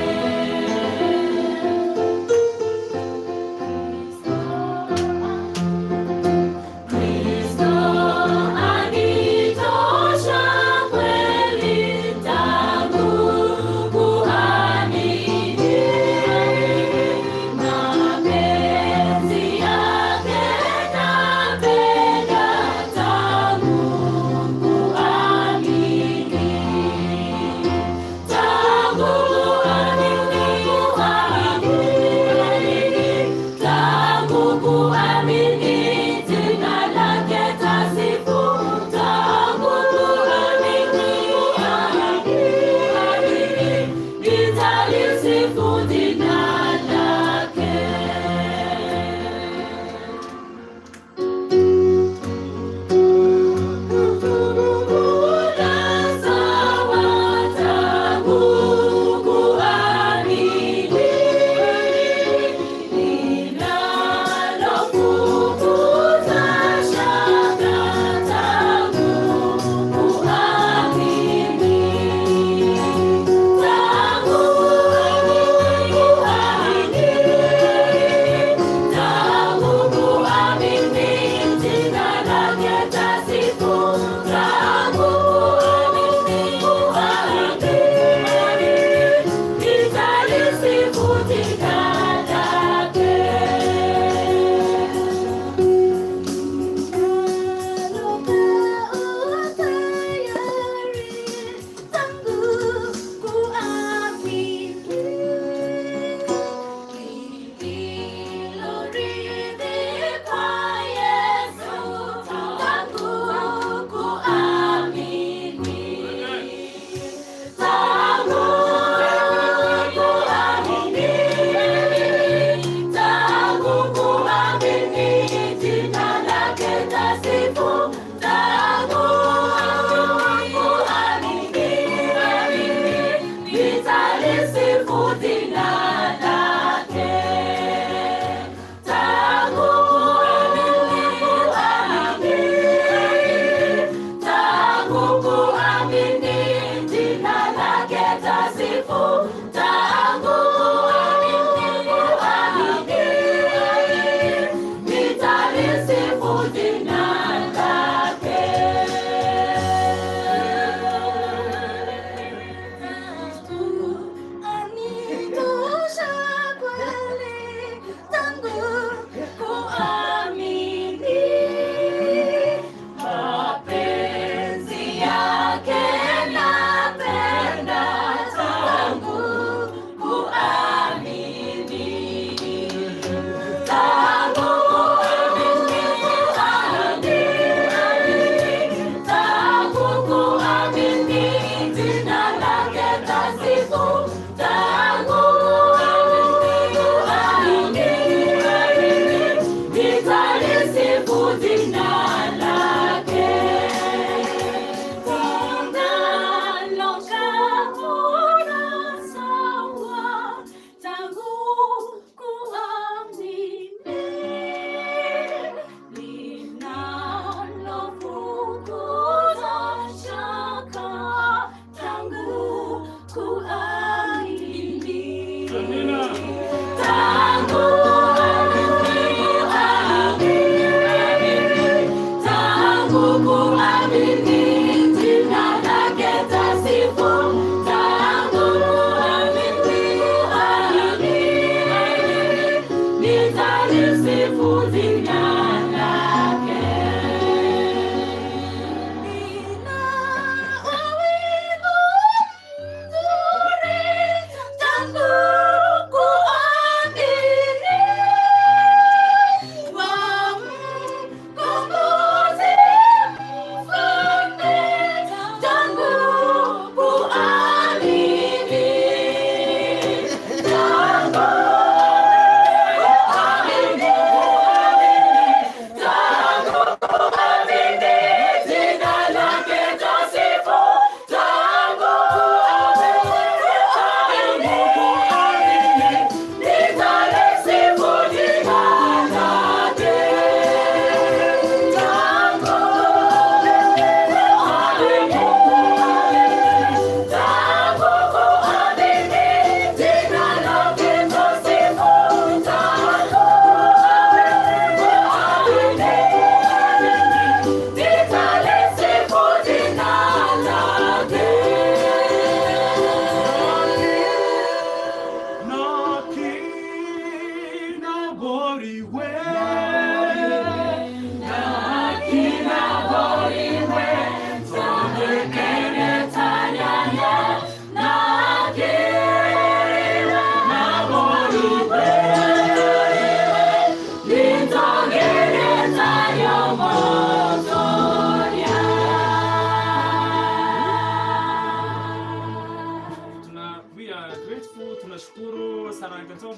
Kristo anitosha kweli, tangu kuamini, mapenzi yake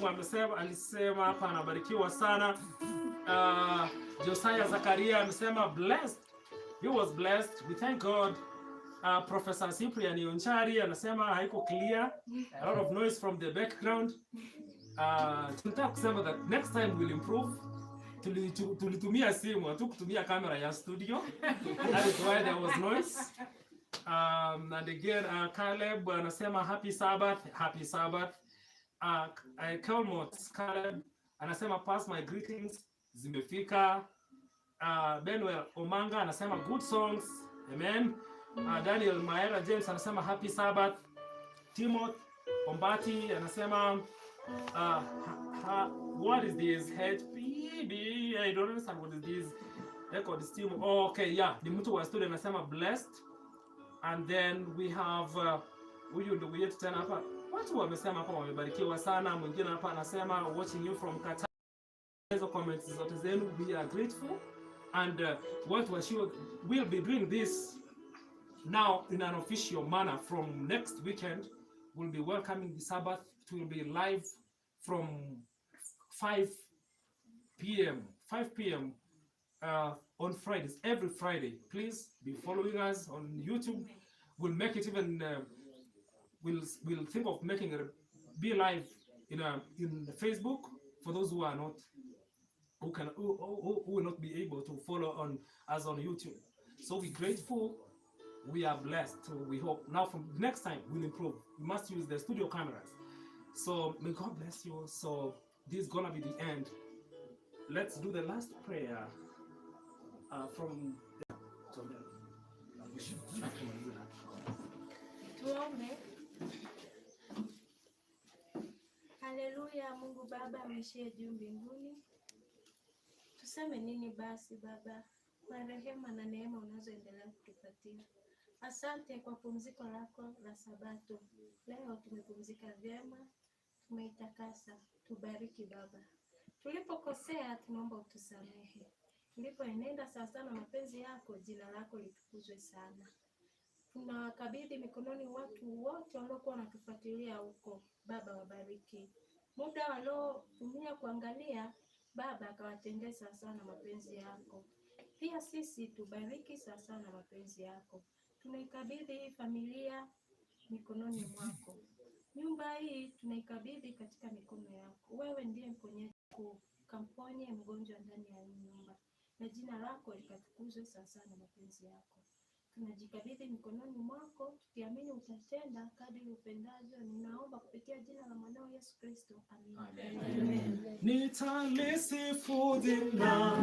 Achieng amesema, alisema hapa anabarikiwa sana. Josiah Zakaria amesema blessed. He was blessed. We thank God. Professor Cyprian Yonchari anasema haiko clear. A lot of noise from the background. Tunataka kusema that next time we'll improve. Tulitumia simu, hatukutumia kamera ya studio. That is why there was noise. And again, Caleb anasema happy Sabbath, happy Sabbath. Kelmot Caleb anasema pass my greetings, zimefika. Benwell Omanga anasema good songs, amen. Daniel Maera James anasema happy Sabbath. Timothy Ombati anasema what is this HPB? I don't understand what is this. Record steam. Oh, okay, yeah. Ni mtu wa studio anasema blessed. And then we have huyu ndugu yetu tena hapa. Watu wamesema hapa wamebarikiwa sana. Mwingine hapa anasema watching you from Qatar. Hizo comments zote zenu, we are grateful and what we're sure we'll be doing this now in an official manner from next weekend. We'll be welcoming the Sabbath. It will be live from 5 p.m. 5 p.m. On Fridays, every Friday. Please be following us on YouTube. We'll make it even. We'll think of making it be live in Facebook for those who are not who can who will not be able to follow on us on YouTube. So we're grateful. We are blessed. We hope now from next time we'll improve. We must use the studio cameras. So may God bless you. So this is gonna be the end. Let's do the last prayer from the. Tuombe. Haleluya, Mungu Baba uishiye juu mbinguni, tuseme nini basi Baba kwa rehema na neema unazoendelea kutupatia. Asante kwa pumziko lako la Sabato. Leo tumepumzika vyema, tumeitakasa. Tubariki Baba. Tulipokosea tunaomba utusamehe. Tulipoenenda sawasawa na mapenzi yako, jina lako litukuzwe sana. Tunawakabidhi mikononi watu wote waliokuwa wanatufuatilia huko. Baba, wabariki muda waliotumia kuangalia, Baba akawatendee sawasawa na mapenzi yako. Pia sisi tubariki sawasawa na mapenzi yako. Tunaikabidhi hii familia mikononi mwako. Nyumba hii tunaikabidhi katika mikono yako. Wewe ndiye mponyaji mkuu, kamponye mgonjwa ndani ya hii nyumba, na jina lako likatukuzwe sawasawa na mapenzi yako. Tunajikabidhi mikononi mwako tukiamini utatenda kadri upendavyo. Ninaomba kupitia jina la mwanao Yesu Kristo, amina. Nitalisifu jina